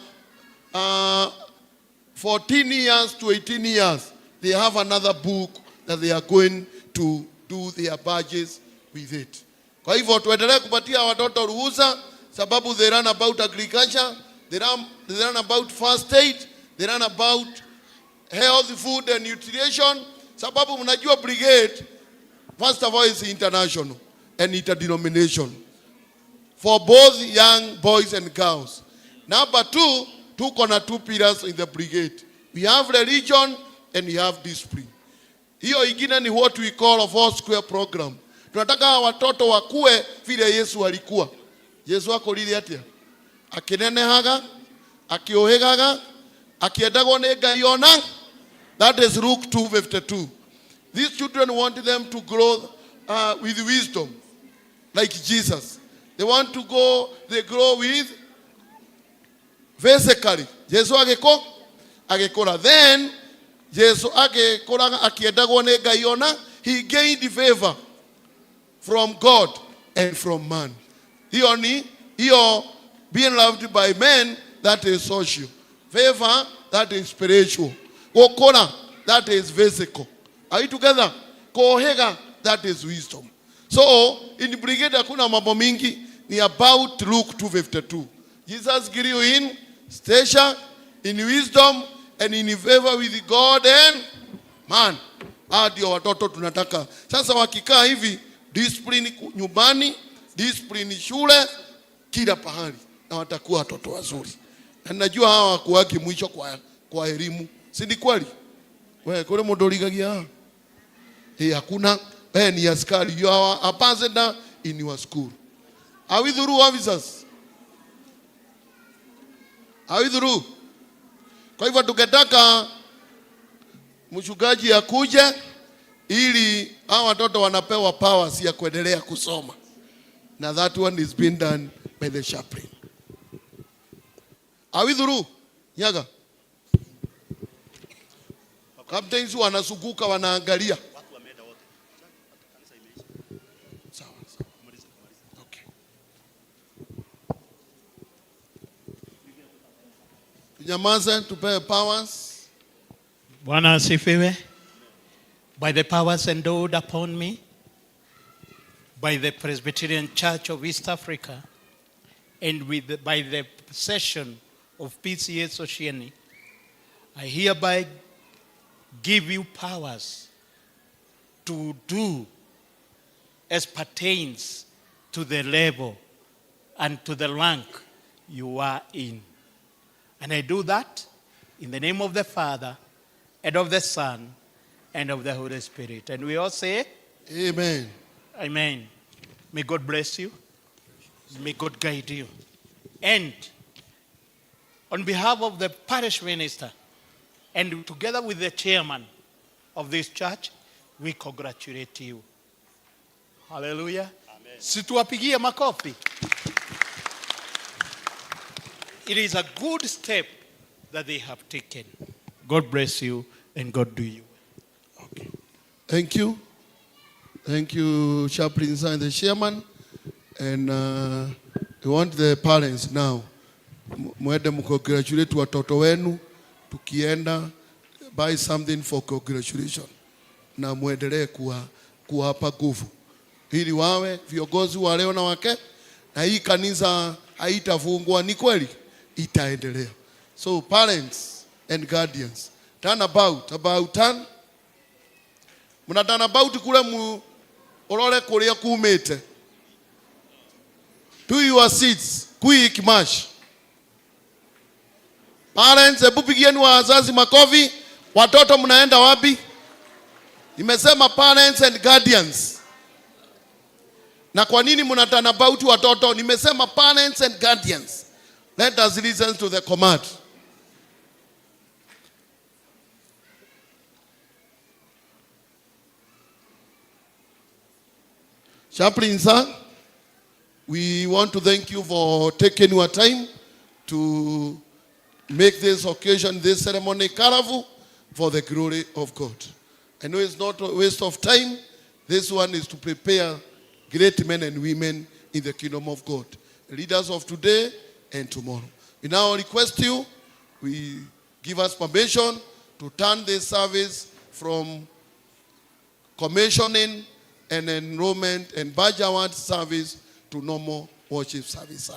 14 years to 18 years, they have another book that they are going to do their badges with it. Kwa hivyo tuendelee kupatia watoto ruhusa, sababu they run about agriculture, they run about first aid, they run about health, food and nutrition. Sababu mnajua brigade, first of all, is international and interdenomination for both young boys and girls. Number 2, tuko na 2 pillars in the brigade. We have religion and we have discipline. Hiyo ingine ni what we call a 4-square program. Tunataka watoto wakue vile Yesu alikuwa. Yesu akorire atia? Akinenehaga, akiohegaga, akiendagwo nĩ Ngai ona. That is Luke 2:52. These children want them to grow with wisdom, like Jesus. They want to go, they grow with physically. Jesu agĩkũ? Agĩkũra. Then, Jesu agĩkũraga akĩendagwo nĩ Ngai ona, he gained favor from God and from man. Hiyo ni, hiyo being loved by men, that is social. Favor, that is spiritual. Gũkũra, that is physical. Are you together? Kũhĩga, that is wisdom. So, in brigade hakuna mambo mingi, ni about Luke 2:52. Jesus grew in stature, in wisdom, and in favor with God and man. Hawa ndio watoto tunataka. Sasa wakikaa hivi, discipline nyumbani, discipline shule, kila pahali, na watakuwa watoto wazuri. Na najua hawa hawakuwaki mwisho kwa elimu. Si ni kweli? Wewe kule mundu uligagia? Hey, hakuna. Wewe ni askari. You are a ambassador in your school. Are we through, officers? Are we through? Kwa hivyo tukitaka mchungaji akuje ili hawa watoto wanapewa powers ya kuendelea kusoma. Na that one is being done by the chaplain. Are we through? Nyaga. Captains wanazunguka wanaangalia. Sawa, sawa. Okay. Tunyamaze, tupewe powers. Bwana asifiwe. By the powers endowed upon me by the Presbyterian Church of East Africa and by the session of PCEA Sosiani, I hereby give you powers to do as pertains to the level and to the rank you are in. And I do that in the name of the Father, and of the Son, and of the Holy Spirit. And we all say, Amen. Amen. May God bless you. May God guide you. And on behalf of the parish minister, and together with the chairman of this church, we congratulate you. Hallelujah. Amen. Situwapigie makofi. It is a good step that they have taken. God bless you and God do you. Okay. Thank you. Thank you, Chaplain and the chairman. And we want the parents now. Mwende mcongratulate watoto wenu. Tukienda, buy something for congratulation. Na muendelee kuwapa nguvu. ili wawe viongozi wa leo na wake, na hii kanisa haitafungwa. Ni kweli itaendelea. So parents and guardians, turn about, about turn. Muna turn about kule mu urore kuria kumite. To your seats, quick march. Parents, hebu pigieni wazazi makofi. Watoto mnaenda wapi? Nimesema parents and guardians. Na kwa nini mna turn about watoto? Nimesema parents and guardians. Let us listen to the command. Chaplain sir, we want to thank you for taking your time to make this occasion, this ceremony colorful for the glory of God. I know it's not a waste of time. This one is to prepare great men and women in the kingdom of God, leaders of today and tomorrow. We now request you, we give us permission to turn this service from commissioning and enrollment and badge award service to normal worship service, sir.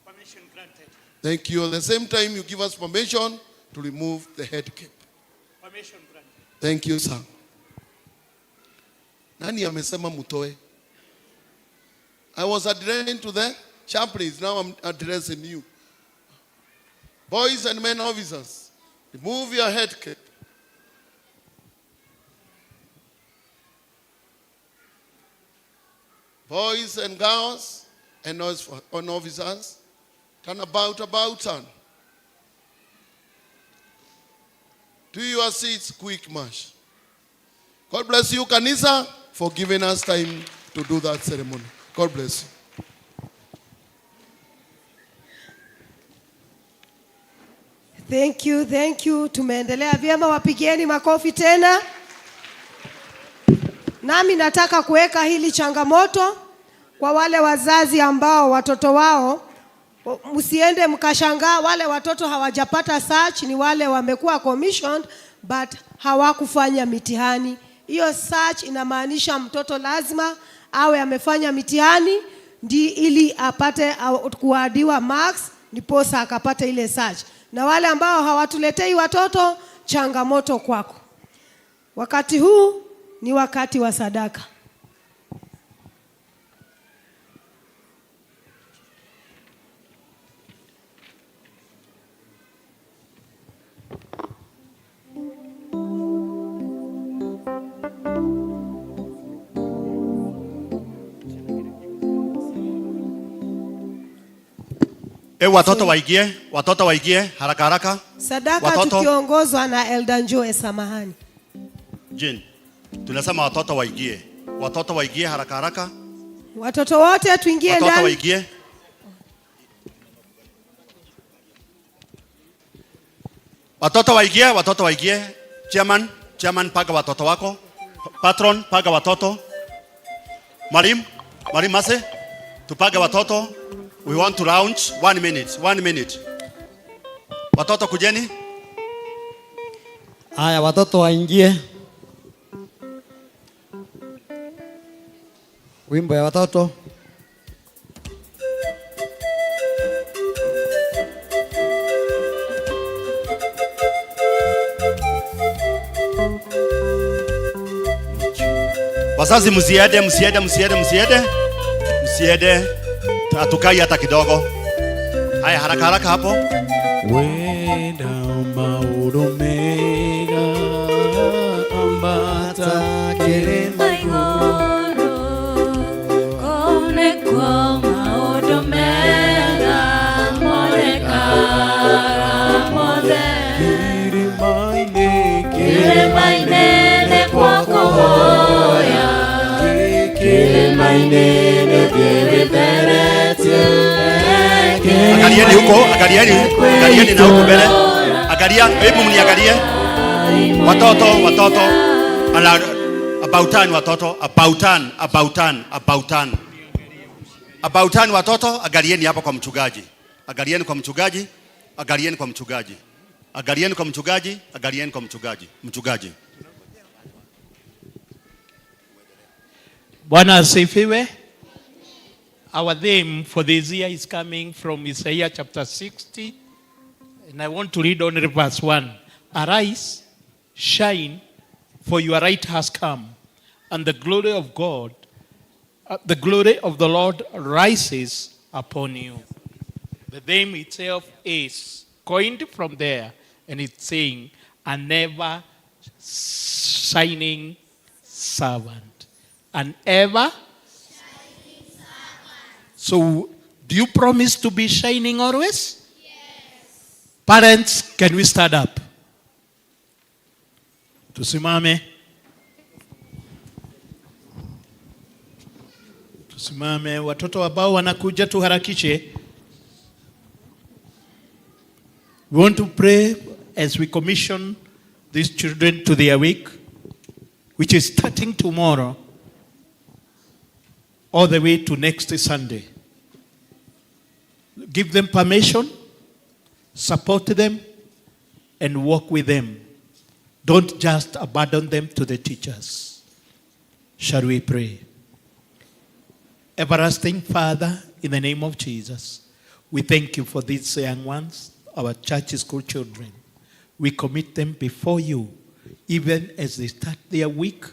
Permission granted. Thank you. At the same time, you give us permission to remove the head cap. Permission granted. Thank you, sir. Nani amesema mutoe? I was addressing to the chaplains. Now I'm addressing you. Boys and men officers, remove your head cap. Boys and girls and officers, turn about, about, turn. To your seats, quick march. God bless you, Kanisa, for giving us time to do that ceremony. God bless you. Thank you, thank you. Tumeendelea vyema, wapigieni makofi tena. Nami nataka kuweka hili changamoto kwa wale wazazi ambao watoto wao, msiende mkashangaa wale watoto hawajapata search, ni wale wamekuwa commissioned but hawakufanya mitihani. Hiyo search inamaanisha mtoto lazima awe amefanya mitihani ndi ili apate kuadiwa marks, ndiposa akapate ile search. Na wale ambao hawatuletei watoto, changamoto kwako. Wakati huu ni wakati wa sadaka. Watoto waingie, watoto waingie haraka haraka. Sadaka watoto. Tukiongozwa na Elder Njoe, samahani. Jane, tunasema watoto waingie. Watoto waingie haraka haraka. Watoto wote tuingie ndani. Watoto waingie. Watoto waingie, watoto waingie. Chairman, chairman paga watoto wako. Patron paga watoto. Mwalimu, mwalimu Mase, tupage watoto. We want to launch 1 minute, 1 minute. Watoto kujeni. Haya, watoto waingie. Wimbo ya watoto. Wazazi msiende, msiende, msiende, msiende. Msiende. Hatukai hata kidogo. Haya, haraka haraka hapo. Wenda maũndũ mega ambata kĩrĩma igũrũ, kũu nĩkuo maũndũ mega monekaga mothe. Kĩrĩma-inĩ, kĩrĩma-inĩ nĩkuo kũhoya, kĩrĩma-inĩ nĩthiĩ gĩtheretie. Angalieni huko, angalieni, angalieni na huko mbele. Angalia, hebu mniangalie. Watoto, watoto. Ala, about turn watoto, about turn, about turn, about turn. About turn watoto, angalieni hapa kwa mchungaji. Angalieni kwa mchungaji, angalieni kwa mchungaji. Angalieni kwa mchungaji, angalieni kwa mchungaji. Mchungaji. Bwana asifiwe. Our theme for this year is coming from Isaiah chapter 60, and I want to read only verse 1. Arise, shine, for your light has come, and the glory of God, the glory of the Lord rises upon you. The theme itself is coined from there, and it's saying, a ever shining servant. An ever. So, do you promise to be shining always? Yes. Parents, can we stand up? Tusimame. Tusimame. Watoto ambao wanakuja tuharakishe. We want to pray as we commission these children to their week, which is starting tomorrow, all the way to next Sunday. Give them permission, support them, and walk with them. Don't just abandon them to the teachers. Shall we pray? Everlasting Father, in the name of Jesus, we thank you for these young ones, our church school children. We commit them before you, even as they start their week.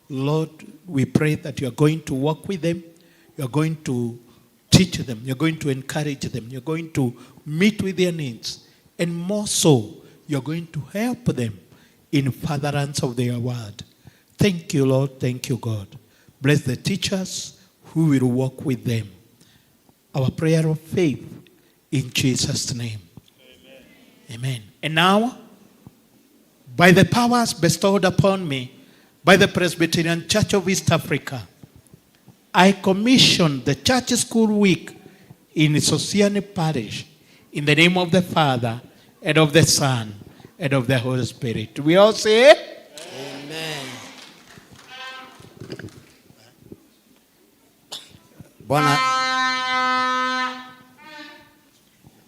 Lord, we pray that you are going to walk with them, you are going to teach them, you're going to encourage them, you're going to meet with their needs, and more so, you're going to help them in furtherance of their word. Thank you, Lord. Thank you, God. Bless the teachers who will walk with them. Our prayer of faith in Jesus' name. Amen. Amen. And now, by the powers bestowed upon me by the Presbyterian Church of East Africa, I commission the Church School Week in Sosiani Parish in the name of the Father and of the Son and of the Holy Spirit. We all say, Amen. Bwana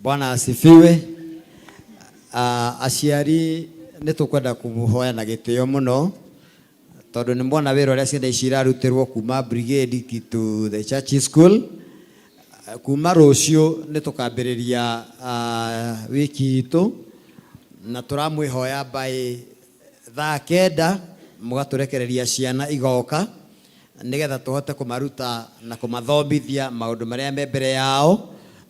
Bwana asifiwe. Aciari nĩ tũkwenda kũmũhoya na gĩtĩo mũno tondũ nĩ mwona wĩra ũrĩa ciana ici irarutĩrwo kuma brigade to the church school. Kuma rũciũ nĩ tũkambĩrĩria wiki itũ na tũramwĩhoya by 9:00 mũgatũrekereria ciana igoka nĩgetha tũhote kũmaruta na kũmathomithia maũndũ marĩa me mbere yao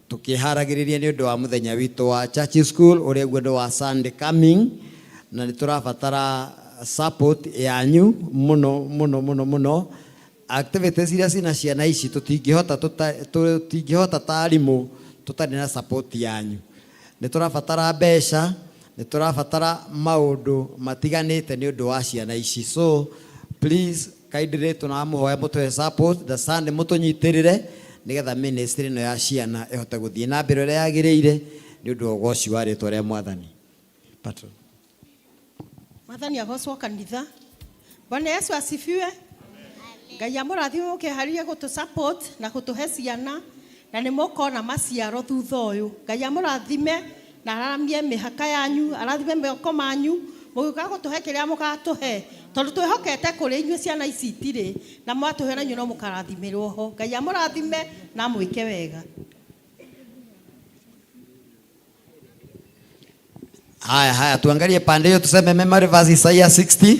tũkĩharagĩrĩria nĩ ũndũ wa mũthenya witũ wa church school ũrĩa guo nĩ wa Sunday coming, na nĩ tũrabatara support yanyu mũno mũno mũno mũno. Activities iria cina ciana ici tũtingĩhota ta arimũ tũtarĩ na support yanyu. Nĩ tũrabatara mbeca, nĩ tũrabatara maũndũ matiganĩte nĩ ũndũ wa ciana ici, so please kindly tũramũhoya mũtũhe support the Sunday mũtũnyitĩrĩre nĩgetha ministry ĩno ya ciana ĩhote gũthiĩ na mbere ũrĩa yagĩrĩire nĩ ũndũ wa ũgoci wa rĩtwa rĩa Mwathani. Patron. Mwathani agocwo kanitha. Bwana Yesu asifiwe. Ngai amũrathime mũkĩharĩria gũtũ support na gũtũhe ciana na nĩ mũkona maciaro thutha ũyũ. Ngai amũrathime na araramie mĩhaka yanyu, arathime moko manyu, mũgĩũka gũtũhe kĩrĩa mũgatũhe tondũ twĩhokete kũrĩ inyuĩ ciana ici itirĩ na mwatũhe na inyuĩ no mũkarathimĩrwo ho. Ngai amũrathime na amwĩke wega. Haya haya, tuangalie pande hiyo tuseme memory verse Isaiah 60.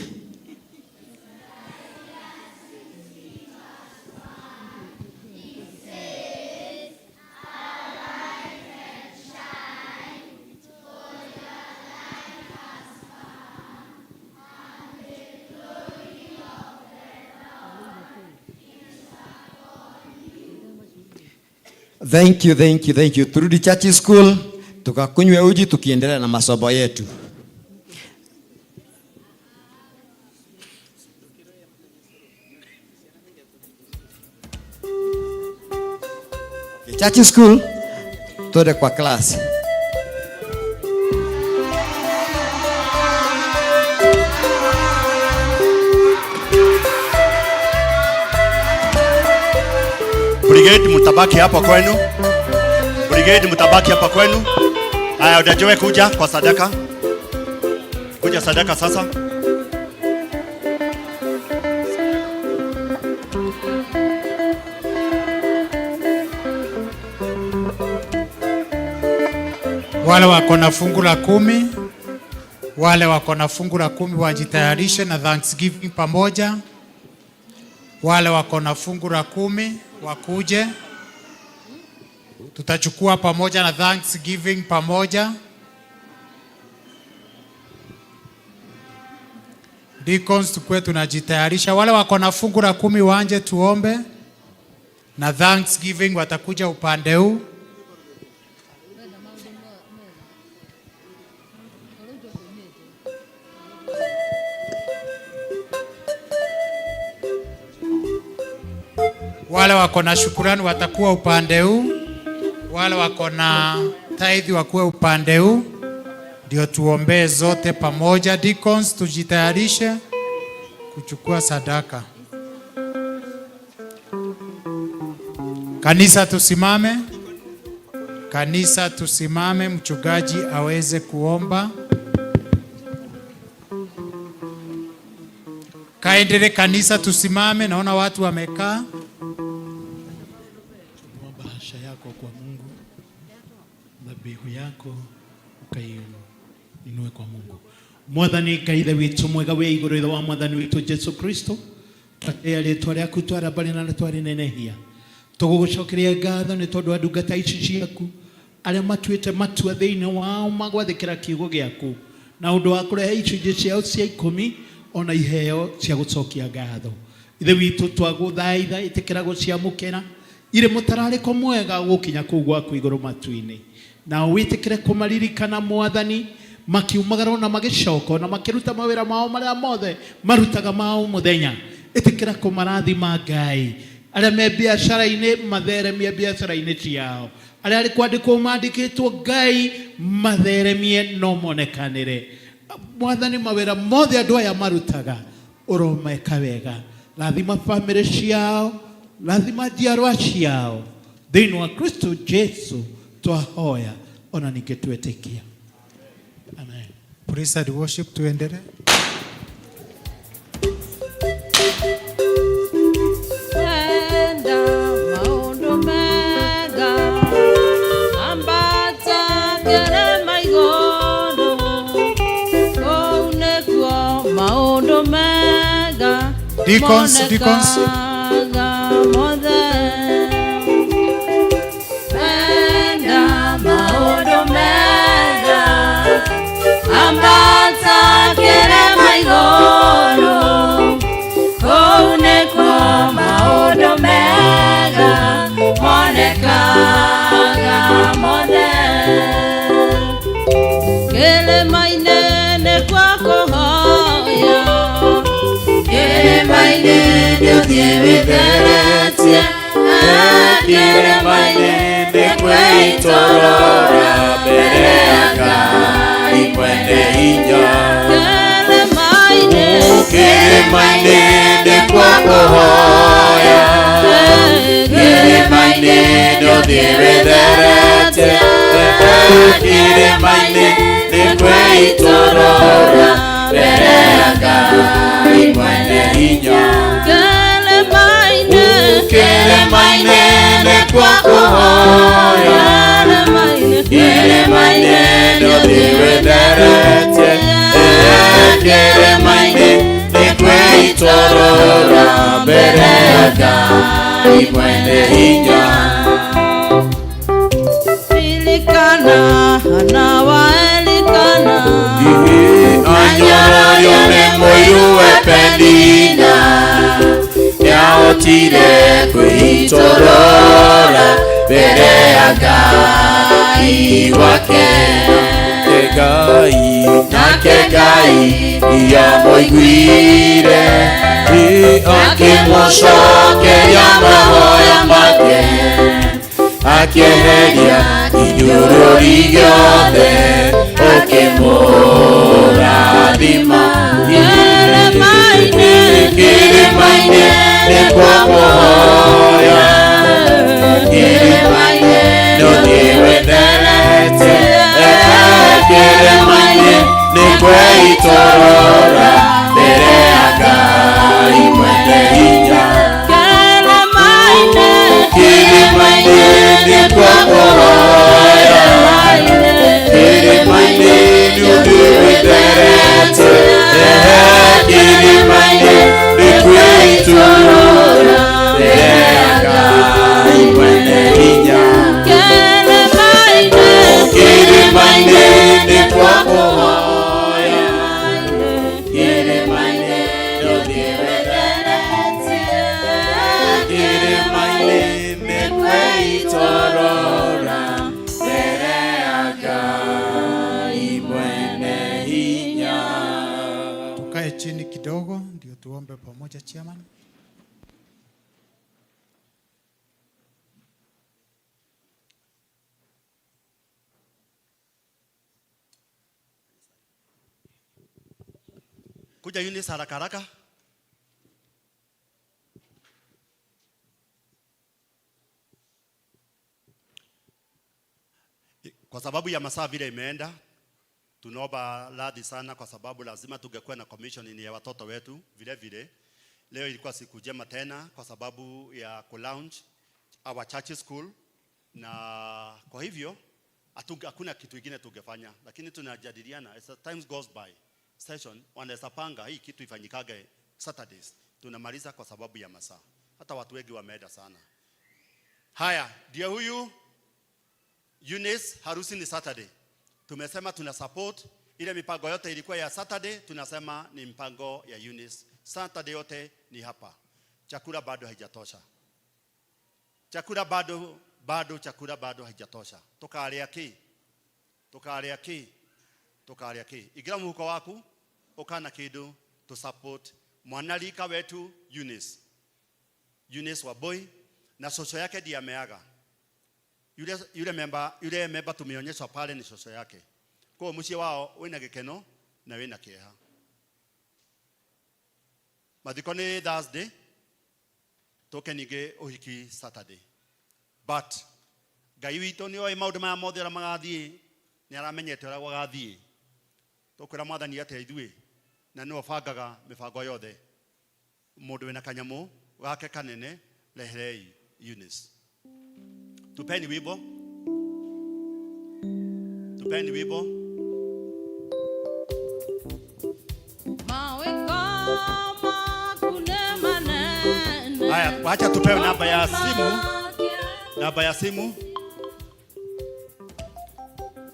Thank you, thank you, thank you. Turudi church school tukakunywe uji tukiendelea na masomo yetu. Church school tuende kwa class. Brigade mtabaki hapa kwenu. Brigade mtabaki hapa kwenu. Haya, utajue kuja kwa sadaka. Kuja sadaka sasa. Wale wako na fungu la 10, wale wako na fungu la 10 wajitayarishe na Thanksgiving pamoja. Wale wako na fungu la 10 wakuje, tutachukua pamoja na Thanksgiving pamoja. Deacons, tukue tunajitayarisha. Wale wako na fungu la 10 wanje tuombe, na Thanksgiving watakuja upande huu. Wale wako na shukurani watakuwa upande huu, wale wako na tithe wakuwe upande huu, ndio tuombee zote pamoja. Deacons, tujitayarishe kuchukua sadaka. Kanisa tusimame, kanisa tusimame, mchungaji aweze kuomba. Kaendele kanisa tusimame, naona watu wamekaa. Bahasha yako kwa Mungu, dhabihu yako ukaiinue kwa Mungu. Mwathani Ngai Ithe witũ mwega wĩ igũrũ, Ithe wa Mwathani witũ Jesu Kristo, twatĩĩa rĩtwa rĩaku twarambari na twarinenehia. Tũgũgũcokeria ngatho nĩ tondũ wa ndungata ici ciaku arĩa matuĩte matua thĩinĩ wao magwathĩkĩra kiugo gĩaku na ũndũ wa kũrehe icunjĩ ciao cia 10 ona iheo cia gũcokia ngatho. Ithe witũ twagũthaitha, ĩtĩkĩra gũciamũkĩra irĩ mũtararĩko mwega gũkinya kũu gwaku igũrũ matu-inĩ, na wĩtĩkĩre kũmaririkana Mwathani makiumagara na magĩcoka na makĩruta mawĩra mao marĩa mothe marutaga mao mũthenya. Ĩtĩkĩra kũmarathima Ngai, arĩa me biacara-inĩ matheremie biacara-inĩ ciao, arĩa arĩ kwandĩkwo mandĩkĩtwo Ngai matheremie no monekanĩre. Mwathani mawĩra mothe andũ aya marutaga ũromeka wega, rathima bamĩrĩ ciao, rathima njiarwa ciao, thĩinĩ wa Kristo Jesu twahoya ona ningĩ twetĩkia. Amen. Praise and worship, tuendelee. Wenda maũndũ mega, ambata kĩrĩma igũrũ, kũu nĩkuo maũndũ mega Deacons, deacons. monekaga mothe. Wenda maũndũ mega, ambata kĩrĩma igũrũ, kũu nĩkuo maũndũ mega monekaga mothe. Kĩrĩma-inĩ nĩkuo kũhoya, kĩrĩma-inĩ nĩũthiĩ wĩtheretie, kĩrĩma-inĩ nĩkwĩitũrũra mbere ya Ngai mwene hinya. Kĩrĩma-inĩ, kĩrĩma-inĩ nĩkuo kũhoya, kĩrĩma-inĩ nĩũthiĩ wĩtheretie, kĩrĩma-inĩ nĩkwĩitũrũra mbere ya Ngai mwene hinya. Kĩrĩma-inĩ, kĩrĩma-inĩ nĩkuo kũhoya, kĩrĩma-inĩ nĩũthiĩ wĩtheretie, kĩrĩma-inĩ nĩkwĩitũrũra mbere ya Ngai mwene hinya. Elikana, Hana wa Elikana, anyororio nĩ mũiru Penina, nĩahotire kwĩitũrũra mbere ya Ngai wake. Nake Ngai nĩamũiguire, akĩmũcokeria mahoya make, akĩeheria inyũrũri gĩothe, ũkĩmũrathima. Kĩrĩma-inĩ, kĩrĩma-inĩ nĩkuo kũhoya, kĩrĩma-inĩ nĩũthiĩ wĩtheretie, kĩrĩma-inĩ nĩkwĩitũrũra mbere ya Ngai mwene hinya. Kĩrĩma-inĩ, kĩrĩma-inĩ nĩkuo kũhoya, Pamoja, chairman. Kuja Eunice haraka haraka. Kwa sababu ya masaa vile imeenda, tunaomba radhi sana kwa sababu lazima tungekuwa na commission ya watoto wetu vile vile. Leo ilikuwa siku njema tena kwa sababu ya ku-launch our church school, na kwa hivyo hakuna kitu kingine tungefanya, lakini tunajadiliana as the times goes by session wanaweza panga hii kitu ifanyikage Saturdays, tunamaliza kwa sababu ya masaa. Hata watu wengi wameenda sana. Haya, ndio huyu Eunice, harusi ni Saturday. Tumesema tuna support ile mipango yote ilikuwa ya Saturday, tunasema ni mpango ya Eunice. Saturday yote ni hapa. Chakula bado haijatosha. Chakula bado, bado chakula bado haijatosha. Tukaria ki? Tukaria ki? Tukaria ki? Igira muhuko waku ukana kindu to support mwanalika wetu Eunice. Eunice Wambui na shosho yake ndiye ameaga. Yule memba tumeonyeshwa pale ni shosho yake. Kwa muciĩ wao wĩna gĩkeno na wĩna kĩeha. Mathiko nĩ Thursday, tũke ningĩ ũhiki Saturday. But Ngai witũ nĩoĩ maũndũ maya mothe ũrĩa magathiĩ, nĩ aramenyete ũrĩa gũgathiĩ. Tũkwĩra Mwathani atĩa ithuĩ, na nĩwe ũbangaga mĩbango yothe. Mũndũ wĩna kanyamũ gake kanene, reherei Eunice. Tupeni wimbo. Tupeni wimbo. Mawe kama kune manene. Haya, wacha tupewe namba ya simu. Namba ya simu.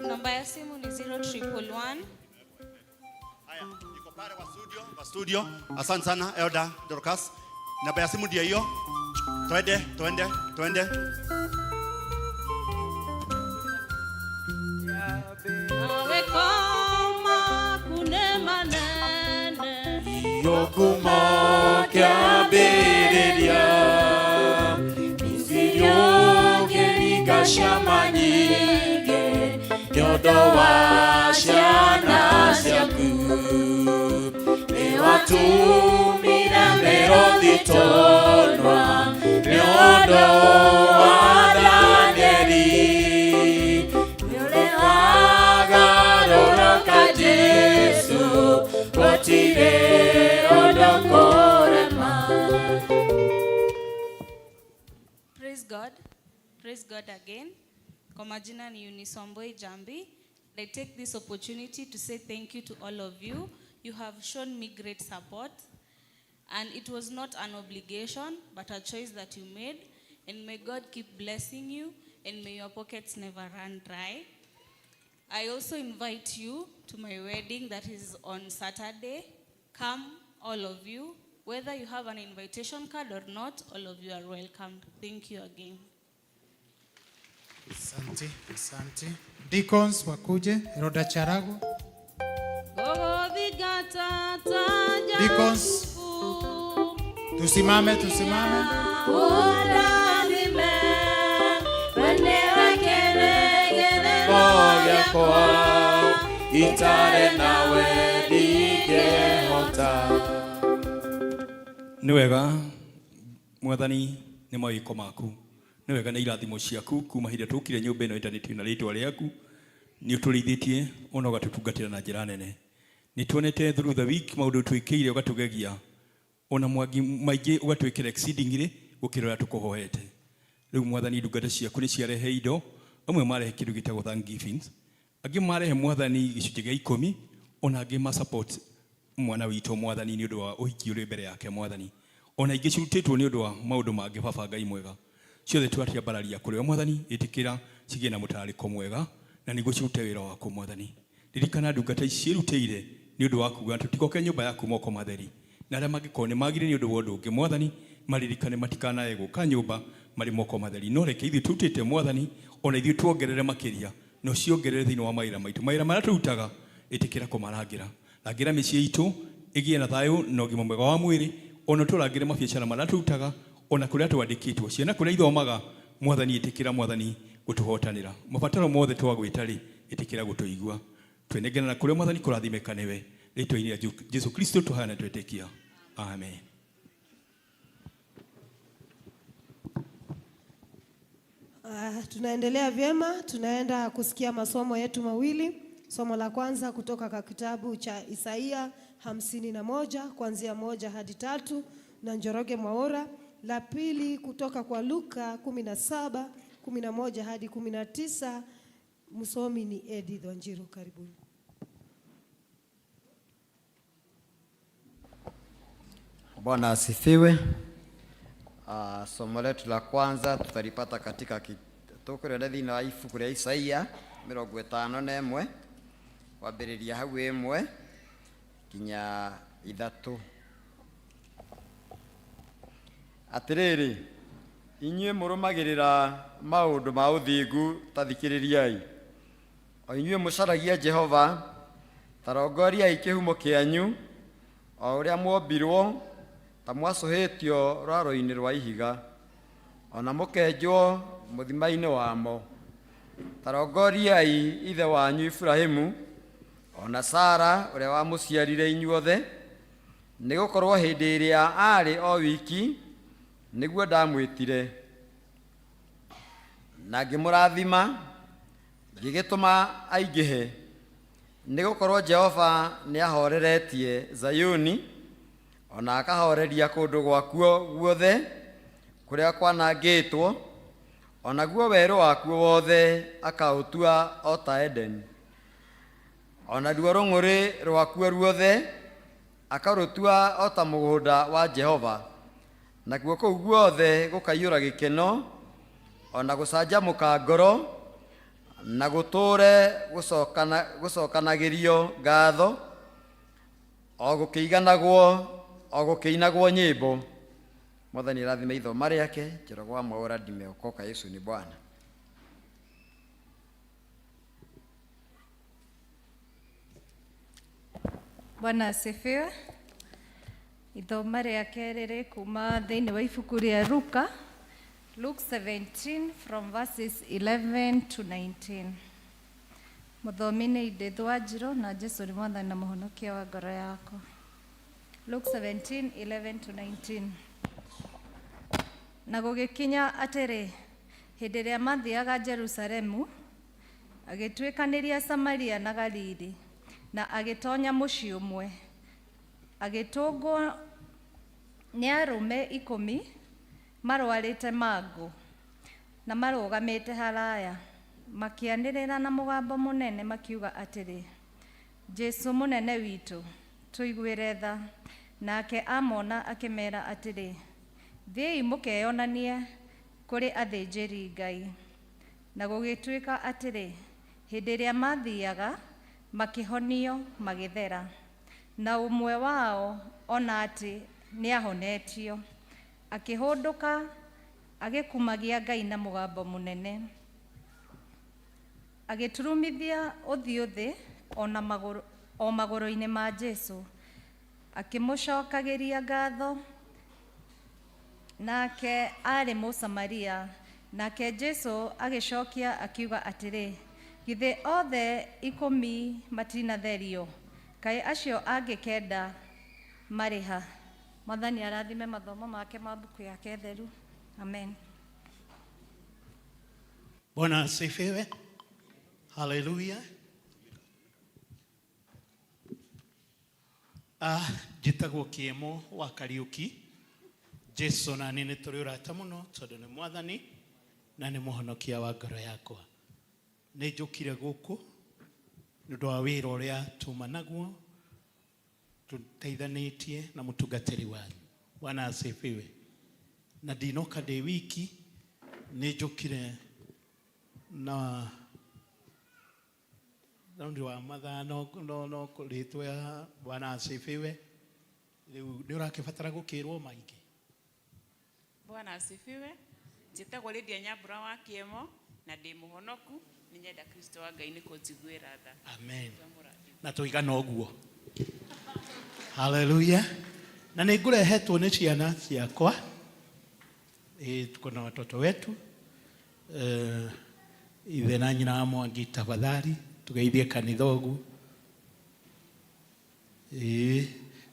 Namba ya simu ni 0111. Haya, iko pale wa studio. Asante sana Elder Dorcas. Namba ya simu ndio hiyo. Twende, twende, twende. Mawe kama kune manene. Yokumo kyambĩrĩria Mĩciĩ ciama nyingĩ nĩ ũndũ wa ciana ciaku. Nĩ watũmire mĩrũthi tũnua nĩ ũndũ wa Danieli. Nĩ ũrĩwagarũrũka Jesũ, gũtirĩ ũndũ kũrema. Praise God. Praise God again. Kwa majina ni Eunice Wambui Jambi. I take this opportunity to say thank you to all of you. You have shown me great support. And it was not an obligation, but a choice that you made. And may God keep blessing you, and may your pockets never run dry. I also invite you to my wedding that is on Saturday. Come, all of you. Whether you have an invitation card or not, all of you are welcome. Thank you again. Asante, asante. Deacons wakuje, Roda Charago. Deacons, tusimame, tusimame. Itare nawe ndingĩhota. Nĩ wega Mwathani, nĩ mawĩko maku, nĩ wega nĩ irathimo ciaku kuma hĩndĩ ĩrĩa tũkire nyũmba ĩno ĩtanĩtio na rĩtwa rĩaku. Nĩ ũtũrĩithĩtie ona ũgatũtungatĩra na njĩra nene. Nĩ tuonete through the week maũndũ twĩkĩire ũgatũgegia, ona mwangi maingĩ ũgatwĩkĩra exceedingly gũkĩra ũrĩa tũkũhoete. Rĩu Mwathani, ndungata ciaku nĩ ciarehe indo, amwe marehe kĩndũ gĩtagwo thanksgivings, angĩ marehe Mwathani gĩcunjĩ gĩa 10, ona angĩ ma support mwana witũ Mwathani nĩ ũndũ wa ũhiki ũrĩ mbere yake Mwathani. Ona ingĩ cirutĩtwo nĩ ũndũ wa maũndũ mangĩ. Baba Ngai mwega, ciothe twatiambararia kũrĩ we Mwathani, ĩtĩkĩra cigĩe na mũtararĩko mwega na nĩguo cirute wĩra waku Mwathani. Ririkana ndungata ici ciĩrutĩire nĩ ũndũ wa kuga tũtigoke nyũmba yaku moko matheri, na arĩa mangĩkorwo nĩ magire nĩ ũndũ wa ũndũ ũngĩ Mwathani, maririkane matikanae gũka nyũmba marĩ moko matheri. No reke ithuĩ tũrutĩte Mwathani, ona ithuĩ tuongerere makĩria, na ũciongerere thĩinĩ wa mawĩra maitũ. Mawĩra marĩa tũrutaga, ĩtĩkĩra kũmarangĩra. Rangĩra mĩciĩ itũ ĩgĩe na thayũ na ũgima mwega wa mwĩrĩ, Ona tũrangĩre mabiacara marĩa tũrutaga, ona kũrĩa twandĩkĩtwo, ciana kũrĩa ithomaga, Mwathani ĩtĩkĩra Mwathani gũtũhotanĩra. Mabataro mothe twagwĩta rĩ, ĩtĩkĩra gũtũigua. Twenengerana na kũrĩa Mwathani kũrathimĩka nĩwe. Rĩtwa-inĩ rĩa Jesu Kristo tũhaya na twetĩkia. Amen. Tunaendelea vyema, tunaenda kusikia masomo yetu mawili. Somo la kwanza kutoka kwa kitabu cha Isaia 51 kuanzia 1 hadi 3 na Njoroge Mwaura. La pili kutoka kwa Luka 17 11 hadi 19. Msomi ni Edith Wanjiru, karibuni. Bwana asifiwe. Somo letu la kwanza tutalipata katika tukurenda thĩinĩ wa ibuku rĩa Isaia 51 kwambĩrĩria hau 1 nginya 3. Atĩrĩrĩ, inyuĩ mũrũmagĩrĩra maũndũ ma ũthingu, ta thikĩrĩriai. O inyuĩ mũcaragia Jehova, ta rongoriai kĩhumo kĩanyu, o ũrĩa mwombirwo ta mwacũhĩtio rwaro-inĩ rwa ihiga, ona mũkenjwo mũthima-inĩ wamo. Ta rongoriai ithe wanyu Ibrahimu, ona Sara ũrĩa wamũciarire inyuothe, nĩgũkorwo hĩndĩ ĩrĩa aarĩ o wiki nĩguo ndamwĩtire, na ngĩmũrathima, ngĩgĩtũma aingĩhe, nĩgũkorwo Jehova nĩahoreretie Zayuni, ona akahoreria kũndũ gwakuo guothe kũrĩa kwanangĩtwo, onaguo werũ wakuo wothe akaũtua o ta Eden, onaruo rũng'ũrĩ rwakuo ruothe akarũtua o ta mũgũnda wa Jehova, nakuo kũu guothe gũkaiyũra gĩkeno, ona gũcanjamũka ngoro, na gũtũũre gũcokanagĩrio ngatho, o gũkĩiganagwo, o gũkĩinagwo nyĩmbo. Mwathani arathime ithoma rĩake. Njoroge wa Mwaura, ndimeokoka. Yesu ni Bwana. Bwana asifiwe. Ithoma rĩa kerĩ rĩ kuma thĩinĩ wa ibuku rĩa Luka, Luke 17 from verses 11 to 19. Mũthomi nĩ Edith Wanjiru na Jesu nĩ Mwathani na Mũhonokia wa ngoro yakwa. Luke 17 11 to 19. Na gũgĩkinya atĩrĩ, hĩndĩ ĩrĩa mathiaga Jerusalemu, agĩtuĩkanĩria Samaria na Galili, na agĩtonya mũciĩ ũmwe, agĩtũngwo nĩ arũme 10 marwarĩte mangũ na marũgamĩte haraya, makĩanĩrĩra na mũgambo mũnene makiuga atĩrĩ, Jesu mũnene witũ, tũiguĩre tha. Nake amona akĩmera atĩrĩ, thiĩi mũkeyonanie kũrĩ athĩnjĩri Ngai. Na gũgĩtuĩka atĩrĩ, hĩndĩ ĩrĩa mathiaga, makĩhonio magĩthera. Na ũmwe wao ona atĩ nĩahonetio, akĩhũndũka agĩkumagia Ngai na mũgambo mũnene, agĩturumithia ũthiũ thĩ o magũrũ-inĩ ma Jesu, akĩmũcokagĩria ngatho. Nake aarĩ Mũsamaria. Nake Jesu agĩcokia akiuga atĩrĩ, githĩ othe 10 matinatherio? Kaĩ acio angĩ 9 marĩ ha? Mwathani arathime mathomo make ma mbuku yake theru. Amen. Bwana asifiwe. Haleluya. Njĩtagwo Kĩemo wa Kariũki. Jesu na niĩ nĩ tũrĩ ũrata mũno tondũ nĩ Mwathani na nĩ mũhonokia wa ngoro yakwa. Nĩ njũkire gũkũ nĩ ũndũ wa wĩra ũrĩa tuma naguo, tũteithanĩtie na mũtungatĩri wanyu. Bwana asifiwe. Na ndinoka ndĩ wiki, nĩ njũkire na raundi wa mathaa no no no rĩtwa ya Bwana asifiwe. Rĩu nĩ ũrakĩbatara gũkĩrwo maingĩ. Bwana asifiwe. Njĩtagwo Lydia Nyambura wa Kĩemo na ndĩ mũhonoku, nĩ nyenda Kristo wa Ngai nĩ kũnjiguĩra tha. Amen. Na tũigana ũguo. Haleluya. Na nĩ ngũrehetwo nĩ ciana ciakwa. Tuko na watoto wetu. Ithe na nyina wa Mwangi, tafadhali tugeithie kanitha ũguo. Ĩĩ,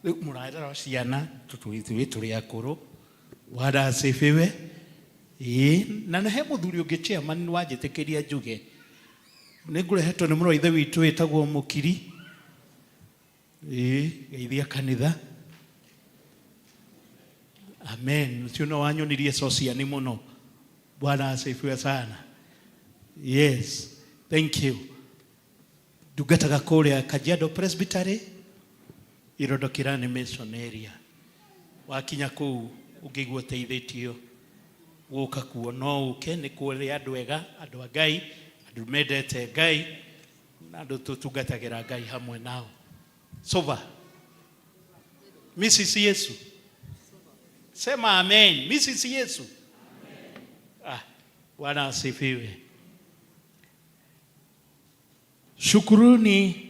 rĩu mũrarera ciana ithuĩ tũrĩ akũrũ. Bwana asifiwe. Ĩĩ, na nĩ he mũthuri ũngĩ chairman wanjĩtĩkĩria njuge. Nĩ ngũrehetwo nĩ mũrũ wa ithe witũ wĩtagwo Mũkiri. Ĩĩ, geithia kanitha. Amen. Ũcio no wanyonirie sociani mũno. Bwana asifiwe sana. Yes, thank you. Ndungataga kũrĩa Kajiado Presbytery, Irondo Kirani Mission Area. Wakinya kũu ũngĩigua ũteithĩtio gũka kuo no ũke, nĩ kũrĩ andũ ega, andũ a Ngai, andũ mendete Ngai, na andũ tũtungatagĩra Ngai hamwe nao. Sova. Mrs. Yesu. Sema amen. Mrs. Yesu. Ah, Bwana asifiwe. Shukuruni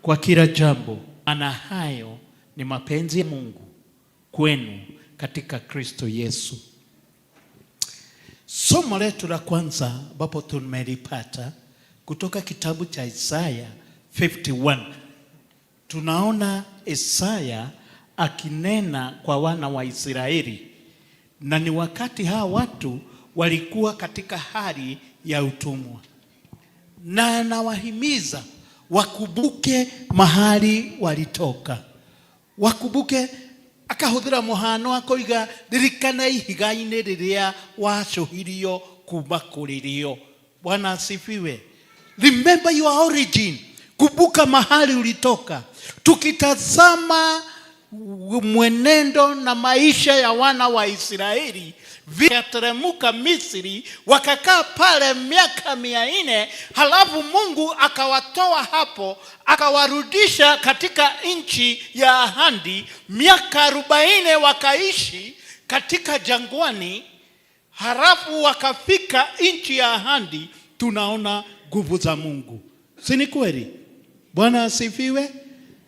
kwa kila jambo, maana hayo ni mapenzi ya Mungu kwenu katika Kristo Yesu. Somo letu la kwanza ambapo tumelipata kutoka kitabu cha Isaya 51. Tunaona Isaya akinena kwa wana wa Israeli, na ni wakati hawa watu walikuwa katika hali ya utumwa, na anawahimiza wakumbuke mahali walitoka, wakumbuke. Akahuthira muhano akoiga, ririkana ihiga-inĩ rĩrĩa wacũhirio kuma kũrĩ. Bwana asifiwe. Remember your origin, kumbuka mahali ulitoka. Tukitazama mwenendo na maisha ya wana wa Israeli vikateremka Misri, wakakaa pale miaka 400, halafu Mungu akawatoa hapo akawarudisha katika nchi ya ahadi. Miaka 40 wakaishi katika jangwani, halafu wakafika nchi ya ahadi. Tunaona nguvu za Mungu, si ni kweli? Bwana asifiwe.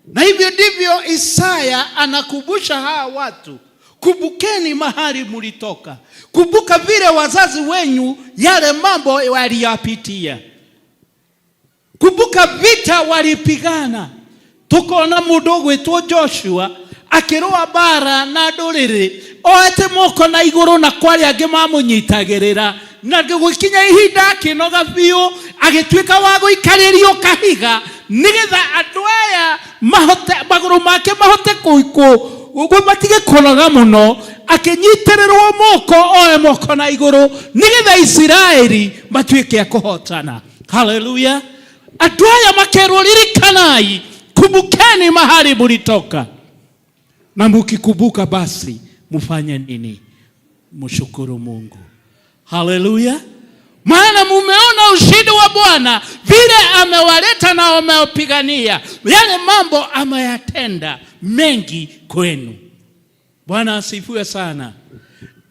Na hivyo ndivyo Isaya anakumbusha hawa watu, kumbukeni mahali mulitoka, kumbuka vile wazazi wenyu yale mambo waliyapitia, kumbuka vita walipigana. Tukona mundu ũgwĩtwo Joshua akĩrũa mbara na ndũrĩrĩ oete moko na igũrũ, na kwarĩ angĩ mamũnyitagĩrĩra, na gũgĩkinya ihinda akĩnoga biũ, agĩtuĩka wa gũikarĩrio kahiga nĩgetha andũ aya mahote magũrũ make mahote matige kũnoga mũno, akĩnyitĩrĩrwo moko oe moko na igũrũ nĩgetha Isiraeli matuĩke a kũhotana. Haleluya! Andũ aya makerwo, ririkanai, kumbukeni mahali mulitoka, na mukikumbuka basi mufanye nini? Mshukuru Mungu. Haleluya! Maana mumeona ushindi wa Bwana vile amewaleta na amewapigania, yale mambo ameyatenda mengi kwenu. Bwana asifiwe sana.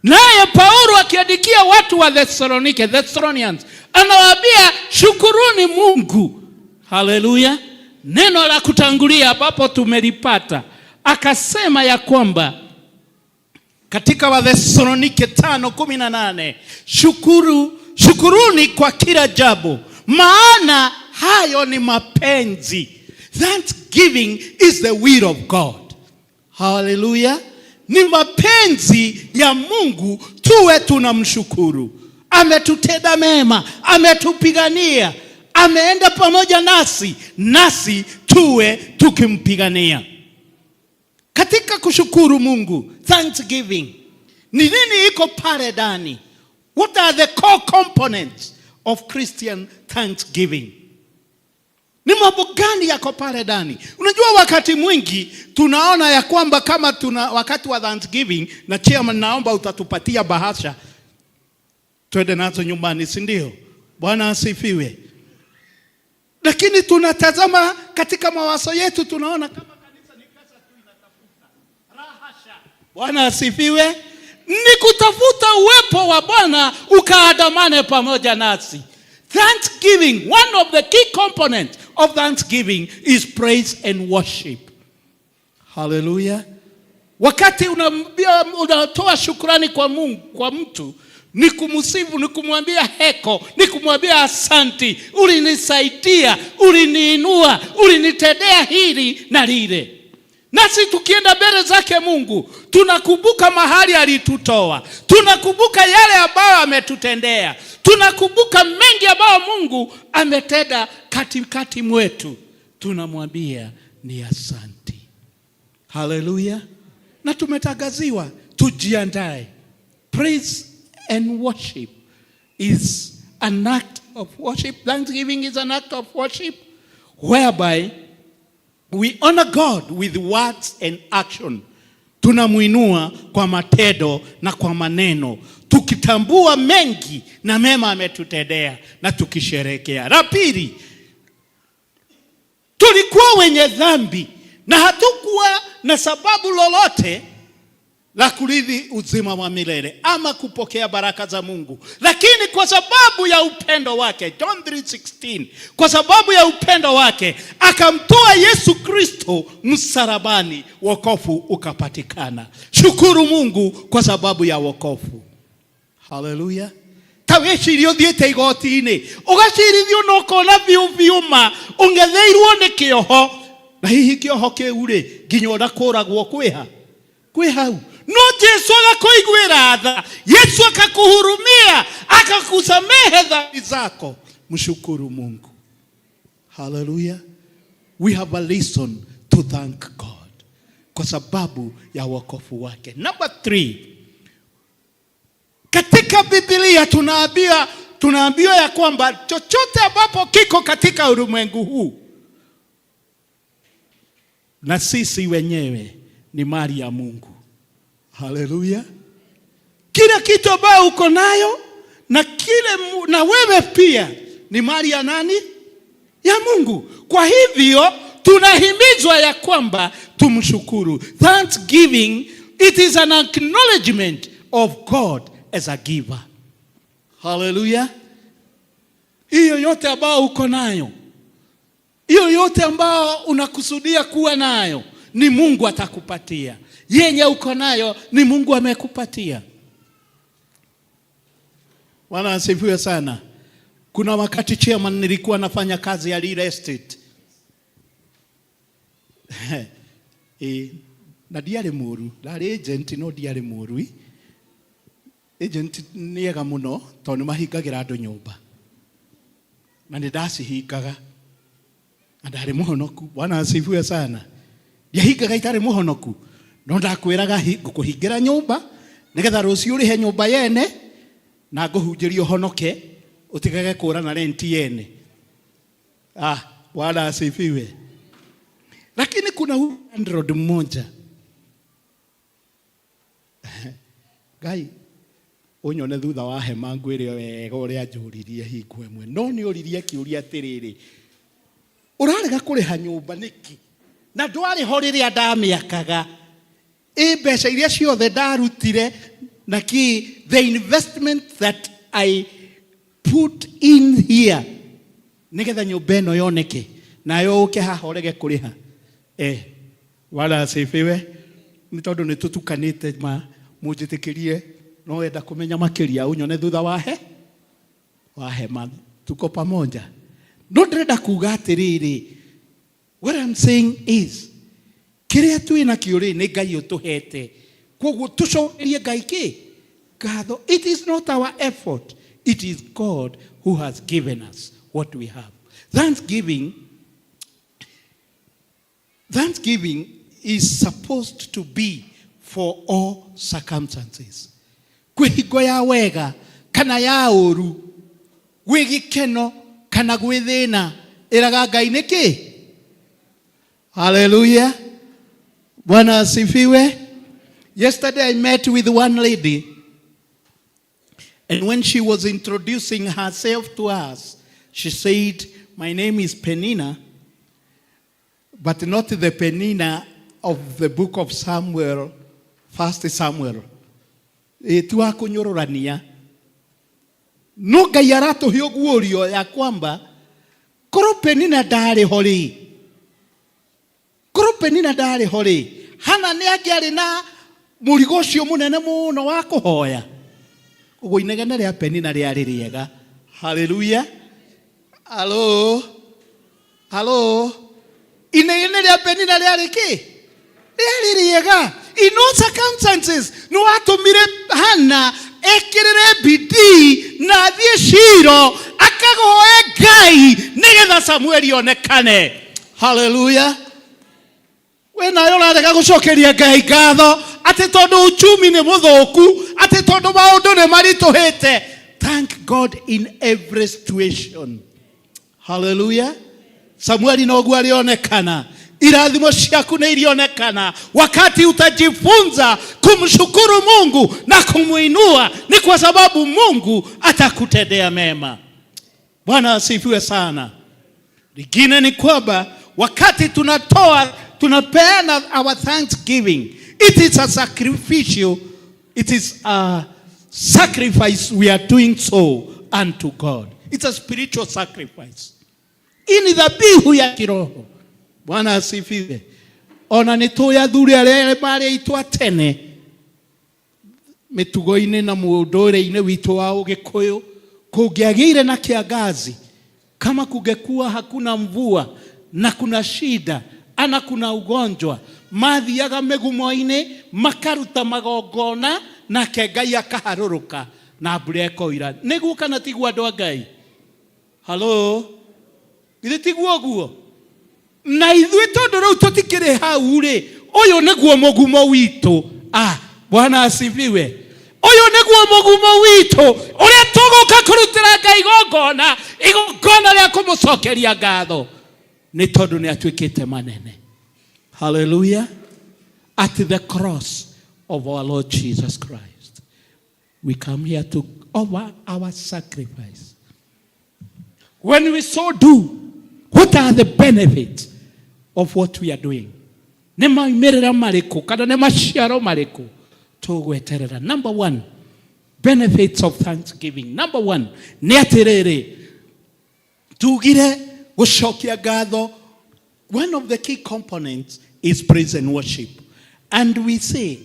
Naye Paulo akiandikia watu wa Thessalonike, Thessalonians, anawaambia shukuruni Mungu. Haleluya! Neno la kutangulia ambapo tumelipata, akasema ya kwamba katika Wathesalonike 5:18, shukuruni kwa kila jambo, maana hayo ni mapenzi. Thanksgiving is the will of God. Haleluya! Ni mapenzi ya Mungu tuwe tunamshukuru. Ametutenda mema, ametupigania, ameenda pamoja nasi, nasi tuwe tukimpigania. Katika kushukuru Mungu, thanksgiving, ni nini iko pale ndani? What are the core components of Christian thanksgiving? Ni mambo gani yako pale ndani? Unajua wakati mwingi tunaona ya kwamba kama tuna wakati wa thanksgiving, na chairman, naomba utatupatia bahasha twende nazo nyumbani, si ndio? Bwana asifiwe. Lakini tunatazama katika mawazo yetu, tunaona kama kanisa ni pesa tu inatafuta. Rahasha. Bwana asifiwe. Ni kutafuta uwepo wa Bwana ukaandamane pamoja nasi. Thanksgiving, one of the key components of thanksgiving is praise and worship. Hallelujah. Wakati unaambia unatoa shukrani kwa Mungu, kwa mtu ni kumsifu, ni kumwambia heko, ni kumwambia asanti, ulinisaidia, uliniinua, ulinitendea hili na lile. Nasi tukienda mbele zake Mungu, tunakumbuka mahali alitutoa, tunakumbuka yale ambayo ametutendea, tunakumbuka mengi ambayo Mungu ametenda katikati mwetu, tunamwambia ni asanti. Haleluya! Na tumetangaziwa tujiandae. Praise and worship is an act of worship. Thanksgiving is an act of worship whereby we honor God with words and action. Tunamuinua kwa matendo na kwa maneno, tukitambua mengi na mema ametutendea na tukisherekea. La pili, tulikuwa wenye dhambi na hatukuwa na sababu lolote la kurithi uzima wa milele ama kupokea baraka za Mungu, lakini kwa sababu ya upendo wake, John 3:16, kwa sababu ya upendo wake akamtoa Yesu Kristo msalabani, wokovu ukapatikana. Shukuru Mungu kwa sababu ya wokovu. Haleluya. Ta wĩcirie ũthiĩte igoti-inĩ ũgacirithio na ũkona biũ biũ ma ũng'etheirwo nĩ kĩoho, na hihi kĩoho kĩu rĩ nginya ona kũragwo kwĩha kwĩ hau, no Jesu agakũiguĩra tha. Yesu akakuhurumia, akakusamehe dhambi zako. Mshukuru Mungu. Haleluya. We have a reason to thank God kwa sababu ya wokovu wake. Number 3, katika Biblia tunaambiwa ya kwamba chochote ambapo kiko katika ulimwengu huu na sisi wenyewe ni mali ya Mungu. Haleluya. Kila kitu ambayo uko nayo na kile na wewe pia ni mali ya nani? Ya Mungu. Kwa hivyo tunahimizwa ya kwamba tumshukuru. Thanksgiving, it is an acknowledgement of God as a giver. Haleluya. Hiyo yote ambayo uko nayo, hiyo yote ambayo unakusudia kuwa nayo, ni Mungu atakupatia. Yenye uko nayo ni Mungu amekupatia. Bwana asifiwe sana. Kuna wakati, chairman, nilikuwa nafanya kazi ya real estate. Na ndiarĩ mũru, ndarĩ agent no ndiarĩ mũru. Agent nĩ ega mũno tondũ nĩ mahingagĩra andũ nyũmba. Na nĩ ndacihingaga. Na ndarĩ mũhonoku. Bwana asifiwe sana. Ndiahingaga itarĩ mũhonoku. No ndakwĩraga ngũkũhingĩra nyũmba nĩgetha rũciũ ũrĩhe nyũmba yene na ngũhunjĩrie ũhonoke ũtigage kũra na rent yene. Ah, Bwana asifiwe. Lakini kuna huyu landlord mmoja. Ngai ũnyone thutha wa hema ngwĩre wega ũrĩa njũririe hingo ĩmwe, no nĩ ũririe kĩũria atĩrĩrĩ, ũrarega kũrĩha nyũmba nĩkĩ na ndwarĩ ho rĩrĩa ndamĩakaga? Ĩ mbeca iria ciothe ndarutire na kĩ, the investment that I put in here nĩgetha nyũmba ĩno yoneke, nayo ũke haha ũrege kũrĩha. Bwana asifiwe. Nĩ tondũ nĩ tũtukanĩte ma mũnjĩtĩkĩrie, no wenda kũmenya makĩria ũnyone thutha wa he wa hema, tuko pamoja. No ndĩrenda kuga atĩrĩrĩ, what I'm saying is kĩrĩa twĩ nakĩo rĩ nĩ Ngai ũtũhete, koguo tũcokerie Ngai kĩ ngatho. It is not our effort, it is God who has given us what we have. Thanksgiving is supposed to be for all circumstances. Kwĩ hingo ya wega kana ya ũru, gwĩ gĩkeno kana gwĩ thĩna, ĩraga Ngai nĩkĩ. Haleluya. Bwana asifiwe. Yesterday I met with one lady, and when she was introducing herself to us, she said, "My name is Penina," but not the Penina of the book of Samuel, First Samuel. Ti wa kũnyũrũrania. No Ngai aratũhe ũguũrio ya kwamba korwo Penina ndarĩ ho rĩ, korwo Penina ndarĩ ho rĩ, Hana nĩ angĩarĩ na Mũrigo ũcio mũnene mũno wa kũhoya. Ũguo inegene rĩa Penina rĩarĩ rĩega. Haleluya. Halo. Halo. Inegene rĩa Penina rĩarĩ kĩ? Rĩarĩ rĩega. In all circumstances, nĩ watũmire Hana ekĩrĩre bidii na athiĩ Shilo akahoe Ngai nĩgetha Samueli onekane. Haleluya. We nawe ũrarega gũcokeria Ngai ngatho atĩ tondũ uchumi nĩ mũthũku, atĩ tondũ maũndũ nĩ maritũhĩte. Thank God in every situation. Haleluya. Samueli noguo alionekana. Irathimo ciaku nĩ irionekana wakati utajifunza kumshukuru Mungu na kumuinua, ni kwa sababu Mungu atakutendea mema. Bwana asifiwe sana. Lingine ni kwamba wakati tunatoa, tunapeana our thanksgiving, it is a sacrificial, it is a sacrifice we are doing so unto God. It's a spiritual sacrifice. Hii ni dhabihu ya kiroho. Bwana asifiwe. Ona nĩ tũĩ athuri arĩa marĩ aitũ a tene mĩtugo-inĩ na mũndũrĩ-inĩ witũ wa Ũgĩkũyũ, kũngĩagĩire na kiangazi, kama kungekuwa hakuna mvua na kuna shida ana kuna ugonjwa, mathiaga mĩgumo-inĩ makaruta magongona nake Ngai akaharũrũka na mbura ĩkoira. Nĩguo kana tiguo andũ a Ngai? Halo, githĩ tiguo ũguo? Na ithuĩ tondũ rĩu tũtikĩrĩ hau rĩ, ũyũ nĩguo mũgumo witũ. Ah, Bwana asifiwe. Ũyũ nĩguo mũgumo witũ ũrĩa tũgũka kũrutĩra Ngai igongona, igongona rĩa kũmũcokeria ngatho, nĩ tondũ nĩ atuĩkĩte manene. Hallelujah. At the cross of our Lord Jesus Christ, we come here to offer our sacrifice. When we so do, what are the benefits of what we are doing? Nĩ maumĩrĩra marĩkũ kana nĩ maciaro marĩkũ tũgweterera? Number one, benefits of thanksgiving. Number one, nĩ atĩrĩrĩ, tugire gũcokia ngatho, one of the key components is praise and worship. And we say,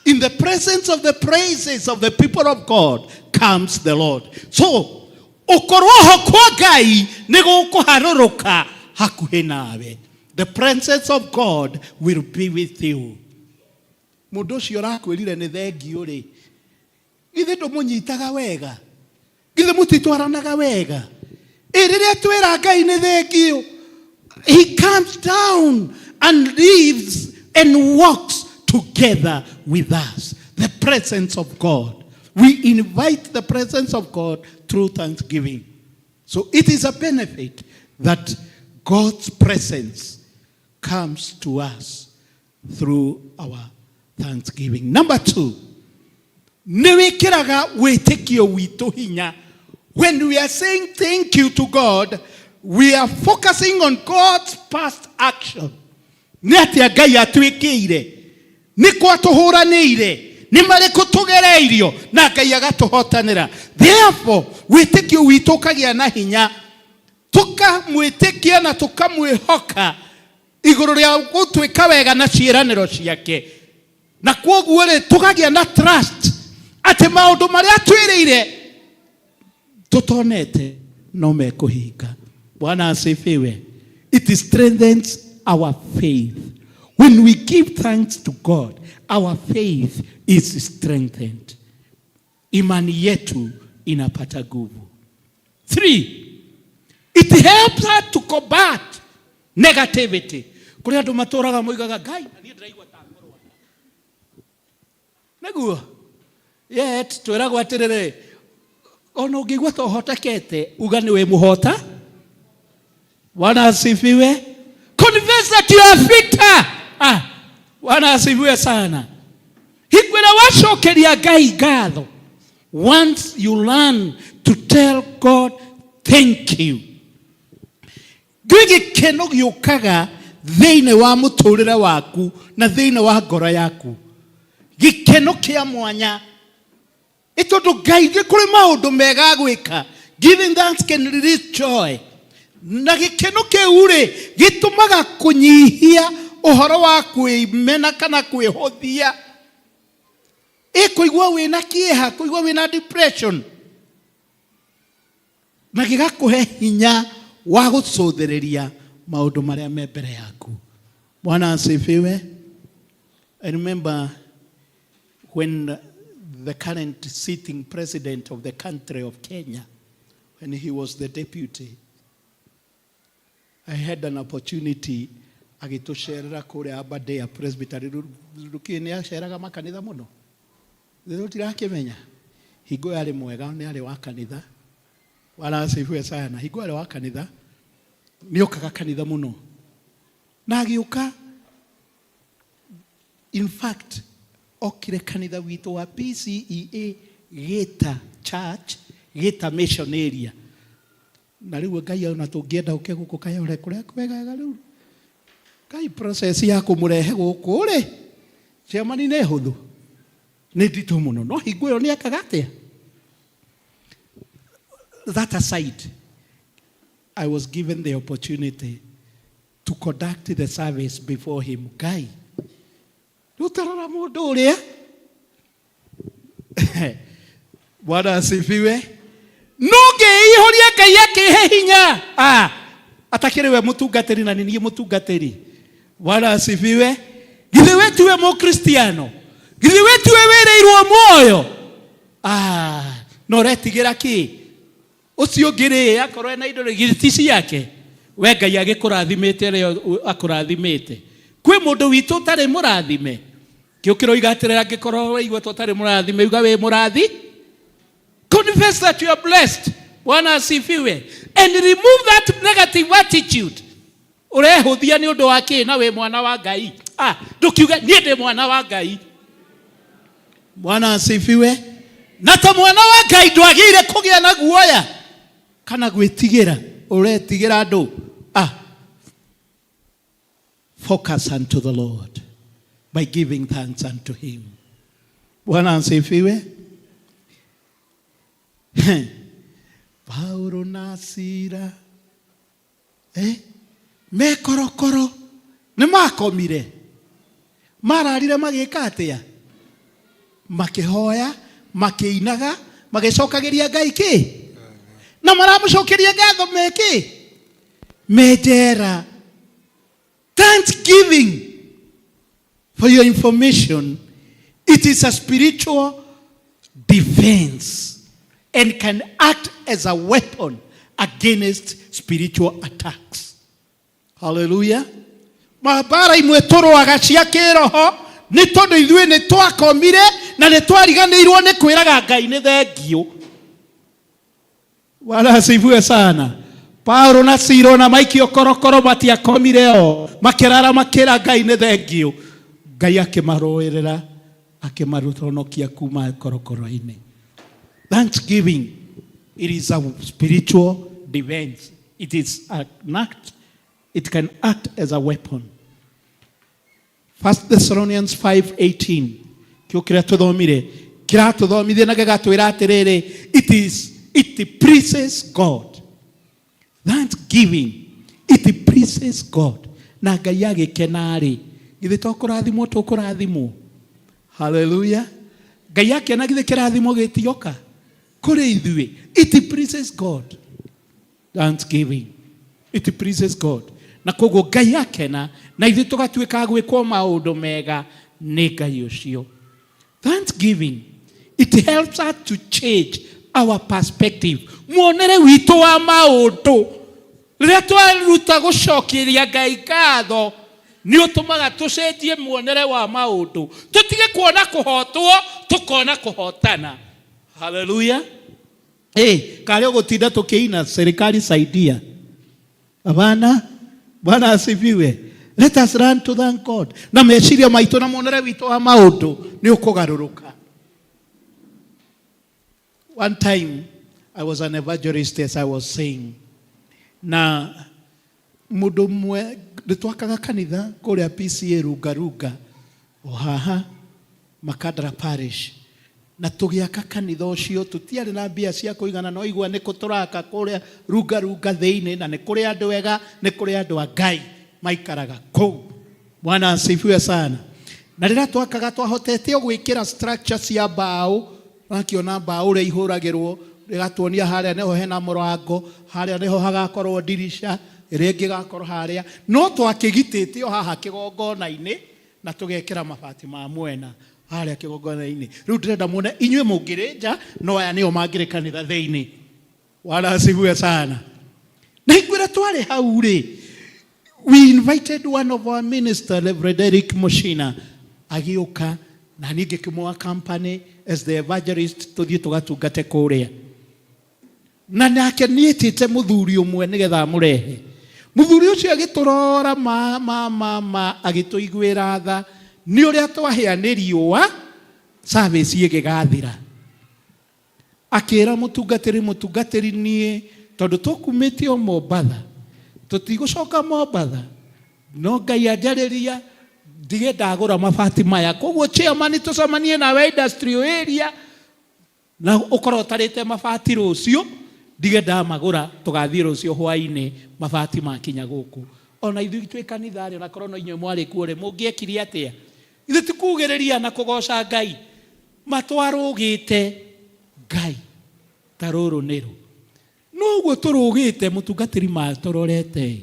in the presence of the praises of the people of God comes the Lord. So, ũkorwo ho kwa Ngai nĩ gũkũharũrũka hakuhĩ nawe. The presence of God will be with you. Mũndũ ũcio ũrakwĩrire nĩ thengiũ rĩ, githĩ ndũmũnyitaga wega? Githĩ mũtitwaranaga wega? Ĩ rĩrĩa twĩra Ngai nĩ thengiũ, he comes down and lives and walks together with us. The presence of God. We invite the presence of God through thanksgiving. So it is a benefit that God's presence comes to us through our thanksgiving. Number two, nĩ wĩkĩraga wĩtĩkio witũ hinya. When we are saying thank you to God, we are focusing on God's past action. Nĩ atĩa Ngai atwĩkĩire, nĩ kwa tũhũranĩire, nĩ marĩkũ tũgereirio na Ngai agatũhotanĩra. Therefore, wĩtĩkio witũ ũkagĩa na hinya, tũkamwĩtĩkia na tũkamwĩhoka igũrũ rĩa gũtwĩka wega na ciĩranĩro ciake. Na kwoguo rĩ, tũkagĩa na trust atĩ maũndũ marĩa twĩrĩire tũtonete no mekũhinga. Bwana asifiwe. It strengthens our faith. When we give thanks to God, our faith is strengthened. Imani yetu inapata nguvu. Three, it helps us to combat negativity. Kũrĩ andũ matũraga moigaga Ngai, na niĩ ndĩraigua ta ngorwo. Nĩguo. Yet twĩragwo atĩrĩrĩ, ona ũngĩigua ta ũhotekete, uga nĩ wĩ mũhota. Bwana asifiwe. Confess that you are victor. Ah, Bwana asifiwe sana. Hingo ĩrĩa wacokeria Ngai ngatho, once you learn to tell God thank you, gwĩ gĩkeno gĩũkaga thĩinĩ wa mũtũrĩre waku na thĩinĩ wa ngoro yaku, gĩkeno kĩa mwanya. Ĩ tondũ Ngai nĩ kũrĩ maũndũ mega agwĩka. Giving thanks can release joy. Na gĩkeno kĩu rĩ, gĩtũmaga kũnyihia ũhoro wa kwĩmena kana kwĩhũthia. Ĩ kũigua wĩna kĩeha, kũigua wĩna depression, na gĩgakũhe hinya wa gũcũthĩrĩria maũndũ marĩa me mbere yaku. Bwana asifiwe. I remember when the current sitting president of the country of Kenya, when he was the deputy, I had an opportunity agĩtũcerera kũrĩa Aberdare Presbytery. Rũkĩ nĩ aceraga makanitha mũno, rĩu tirakĩmenya hingo ĩyo arĩ mwega, nĩ arĩ wa kanitha. Bwana asifiwe sana. Hingo arĩ wa kanitha, nĩ okaga kanitha mũno, na agĩũka, in fact okire kanitha witũ wa PCEA Gĩta Church, Gĩta Mission Area. Na rĩu Ngai ona tũngĩenda ũke gũkũ Kayore kũrĩa kwegega, rĩu Ngai process ya kũmũrehe gũkũ rĩ, chairman, nĩ hũthũ, nĩ nditũ mũno, no hingo ĩyo nĩ ekaga atĩa. That aside, I was given the opportunity to conduct the service before him. Ngai, rĩu tarora mũndũ ũrĩa. Bwana asifiwe. No ngĩihũria Ngai akĩhe hinya. Ah, atakĩrĩ we mũtungatĩri na nĩ niĩ mũtungatĩri. Bwana asifiwe. Githĩ we tiwe mũkristiano? Githĩ we tiwe wĩrĩirwo muoyo? Ah, no ũretigĩra kĩ? Ũcio ũngĩ rĩ, akorwo ena indo rĩ, githĩ ti ciake? We Ngai agĩkũrathimĩte ũrĩa akũrathimĩte. Kwĩ mũndũ witũ ũtarĩ mũrathime? Kĩo kĩroiga atĩrĩrĩ, angĩkorwo waigua ta ũtarĩ mũrathime, uga wĩ mũrathi. Confess that you are blessed. Bwana asifiwe. And remove that negative attitude. Ũrehũthia nĩ ũndũ wa kĩ na wĩ mwana wa Ngai? Ah, ndũkiuge niĩ ndĩ mwana wa Ngai. Bwana asifiwe. Na ta mwana wa Ngai ndwagĩrĩire kũgĩa na guoya kana gwĩtigĩra. Ũretigĩra andũ. Ah, focus unto the Lord by giving thanks unto him. Bwana asifiwe. Paulo na Sila me korokoro nĩ makomire, mararire magĩka atĩa? Makĩhoya, makĩinaga, magĩcokagĩria Ngai kĩ, na maramũcokeria ngatho me kĩ, me njera. Thanksgiving, for your information, it is a spiritual defense and can act as a weapon against spiritual attacks. Hallelujah. Mabara imwe tũrũaga cia kĩroho nĩ tondũ ithuĩ nĩ twakomire na nĩ twariganĩirwo nĩ kwĩraga Ngai nĩ thengiũ. Bwana asifiwe sana. Paulo na Sila na maikio korokoro matiakomire, o makĩrara makĩra Ngai nĩ thengiũ. Ngai akĩmarũĩrĩra, akĩmahonokia kuma korokoro-inĩ. Thanksgiving, it is a spiritual defense. It is an act, it can act as a weapon. First Thessalonians 5:18, kĩo kĩrĩa tũthomire kĩratũthomithia na gĩgatwĩra atĩrĩrĩ, it pleases God. Thanksgiving, it pleases God. Na Ngai agĩkena rĩ, githĩ to kũrathimwo tũkũrathimwo? Hallelujah. Ngai akena, githĩ kĩrathimo gĩtioka kũrĩ ithuĩ? It pleases God. Thanksgiving, it pleases God. Na koguo Ngai akena na ithuĩ tũgatuĩka a gwĩkwo maũndũ mega nĩ Ngai ũcio. Thanksgiving, it helps us to change our perspective, muonere witũ wa maũndũ. Rĩrĩa twaruta gũcokeria Ngai ngatho, nĩ ũtũmaga tũcenjie muonere wa maũndũ, tũtige kuona kũhotwo, tũkona kũhotana. Haleluya. Karĩ ũgũtinda tũkĩina serikali saidia. Hapana. Bwana asifiwe. Let us learn to thank God. Na meciria maitũ na muonere witũ wa maũndũ nĩ ũkũgarũrũka. One time I was an evangelist, as I was saying. Na mũndũ ũmwe nĩ twakaga kanitha kũrĩa PCA Runga Runga o haha Makandara Parish, na tũgĩaka kanitha ũcio tũtiarĩ na mbia cia kũigana, no igua nĩ kũ tũraka kũrĩa Runga Runga thĩinĩ, na nĩ kũrĩ andũ ega, nĩ kũrĩ andũ a Ngai maikaraga kũu. Bwana asifiwe sana. Na rĩrĩa twakaga twahotete o gwĩkĩra structure cia mbaũ, wakĩona mbaũ ũrĩa ihũragĩrwo, ĩgatuonia harĩa nĩho hena mũrango, harĩa nĩho hagakorwo ndirisha, ĩrĩa ĩngĩ ĩgakorwo harĩa. No twakĩgitĩte o haha kĩgongona-inĩ na tũgekĩra mabati ma mwena harĩa kĩgongona-inĩ. Rĩu ndĩrenda muone inyuĩ mũngĩrĩ nja, no aya nĩo mangĩrĩ kanitha thĩinĩ. Bwana asifiwe sana. Na hingo ĩrĩa twarĩ hau rĩ, we invited one of our minister, Reverend Eric Mushina, agĩũka na niĩ ngĩkĩmũa company as the evangelist tũthiĩ tũgatungate kũrĩa. Na nake nĩetĩte mũthuri ũmwe nĩgetha amũrehe. Mũthuri ũcio agĩtũrora ma ma ma ma agĩtũiguĩra tha nĩ ũrĩa twahĩa nĩ riũa service ĩgĩgathira. Akĩra mũtungatĩri, mũtungatĩri niĩ tondũ tũkumĩte o Mombatha tũtigũcoka Mombatha no Ngai anjarĩria ndige ndagũra mabati maya, koguo chairman tũcemanie nawe industrial area na ũkorwo ũtarĩte mabati rũciũ ndige ndamagũra, tũgathiĩ rũciũ hwainĩ mabati makinya gũkũ. Ona ithuĩ twĩ kanitha rĩ, ona korwo no inyuĩ mwarĩ kuo rĩ, mũngĩekire atĩa? Ithuĩ ti kugĩrĩria na kũgoca Ngai, matwarũgĩte Ngai ta rũrũ nĩrũ. No ũguo tũrũgĩte mũtungatĩri matũrorete,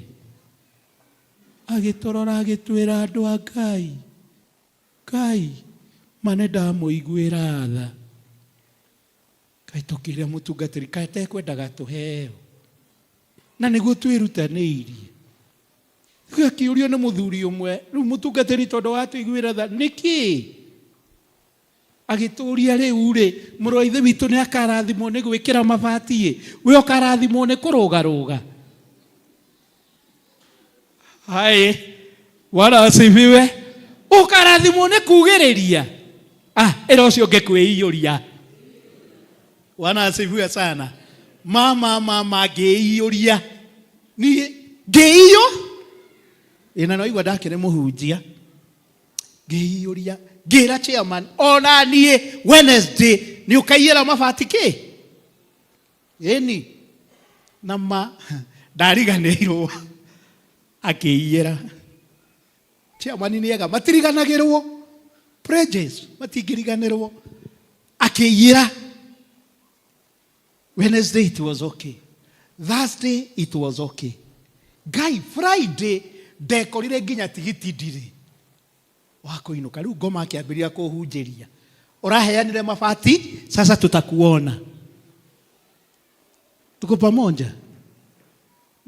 agĩtũrora agĩtwĩra andũ a Ngai, Ngai ma nĩ ndamũiguĩra tha. Kaĩ tũkĩra mũtungatĩri kaĩ tekwendaga tũheo, na nĩguo twĩrutanĩirie. Rĩu akĩũrio nĩ mũthuri ũmwe, rĩu mũtungatĩri tondũ watũiguĩra tha nĩkĩ? Agĩtũria rĩu rĩ, mũrũ wa ithe witũ nĩ akarathimwo nĩ gwĩkĩra mabati ĩ, we ũkarathimwo nĩ kũrũgarũga. Hai, Bwana asifiwe. Ũkarathimwo nĩ kugĩrĩria. Ah, ĩra ũcio ũngĩ kwĩiyũria. Bwana asifiwe sana. Mama mama ngĩiyũria. Niĩ ngĩiyũ? Ĩna no igua ndakĩrĩ mũhunjia. Ngĩiyũria. Ngĩra chairman ona niĩ Wednesday nĩ ũkaiyĩra mabati kĩ? Ĩni. Na ma ndariganĩirwo akĩiyĩra. Chairman nĩ ega matiriganagĩrwo. Pledges matingĩriganĩrwo. Akĩiyĩra. Wednesday it was okay. Thursday it was okay. Ngai Friday ndekorire nginya tigiti ndirĩ wa kũinũka. Rĩu ngoma akĩambĩrĩria kũhunjĩria. Ũraheanire mabati, sasa tutakuona. Tuko pamoja?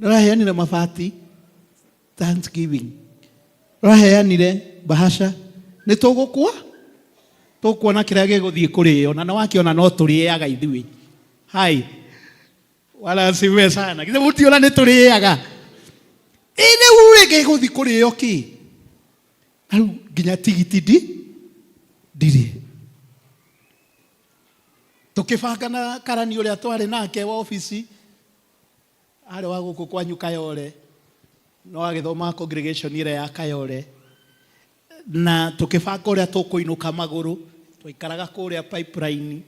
Ũraheanire mabati Thanksgiving. Ũraheanire bahasha, nĩ tũgũkua tũkuona kĩrĩa gĩgũthiĩ kũrĩo na nĩwakĩona no tũrĩaga ithuĩ. Hai, wala asifiwe sana. Githĩ mũtiona nĩ tũrĩaga? Ĩ rĩu rĩ gĩgũthiĩ kũrĩo kĩ? Na rĩu nginya tigiti ndirĩ. Tũkĩbanga na karani ũrĩa twarĩ nake wa obici, arĩ wa gũkũ kwanyu Kayole, no agĩthoma congregation ĩrĩa ya Kayole, na tũkĩbanga ũrĩa tũkũinũka magũrũ, twaikaraga kũrĩa pipeline.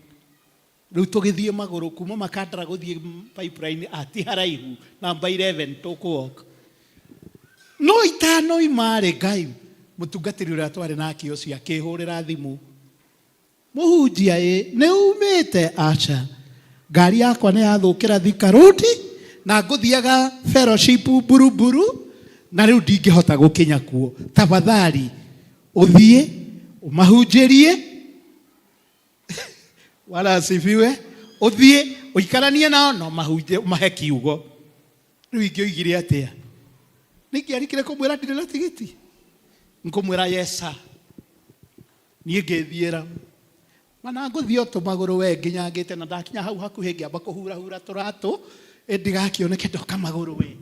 Rĩu tũgĩthiĩ magũrũ kuma Makandara gũthiĩ pipeline, ti haraihu, namba 11 tũkũwalk. No itanoima rĩ, Ngai mũtungatĩri ũrĩa twarĩ nake ũcio akĩhũrĩra thimũ, mũhunjia ĩ nĩ umĩte? Aca, ngari yakwa nĩ yathũkĩra Thika Road na ngũthiaga fellowship Buruburu na rĩu ndingĩhota gũkinya kuo, tafadhali ũthiĩ ũmahunjĩrie. Wala asifiwe. Ũthiĩ ũikaranie nao no mahunjie, mahe kiugo. Rĩu ingĩoigire atĩa? Nĩingĩarikire kũmwĩra ndirĩ na tigiti? Ngũmwĩra yes sir. Niĩ ngĩthiĩra mana ngũthiĩ o tũmagũrũ we nginya ngĩte, na ndakinya hau hakuhĩ ngĩamba kũhurahura tũratũ ĩ ndigakĩoneke ndoka magũrũ we.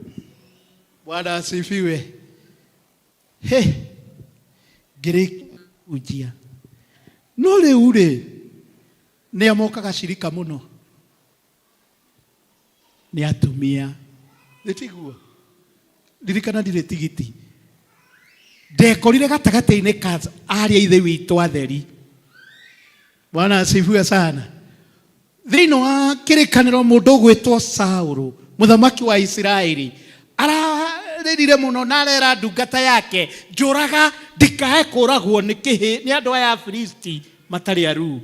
Bwana asifiwe. He, ngĩrĩkia kũhunjia. No rĩu rĩ, nĩa mokaga cirika mũno? Nĩ atumia. Nĩ tiguo? Ririkana ndirĩ tigiti. Ndekorire gatagatĩ-inĩ ka arĩa ithe witũ atheri. Bwana asifiwe sana. Thĩinĩ wa kĩrĩkanĩro mũndũ ũgwĩtwo Saũlũ, mũthamaki wa Isiraeli, ararĩrire mũno na arera ndungata yake njũraga ndikae kũragwo nĩ kĩhĩ nĩ andũ aya Afilisti matarĩ aruu.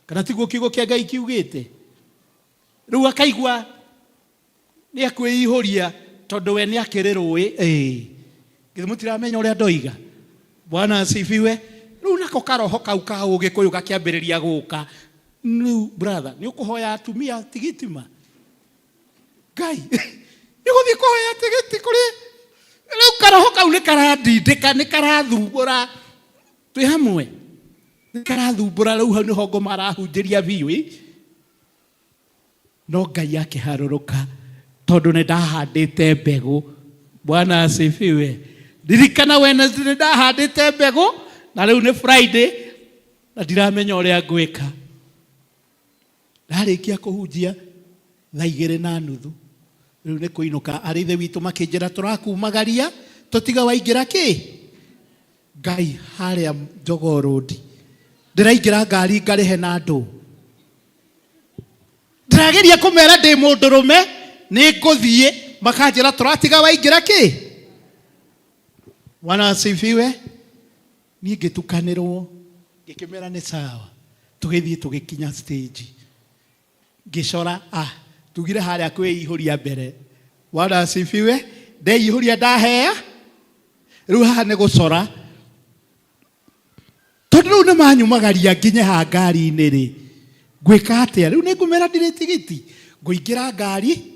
Kana tiguo kiugo kĩa Ngai kiugĩte? Rĩu akaigua nĩ akwĩihũria tondũ we nĩ akĩrĩ rũĩ. Ĩĩ, githĩ mũtiramenya ũrĩa ndoiga? Bwana asifiwe. Rĩu nako karoho kau ka ũgĩkũyũ gakĩambĩrĩria gũka. Rĩu brother, nĩ ũkũhoya atumia tigitima? Ngai, nĩ gũthiĩ kũhoya tigiti kũrĩ rĩu karoho kau nĩ karandindĩka, nĩ karathumbũra. Twĩ hamwe, nĩ karathumbũra. Rĩu hau nĩho ngoma arahunjĩria biũ ĩ. No Ngai akĩharũrũka tondũ nĩ ndahandĩte mbegũ. Bwana asifiwe. Ririkana Wednesday nĩ ndahandĩte mbegũ na rĩu nĩ Friday na ndiramenya ũrĩa ngwĩka. Ndarĩkia kũhunjia thaa 2:30, rĩu nĩ kũinũka. Arĩ ithe witũ makĩnjĩra tũrakumagaria tũtiga waingĩra kĩ Ngai harĩa Jogoo Road. Ndĩraingĩra ngari ngarĩhe na andũ, ndĩrageria kũmera ndĩ mũndũrũme nĩ ngũthiĩ, makanjĩra tũratiga waingĩra kĩ. Bwana asifiwe. Niĩ ngĩtukanĩrwo, ngĩkĩmera nĩ sawa. Tũgĩthiĩ tũgĩkinya stage, ngĩcora tugire harĩa kwĩihũria mbere. Bwana asifiwe. Ndeihũria ndahea, rĩu haha nĩ gũcora tondũ rĩu nĩ manyumagaria nginye ha ngari-inĩ rĩ, ngwĩka atĩa rĩu? Nĩ ngũmera ndirĩ tigiti, ngũingĩra ngari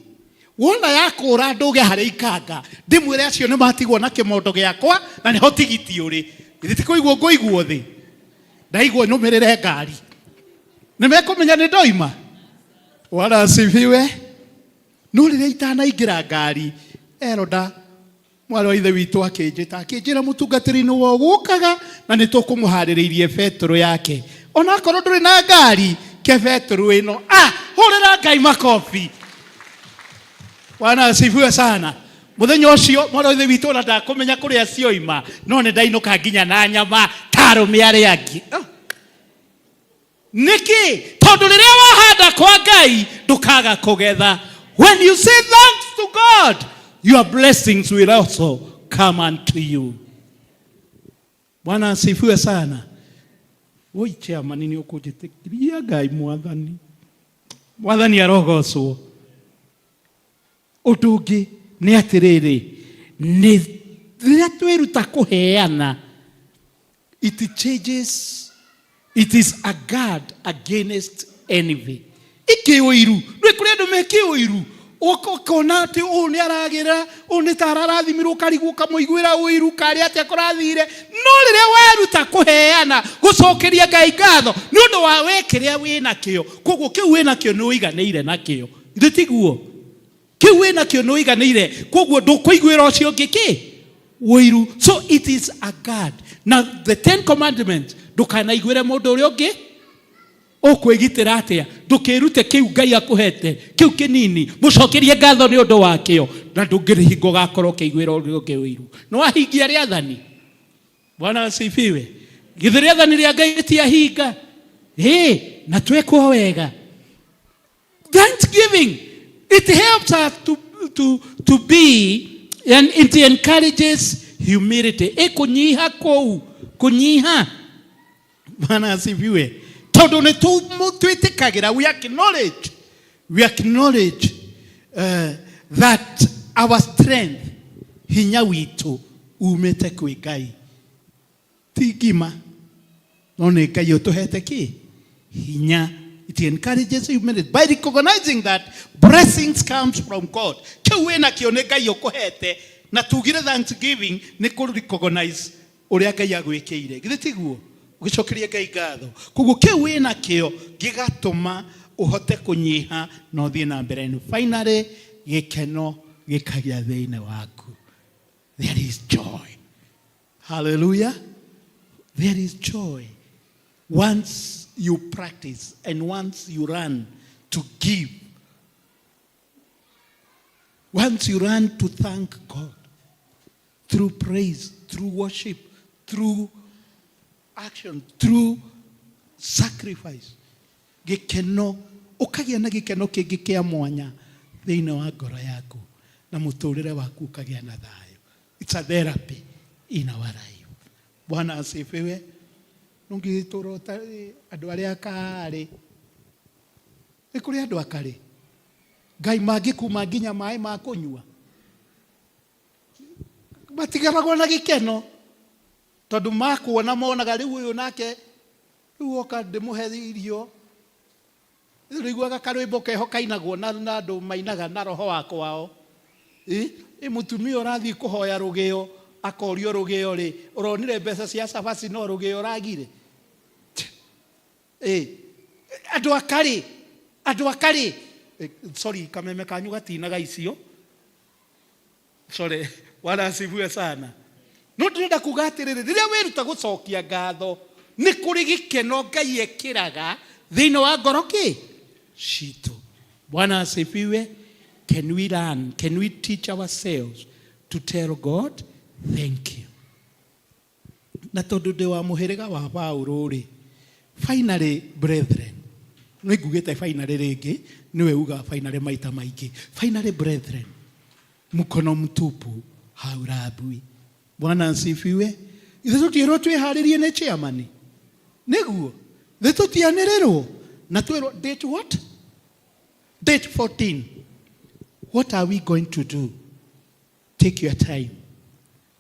wona yakũra ndũge harĩa ikanga, ndĩmwĩre acio nĩ matigwo na kĩmondo gĩakwa na nĩho tigiti ũrĩ. Githĩ ti kũigwo ngũigwo thĩ? Ndaigwo nũmĩrĩre ngari, nĩ mekũmenya nĩ ndoima. Bwana asifiwe. No rĩrĩa itanaingĩra ngari, eroda mwarĩ wa ithe witũ akĩnjĩta, akĩnjĩra mũtungatĩri nĩ wogũkaga na nĩ tũkũmũharĩrĩirie betũrũ yake, onakorwo ndũrĩ na ngari ke betũrũ ĩno. Hũrĩra Ngai makobi. Bwana asifiwe sana. Mũthenya ũcio mwarĩ wa ithe witũ ona ndakũmenya kũrĩa cioima, no nĩ ndainũka nginya na nyama ta arũme arĩa angĩ. Nĩkĩ? Tondũ rĩrĩa wahanda kwa Ngai ndũkaga kũgetha. When you say thanks to God, your blessings will also come unto you. Bwana asifiwe sana. Woi chairman, nĩ ũkũnjĩtĩkĩria Ngai mwathani. Mwathani arogocwo. Ũndũ ũngĩ nĩ atĩrĩrĩ, nĩ rĩrĩa twĩruta kũheana, it changes, it is a guard against envy. Ikĩũiru, nĩ kũrĩ andũ me kĩũiru, ũkona atĩ ũũ nĩ aragĩra, ũũ nĩ ta ararathimirwo, ũkarigwo ũkamũiguĩra ũiru karĩ atĩa kũrathire. No rĩrĩa weruta kũheana, gũcokeria Ngai ngatho nĩ ũndũ wa we kĩrĩa wĩ nakĩo, koguo kĩu wĩ nakĩo nĩ ũiganĩire nakĩo. Githĩ tiguo? Kĩu wĩ nakĩo nĩ ũiganĩire, koguo ndũkũiguĩra ũcio ũngĩ kĩ ũiru. So it is a guard. Na the 10 commandments, ndũkanaiguĩre mũndũ ũrĩa ũngĩ. Ũkwĩgitĩra atĩa? Ndũkĩrute kĩu Ngai akũhete kĩu kĩnini, mũcokerie ngatho nĩ ũndũ wakĩo, na ndũngĩrĩ hingo ũgakorwo ũkĩiguĩra ũrĩa ũngĩ ũiru. Nĩ wahingia rĩathani. Bwana asifiwe. Githĩ rĩathani rĩa Ngai rĩtiahinga? Ĩ, na twekwo wega. Thanksgiving, it helps us to be, and it encourages humility. Ĩ kũnyiha kũu, kũnyiha. Bwana asifiwe. Tondũ nĩ twĩtĩkagĩra, we acknowledge that our strength, hinya witũ umĩte kwĩ Ngai. Ti ngima, no nĩ Ngai ũtũhete kĩ hinya. It encourages humility by recognizing that blessings comes from God. Kĩu wĩna kĩo nĩ Ngai ũkũhete, na tugire thanksgiving nĩ kũ recognize ũrĩa Ngai agwĩkĩire. Githĩ tiguo? Ũgĩcokeria Ngai ngatho. Koguo kĩu wĩna kĩo gĩgatũma ũhote kũnyiha na ũthiĩ na mbere. And finally, gĩkeno gĩkagĩa thĩinĩ waku. There is joy. Hallelujah. There is joy. Once you practice and once you learn to give, once you learn to thank God through praise, through worship, through action, through sacrifice, gĩkeno, ũkagĩa na gĩkeno kĩngĩ kĩa mwanya thĩinĩ wa ngoro yaku. Na mũtũrĩre waku ũkagĩa na thayũ. It's a therapy in our life. Bwana asifiwe. Nũngĩtũra ũtarĩ andũ arĩa akarĩ. Nĩ kũrĩ andũ akarĩ. Ngai mangĩkuma nginya maĩ ma kũnyua. Matigaragwo na gĩkeno. Tondũ makuona monaga rĩu ũyũ nake rĩu oka ndĩmũhe irio. Rĩiguaga karwĩmbo keho kainagwo na andũ mainaga na roho wa kwao. Ĩ mũtumia ũrathiĩ kũhoya rũgĩo akorio rũgĩo rĩ, ũronire mbeca cia cabaci no rũgĩo ũragire. Ĩ andũ akarĩ, andũ akarĩ. Sorry, kameme kanyu gatinaga icio. Sorry, Bwana asifiwe sana. No ndĩrenda kuga atĩrĩrĩ, rĩrĩa wĩruta gũcokia ngatho, nĩ kũrĩ gĩkeno Ngai ekĩraga thĩinĩ wa ngoro kĩ citũ. Bwana asifiwe. Can we learn? Can we teach ourselves to tell God thank you? Na tondũ ndĩ wa mũhĩrĩga wa Paulo rĩ, finally brethren, nĩ ngugĩte finally rĩngĩ, nĩwe ugaga finally maita maingĩ. Finally brethren, mkono mtupu haurambwi. Bwana asifiwe. Ithe tũtiĩrwo twĩharĩrie nĩ chairman. Nĩguo. Ithe tũtianĩrĩrwo. Na twĩrwo date what? Date 14. What are we going to do? Take your time.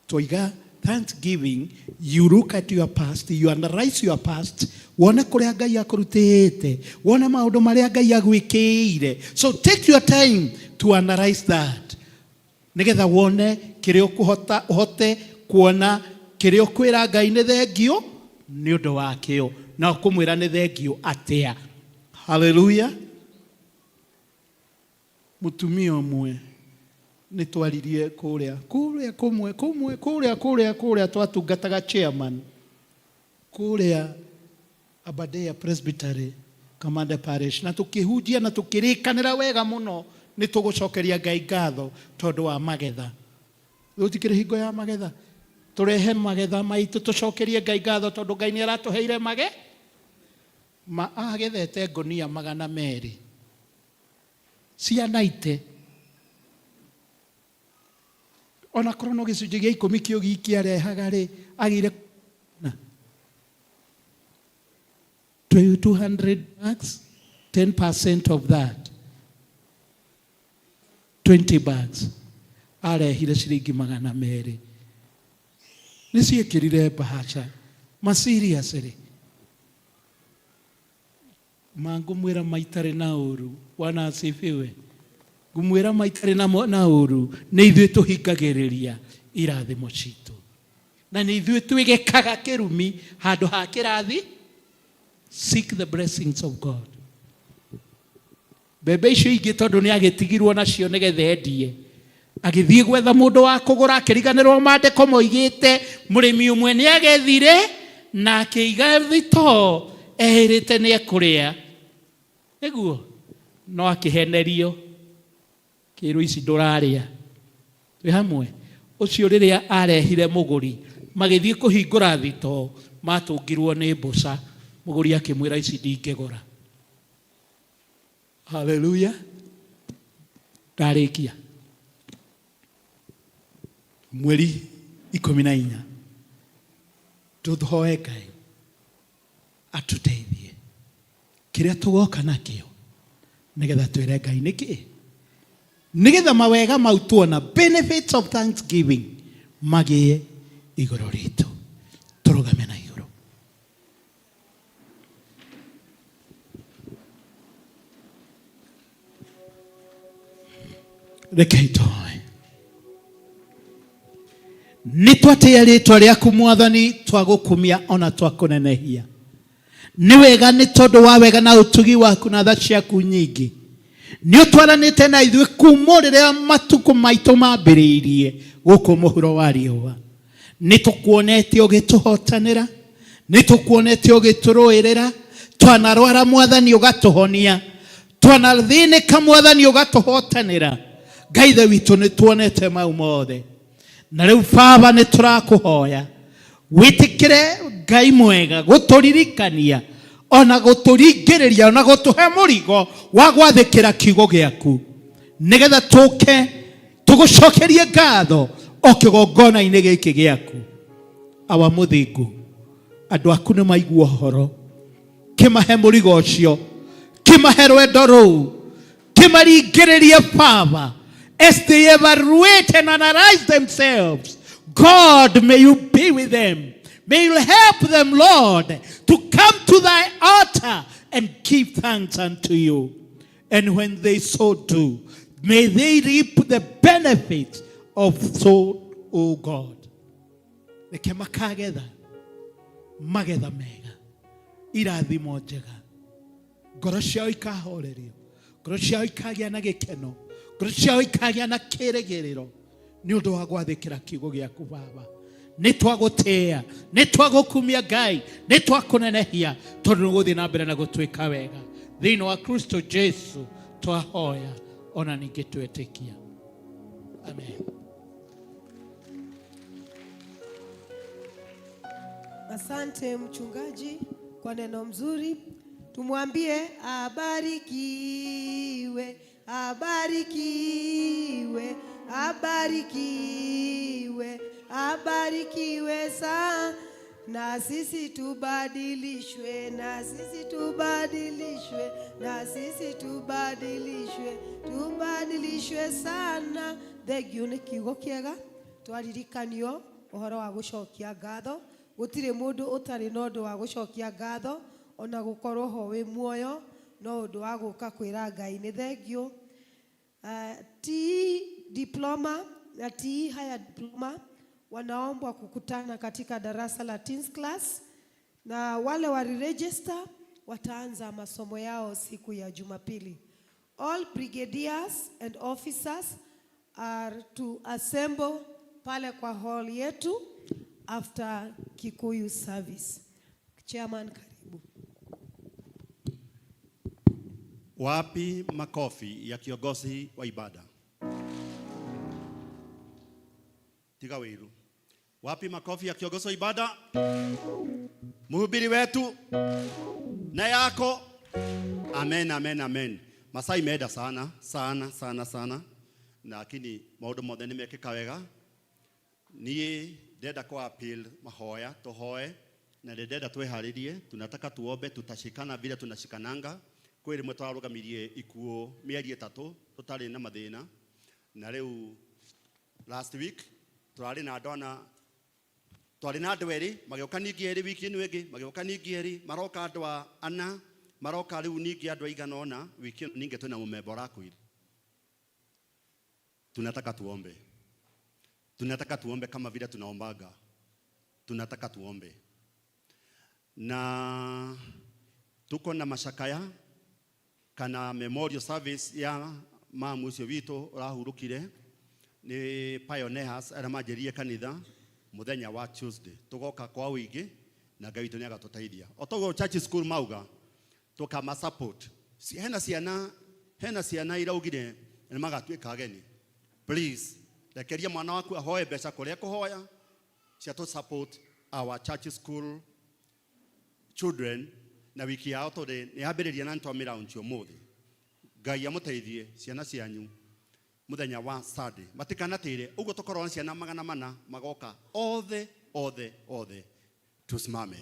Twoiga thanksgiving, you look at your past, you analyze your past, wone kũrĩa Ngai akũrutĩte, wone maũndũ marĩa Ngai agwĩkĩire. So take your time to analyze that. Nĩgetha wone kĩrĩa ũkũhota, ũhote kuona kĩrĩa ũkwĩra Ngai nĩ thengio nĩ ũndũ wakĩo, na ũkũmwĩra nĩ thengio atĩa. Hallelujah. Mũtumia ũmwe nĩ twaririe kũrĩa kũrĩa kũmwe kũmwe kũrĩa kũrĩa kũrĩa twatungataga chairman kũrĩa Aberdare Presbytery Kamande Parish, na tũkĩhunjia na tũkĩrĩkanĩra wega mũno nĩ tũgũcokeria Ngai ngatho tondũ wa magetha. Gũtikĩrĩ hingo ya magetha, tũrehe magetha maitũ tũcokerie Ngai ngatho tondũ Ngai nĩ aratũheire mage ma agethete ngonia 200 cia naite. Ona korwo no gĩcunjĩ gĩa ikũmi kĩo giki arehaga rĩ, agĩire na 200 bags, 10% of that 20 bags arehire ciringi 200. Nĩ ciĩkĩrire mbahaca ma seriously mangũmwĩra maitarĩ na ũru. Bwana asifiwe. Ngũmwĩra maitarĩ na ũru, nĩ ithuĩ tũhingagĩrĩria irathimo citũ, na nĩ ithuĩ twĩgekaga kĩrumi handũ ha kĩrathi. Seek the blessings of God. Mbembe icio ingĩ tondũ nĩ agĩtigirwo nacio nĩgetha endie, agĩthiĩ gwetha mũndũ wa kũgũra, akĩriganĩrwo maandĩko moigĩte mũrĩmi ũmwe nĩ agethire na akĩiga thitoo eĩrĩte nĩ ekũrĩa, nĩguo no akĩhenerio kĩrwo ici ndũrarĩa. Twĩ hamwe. Ũcio rĩrĩa arehire mũgũri, magĩthiĩ kũhingũra thitoo, matũngirwo nĩ mbũca. Mũgũri akĩmwĩra ici ndingĩgũra. Hallelujah. Ndarĩkia mweri 14, tũhoe Ngai atũteithie kĩrĩa tũgoka nakĩo nĩgetha twĩre Ngai nĩkĩ, nĩgetha mawega mau tuona benefits of thanksgiving magĩe igũrũ ritũ. Tũrũgame na igũrũ. Rekei tũhoe. Nĩ twatĩĩa rĩtwa rĩaku Mwathani, twagũkumia ona twakũnenehia. Nĩ wega nĩ tondũ wa wega na ũtugi waku na tha ciaku nyingĩ. Nĩ ũtwaranĩte na ithuĩ kuma rĩrĩa matukũ maitũ mambĩrĩirie gũkũ mũhuro wa riũa. Nĩ tũkuonete ũgĩtũhotanĩra, nĩ tũkuonete ũgĩtũrũĩrĩra. Twanarwara Mwathani ũgatũhonia, twanathĩnĩka Mwathani ũgatũhotanĩra. Ngai Ithe witũ nĩ tuonete mau mothe, na rĩu Baba nĩ tũrakũhoya wĩtĩkĩre Ngai mwega gũtũririkania ona gũtũringĩrĩria ona gũtũhe mũrigo wa gwathĩkĩra kiugo gĩaku, nĩgetha tũke Tũgũcokerie ngatho o kĩgongona-inĩ gĩkĩ gĩaku. Awa mũthingu, andũ aku nĩ maigua ũhoro, kĩmahe mũrigo ũcio, kĩmahe rwendo rũu, kĩmaringĩrĩrie Baba, as they evaluate and analyze themselves. God, may you be with them. May you help them, Lord, to come to thy altar and give thanks unto you. And when they so do, may they reap the benefits of so, O God. Reke makagetha magetha mega, irathimo njega, ngoro ciao ikahorerio, ngoro ciao ikagĩa na gĩkeno, ngoro ciao ikagĩa na kĩrĩgĩrĩro nĩ ũndũ wa gwathĩkĩra kiugo gĩaku Baba. Nĩ twagũtĩĩa, nĩ twagũkumia Ngai, nĩ twakũnenehia tondũ nĩ gũthiĩ na mbere na gũtwĩka wega. Thĩinĩ wa Kristo Jesu twahoya ona ningĩ twetĩkia, amen. Asante mchungaji kwa neno mzuri. Tumwambie abarikiwe, abarikiwe, abarikiwe, abarikiwe sana. Na sisi tubadilishwe, na sisi tubadilishwe, na sisi tubadilishwe, tubadilishwe sana. Thengio nĩ kiugo kĩega twaririkanio ũhoro wa gũcokia ngatho. Gũtirĩ mũndũ ũtarĩ na ũndũ wa gũcokia ngatho, ona gũkorwo ho wĩ muoyo no ũndũ wa gũka kwĩra Ngai nĩ thengio. TE diploma na TE higher diploma wanaombwa kukutana katika darasa la teens class, na wale waliregister wataanza masomo yao siku ya Jumapili. All brigadiers and officers are to assemble pale kwa hall yetu after Kikuyu service. Chairman, karibu. Wapi makofi ya kiongozi wa ibada? Tiga wiru. Wapi makofi ya kiongozi wa ibada? Mhubiri wetu na yako. Amen, amen, amen. Masaa imeenda sana sana sana sana, lakini maundu mothe nĩ mekĩka wega. Niĩ ndenda kwa appeal mahoya tuhoe, na ndenda twĩharĩrie. Tunataka tuombe, tutashikana vile tunashikananga. Kwĩ rĩmwe twarũgamirie ikuũ mĩeri 3 tũtarĩ na mathĩna, na rĩu last week tũrarĩ na andũ ana, twarĩ na andũ erĩ magĩũka ningĩ erĩ, wiki ĩno ĩngĩ magĩũka ningĩ erĩ, maroka andũ a ana, maroka rĩu ningĩ andũ aigana ũna. Wiki ĩno ningĩ twĩna mũmemba ũrakuire. Tunataka tuombe, tunataka tuombe kama vile tunaombaga, tunataka tuombe. Na tuko na mashakaya kana memorial service ya mamu ũcio witũ ũrahurũkire nĩ pioneers arĩa manjĩrĩirie kanitha mũthenya wa Tuesday. Tũgoka kwa ũingĩ na Ngai witũ nĩagatũteithia. O toguo church school mauga tũkama support. Hena ciana iraugire nĩ magatuĩka ageni. Please rekeria mwana waku ahoe mbeca kũrĩa kũhoya cia to support our church school children na wiki yao tondũ nĩ yambĩrĩria na nĩtwamĩraunch ũmũthĩ. Ngai amũteithie ciana cianyu mũthenya wa Sunday matikanatĩre ũguo tũkorwo na ciana 400 magoka othe othe othe. Tusimame.